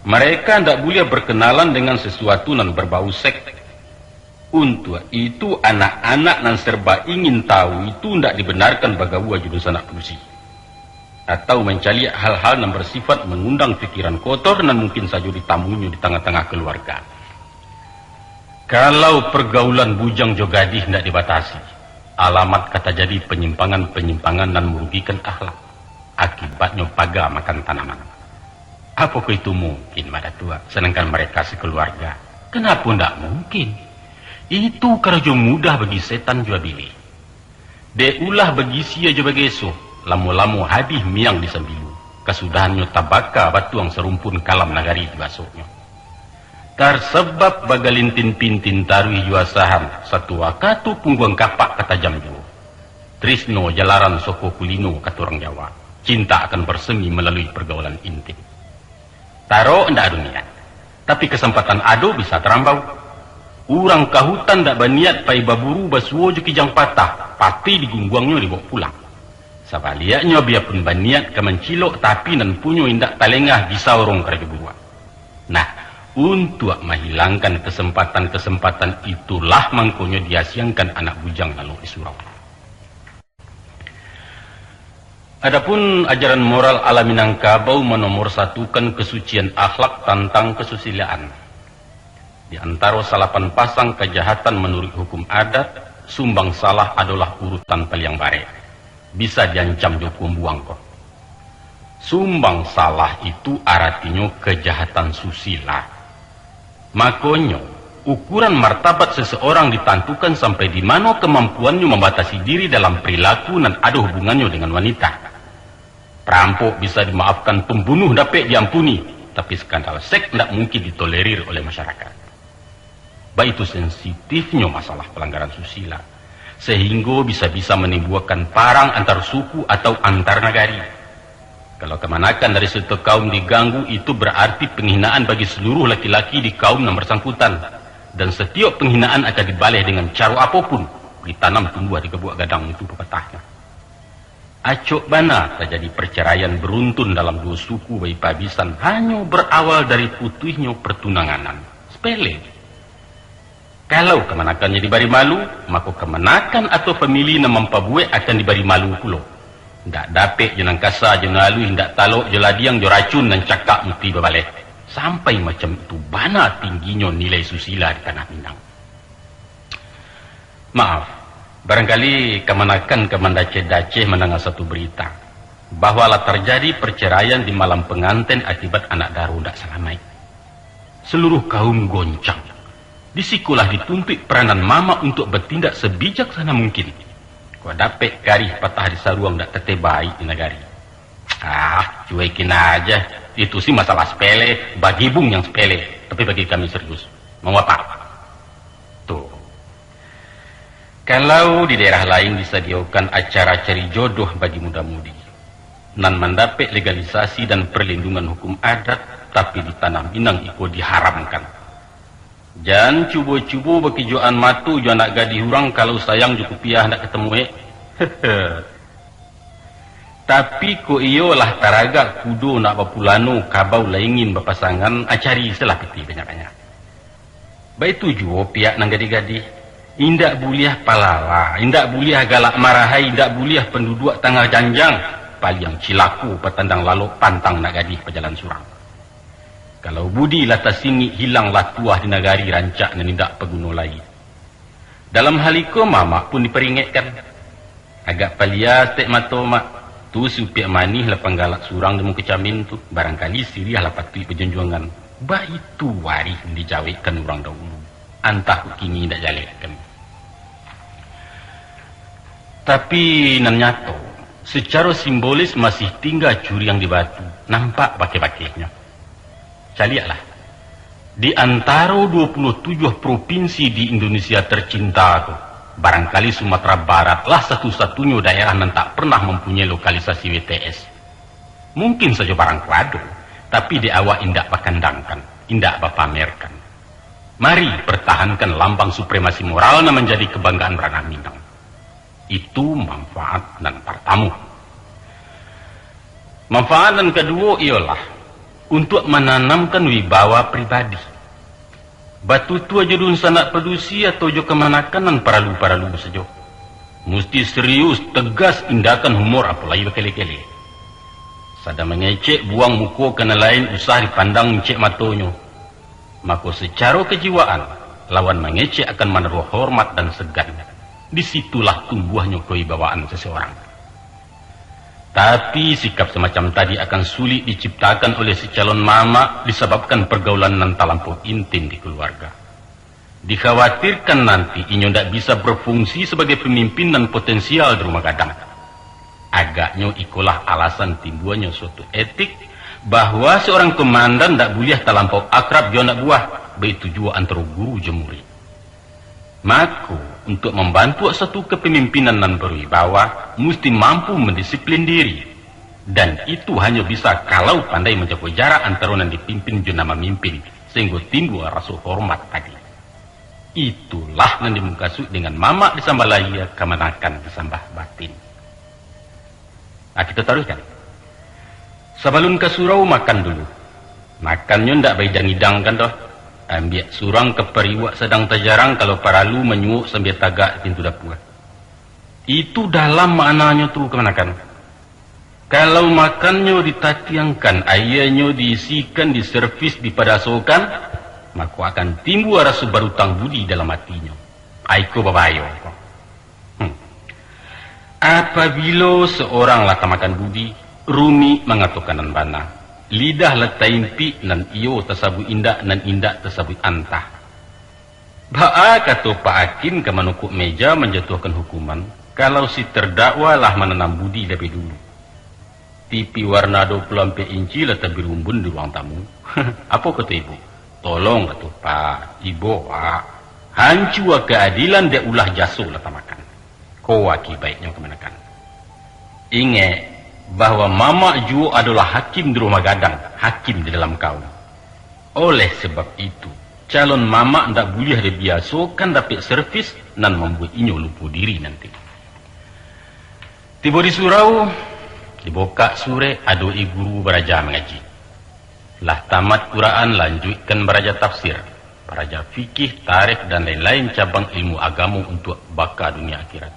mereka ndak buliah berkenalan dengan sesuatu nan berbau seks. Untuak itu, anak-anak nan serba ingin tahu itu ndak dibenarkan bagaua jo dunsanak padusi, atau mancaliak hal-hal nan bersifat mangundang pikiran kotor nan mungkin sajo ditamuinyo di tangah-tangah kaluarga. Kalau pergaulan bujang jo gadih ndak dibatasi, alamat ka tajadi panyimpangan-panyimpangan nan marugikan akhlak. Akibatnyo paga makan tanaman. Apokoh itu mungkin, Mak Datuak, sadangkan mereka sakaluarga? Kanapo ndak mungkin? Itu karajo mudah bagi setan jua bilih. Dek ulah bagisia jo bageso, lamo-lamo habih miang di sambilu, kasudahannyo tabaka batuang sarumpun kalam nagari di basoknyo. Tarsabab bagalintin-pintin taruih jua sahan, satu wakatu pungguang kapak ka tajam juo. Trisno jalaran soko kulino, kato urang Jawa, cinta akan bersemi malalui pergaulan intim. Tarok ndak ado niat, tapi kasempatan ado bisa tarambau. Urang ka hutan ndak baniat pai baburu basuo jo kijang patah, pati digungguangnyo dibaok pulang. Sabaliaknyo, biapun baniat ka mancilok, tapi nan punyo indak talengah, bisa urang karajo buruak. Nah, untuak mahilangkan kasempatan-kasempatan itulah mangkonyo diasiangkan anak bujang lalok di surau. Adapun ajaran moral ala Minangkabau manomorsatukan kasucian akhlak tantang kasusilaan. Di antaro salapan pasang kajahatan manuruik hukum adat, sumbang salah adolah urutan paliang barek. Bisa diancam jo kumbuang ko. Sumbang salah itu aratinyo kajahatan susila. Makonyo, ukuran martabat seseorang ditantukan sampai di mano kamampuannyo mambatasi diri dalam perilaku nan ado hubungannyo dengan wanita. Parampok bisa dimaafkan, pambunuh dapek diampuni, tapi skandal seks ndak mungkin ditolerir oleh masyarakat. Baitu sensitifnyo masalah palanggaran susila, sahinggo bisa-bisa manimbulkan parang antar suku atau antar nagari. Kalau kamanakan dari suatu kaum diganggu, itu bararti panghinaan bagi saluruh laki-laki di kaum nan barsangkutan, dan satiok panghinaan akan dibaleh dengan caro apo pun, ditanam tumbuah di gabuak gadang itu papatahnyo. Acok bana tajadi parcaraian baruntun dalam duo suku baipabisan hanyo barawal dari putuihnyo partunanganan. Sapele. Kalau kamanakannyo dibari malu, mako kamanakan atau famili nan mampabuwek akan dibari malu pulo. Ndak dapek jo nan kasa jo nan aluih, ndak talok jo ladiang, jo racun nan cakak musti babaleh. Sampai macam itu bana tingginyo nilai susila di tanah Minang. Maaf, barangkali kamanakan ka mandaceh-daceh mandanga satu barita, bahwa lah tarjadi parcaraian di malam panganten akibat anak daro ndak salamaik. Saluruh kaum goncang. Di sikolah dituntuik peranan mamak untuak batindak sabijaksana mungkin. Kok dapek karih patah di saruang, ndak tatebaik di nagari. Ah, cuekin aja. Itu sih masalah sepele, bagi Bung yang sepele, tapi bagi kami serius. Mau apa? Tuh. Kalau di daerah lain disadiakan acara cari jodoh bagi muda-mudi, nan mandapek legalisasi dan perlindungan hukum adat, tapi di tanah Minang iko diharamkan. Jan cubo-cubo bakijoan mato jo anak gadih urang, kalau sayang jo kupiah ndak katemu, eh. Tapi kok iyo lah taragak kudo nak bapulano, kabau lah ingin bapasangan, ah, cari salah pitih banyak-banyak. Baitu juo pihak nan gadih-gadih. Indak buliah palala, indak buliah galak marahai, indak buliah panduduak tangah janjang. Paliang cilako patandang lalok, pantang nak gadih pajalan surang. Kalau budi lah tasingik, hilang lah tuah di nagari, rancak nan indak paguno lai. Dalam hal iko, mamak pun diparingekkan. Agak palia saketek mato, Mak. Tu si upiak manih lah panggalak surang di muko camin tu, barangkali siriah lah patuik bajunjuangan. Baitu warih nan dijawekkan urang dahulu, antah kok kini indak jaleh kami. Tapi nan nyato, sacaro simbolis masih tingga curiang di batu, nampak bakeh-bakehnyo. Caliaklah, di antaro dua puluh tujuah propinsi di Indonesia tercinta tu, barangkali Sumatera Barat lah satu-satunyo daerah nan tak pernah mampunyai lokalisasi W T S. Mungkin sajo barang ko ado, tapi dek awak indak bakandangkan, indak bapamerkan. Mari, pertahankan lambang supremasi moral nan manjadi kebanggaan ranah Minang. Itu manfaat nan partamo. Manfaat nan kaduo iyolah untuak mananamkan wibawa pribadi. Batutua jo dunsanak padusi atau jo kamanakan nan paralu-paralu sajo. Musti serius, tegas, indakan humor, apo lai bakele-kele. Sadang mangecek buang muko ka nan lain, usah dipandang incek matonyo. Mako, sacaro kajiwaan, lawan mangecek akan manaruah hormat dan segan. Di situlah tumbuahnyo kewibawaan seseorang. Tapi, sikap semacam tadi akan sulik diciptakan oleh si calon mamak disababkan pergaulan nan talampau intim di keluarga. Dikhawatirkan nanti inyo ndak bisa berfungsi sebagai pemimpin nan potensial di rumah gadang. Agaknyo ikolah alasan timbuanyo suatu etik, bahwa seorang komandan ndak buliah talampau akrab jo anak buah, baitu juo antaro guru jo murid. Mako, untuak mambantuak suatu kepemimpinan nan berwibawa, musti mampu mandisiplin diri. Dan itu hanyo bisa kalau pandai manjago jarak antaro nan dipimpin jo nan mamimpin, sahinggo timbua raso hormat tadi. Itulah nan dimukasuik dengan mamak disambah lahia, kamanakan disambah batin. Nah, kito taruihkan. Sabalun ka surau, makan dulu. Makannyo ndak baidang-idangkan doh. Ambiak surang ka pariuak sadang tajarang, kalau paralu manyuok sambia tagak di pintu dapua. Itu dalam maknanyo tu, kamanakan. Kalau makannyo ditatiangkan, aianyo diisikan, diservis, dipadasokan, mako akan timbua raso barutang budi dalam atinyo. Aiko babayo ko. Hmm. Apabilo seorang lah tamakan budi, rumik mangatokan nan bana. Lidah lah taimpik, nan iyo tasabuik indak, nan indak tasabuik antah. Baa kato Pak Hakim ka manukuk meja manjatuahkan hukuman, kalau si terdakwa lah mananam budi labiah dulu? Tipi warna dua puluh ampek inci lah tabirumbun di ruang tamu. Apo kato ibu? Tolong kato Pak, ibo, Wak. Hancua keadilan dek ulah jaso lah tamakan. Ko akibaiknyo kamanakan. Ingek, bahwa mamak juo adolah hakim di rumah gadang, hakim di dalam kaum. Oleh sebab itu, calon mamak ndak buliah dibiasokan dapek servis nan mambuek inyo lupo diri nanti. Tibo di surau, dibukak surek, adoki guru baraja mangaji. Lah tamat Quran, lanjuikkan baraja tafsir, baraja fikih, tarikh, dan lain-lain cabang ilmu agamo untuak baka dunia akhirat.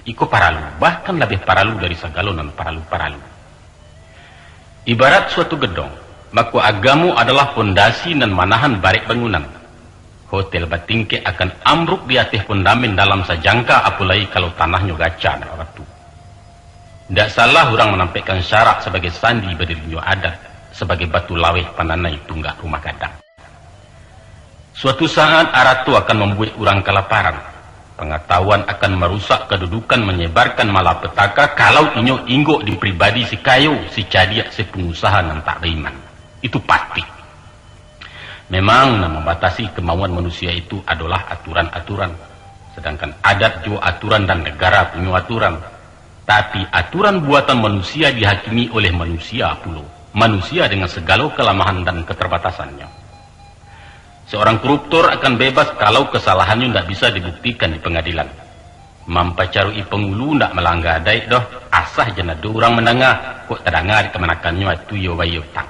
Iko paralu, bahkan labiah paralu dari sagalo nan paralu-paralu. Ibarat suatu gedong, mako agamo adolah pondasi nan manahan barek bangunan. Hotel batingkek akan ambruk di ateh pondamen dalam sajangka, apolai kalau tanahnyo gaca nan batu. Ndak salah urang manampekkan syarak sabagai sandi badirinyo adat, sabagai batu laweh pananai tunggak rumah gadang. Suatu saat, arato akan mambuek urang kalaparan. Pangatahuan akan marusak kadudukan, manyebarkan malapetaka, kalau inyo inggok di pribadi si kayo, si cadiak, si pangusaha nan tak baiman. Itu pasti. Memang, nan mambatasi kamauan manusia itu adolah aturan-aturan. Sadangkan adat juo aturan dan negara punyo aturan. Tapi, aturan buatan manusia dihakimi oleh manusia pulo. Manusia dengan sagalo kalamahan dan katarbatasannyo. Seorang koruptor akan bebas kalau kasalahannyo ndak bisa dibuktikan di pangadilan. Mampacaruik pangulu ndak malangga adaik doh, asa jan ado urang mandanga, kok tadanga dek kamanakannyo atu iyo bayia utang.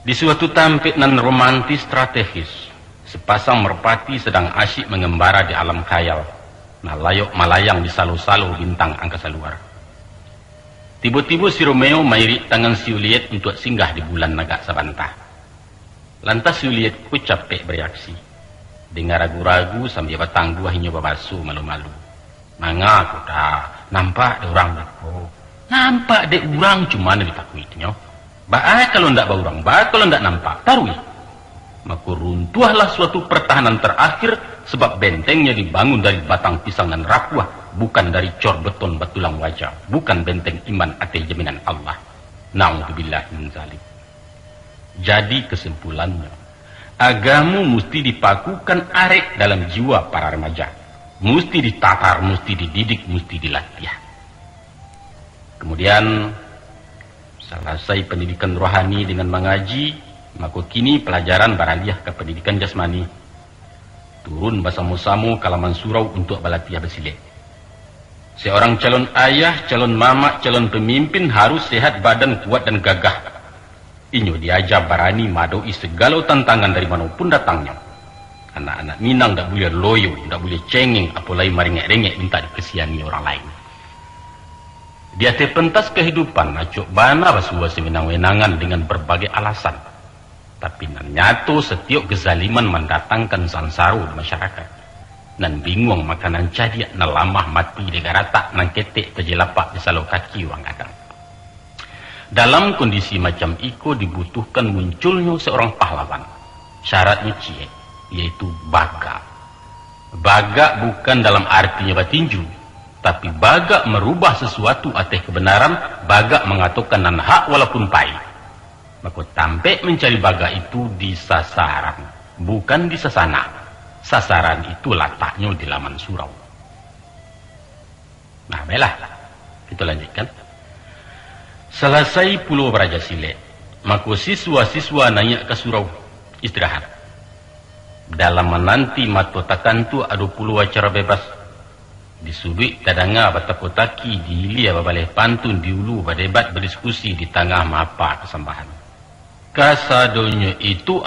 Di suatu tampek nan romantis strategis, sepasang merpati sedang asyik mengembara di alam khayal, nan layok malayang di salo-salo bintang angkasa luar. Tibo-tibo si Romeo mairik tangan si Juliet untuak singgah di bulan agak sabanta. Lantas si Juliet ko capek bareaksi. Dengan ragu-ragu sambia batangguah inyo babaso malu-malu. Manga ko da, nampak dek urang beko. Nampak dek urang, cuma nan ditakuikinyo. Baa kalau ndak baurang, baa kalau ndak nampak, taruih. Mako runtuahlah suatu pertahanan terakhir, sebab bentengnyo dibangun dari batang pisang nan rapuah, bukan dari cor beton batulang waja, bukan benteng iman ateh jaminan Allah. Na'udzubillah min zalik. Jadi kesimpulannyo, agamo musti dipakukan arek dalam jiwa para remaja. Musti ditatar, musti dididik, musti dilatiah. Kemudian, salasai pendidikan rohani dengan mangaji, mako kini pelajaran baraliah ka pendidikan jasmani. Turun basamo-samo ka laman surau untuak balatiah basilek. Seorang calon ayah, calon mamak, calon pemimpin harus sehat badan, kuat dan gagah. Inyo diaja barani maadok-i sagalo tantangan dari mano pun datangnyo. Anak-anak Minang ndak buliah loyo, ndak buliah cengeng, apo lai marengek-rengek mintak dikasiani urang lain. Di ateh pentas kahidupan, acok bana basuo sawenang-wenangan dengan barbagai alasan. Tapi nan nyato, satiok kezaliman mandatangkan sansaro di masyarakat. Nan binguang makanan cadiak, nan lamah mati dek garatak, nan ketek tajelapak di salo kaki urang gadang. Dalam kondisi macam iko dibutuhkan munculnyo seorang pahlawan. Syaratnyo ciek, yaitu bagak. Bagak bukan dalam artinyo batinju, tapi bagak marubah sasuatu ateh kebenaran, bagak mangatokan nan hak walaupun pahik. Mako, tampek mancari bagak itu di sasaran, bukan di sasanak. Sasaran itu lataknyo di laman surau. Nah, baiklah. Kita lanjutkan. Salasai pulo baraja silek, mako siswa-siswa naiak ka surau istirahat. Dalam mananti mato takantuak, ado pulo acara bebas. Di suduik tadanga batako-taki, di ilia babaleh pantun, di ulu badebat badiskusi, di tangah maapa kasambahan. Kasadonyo itu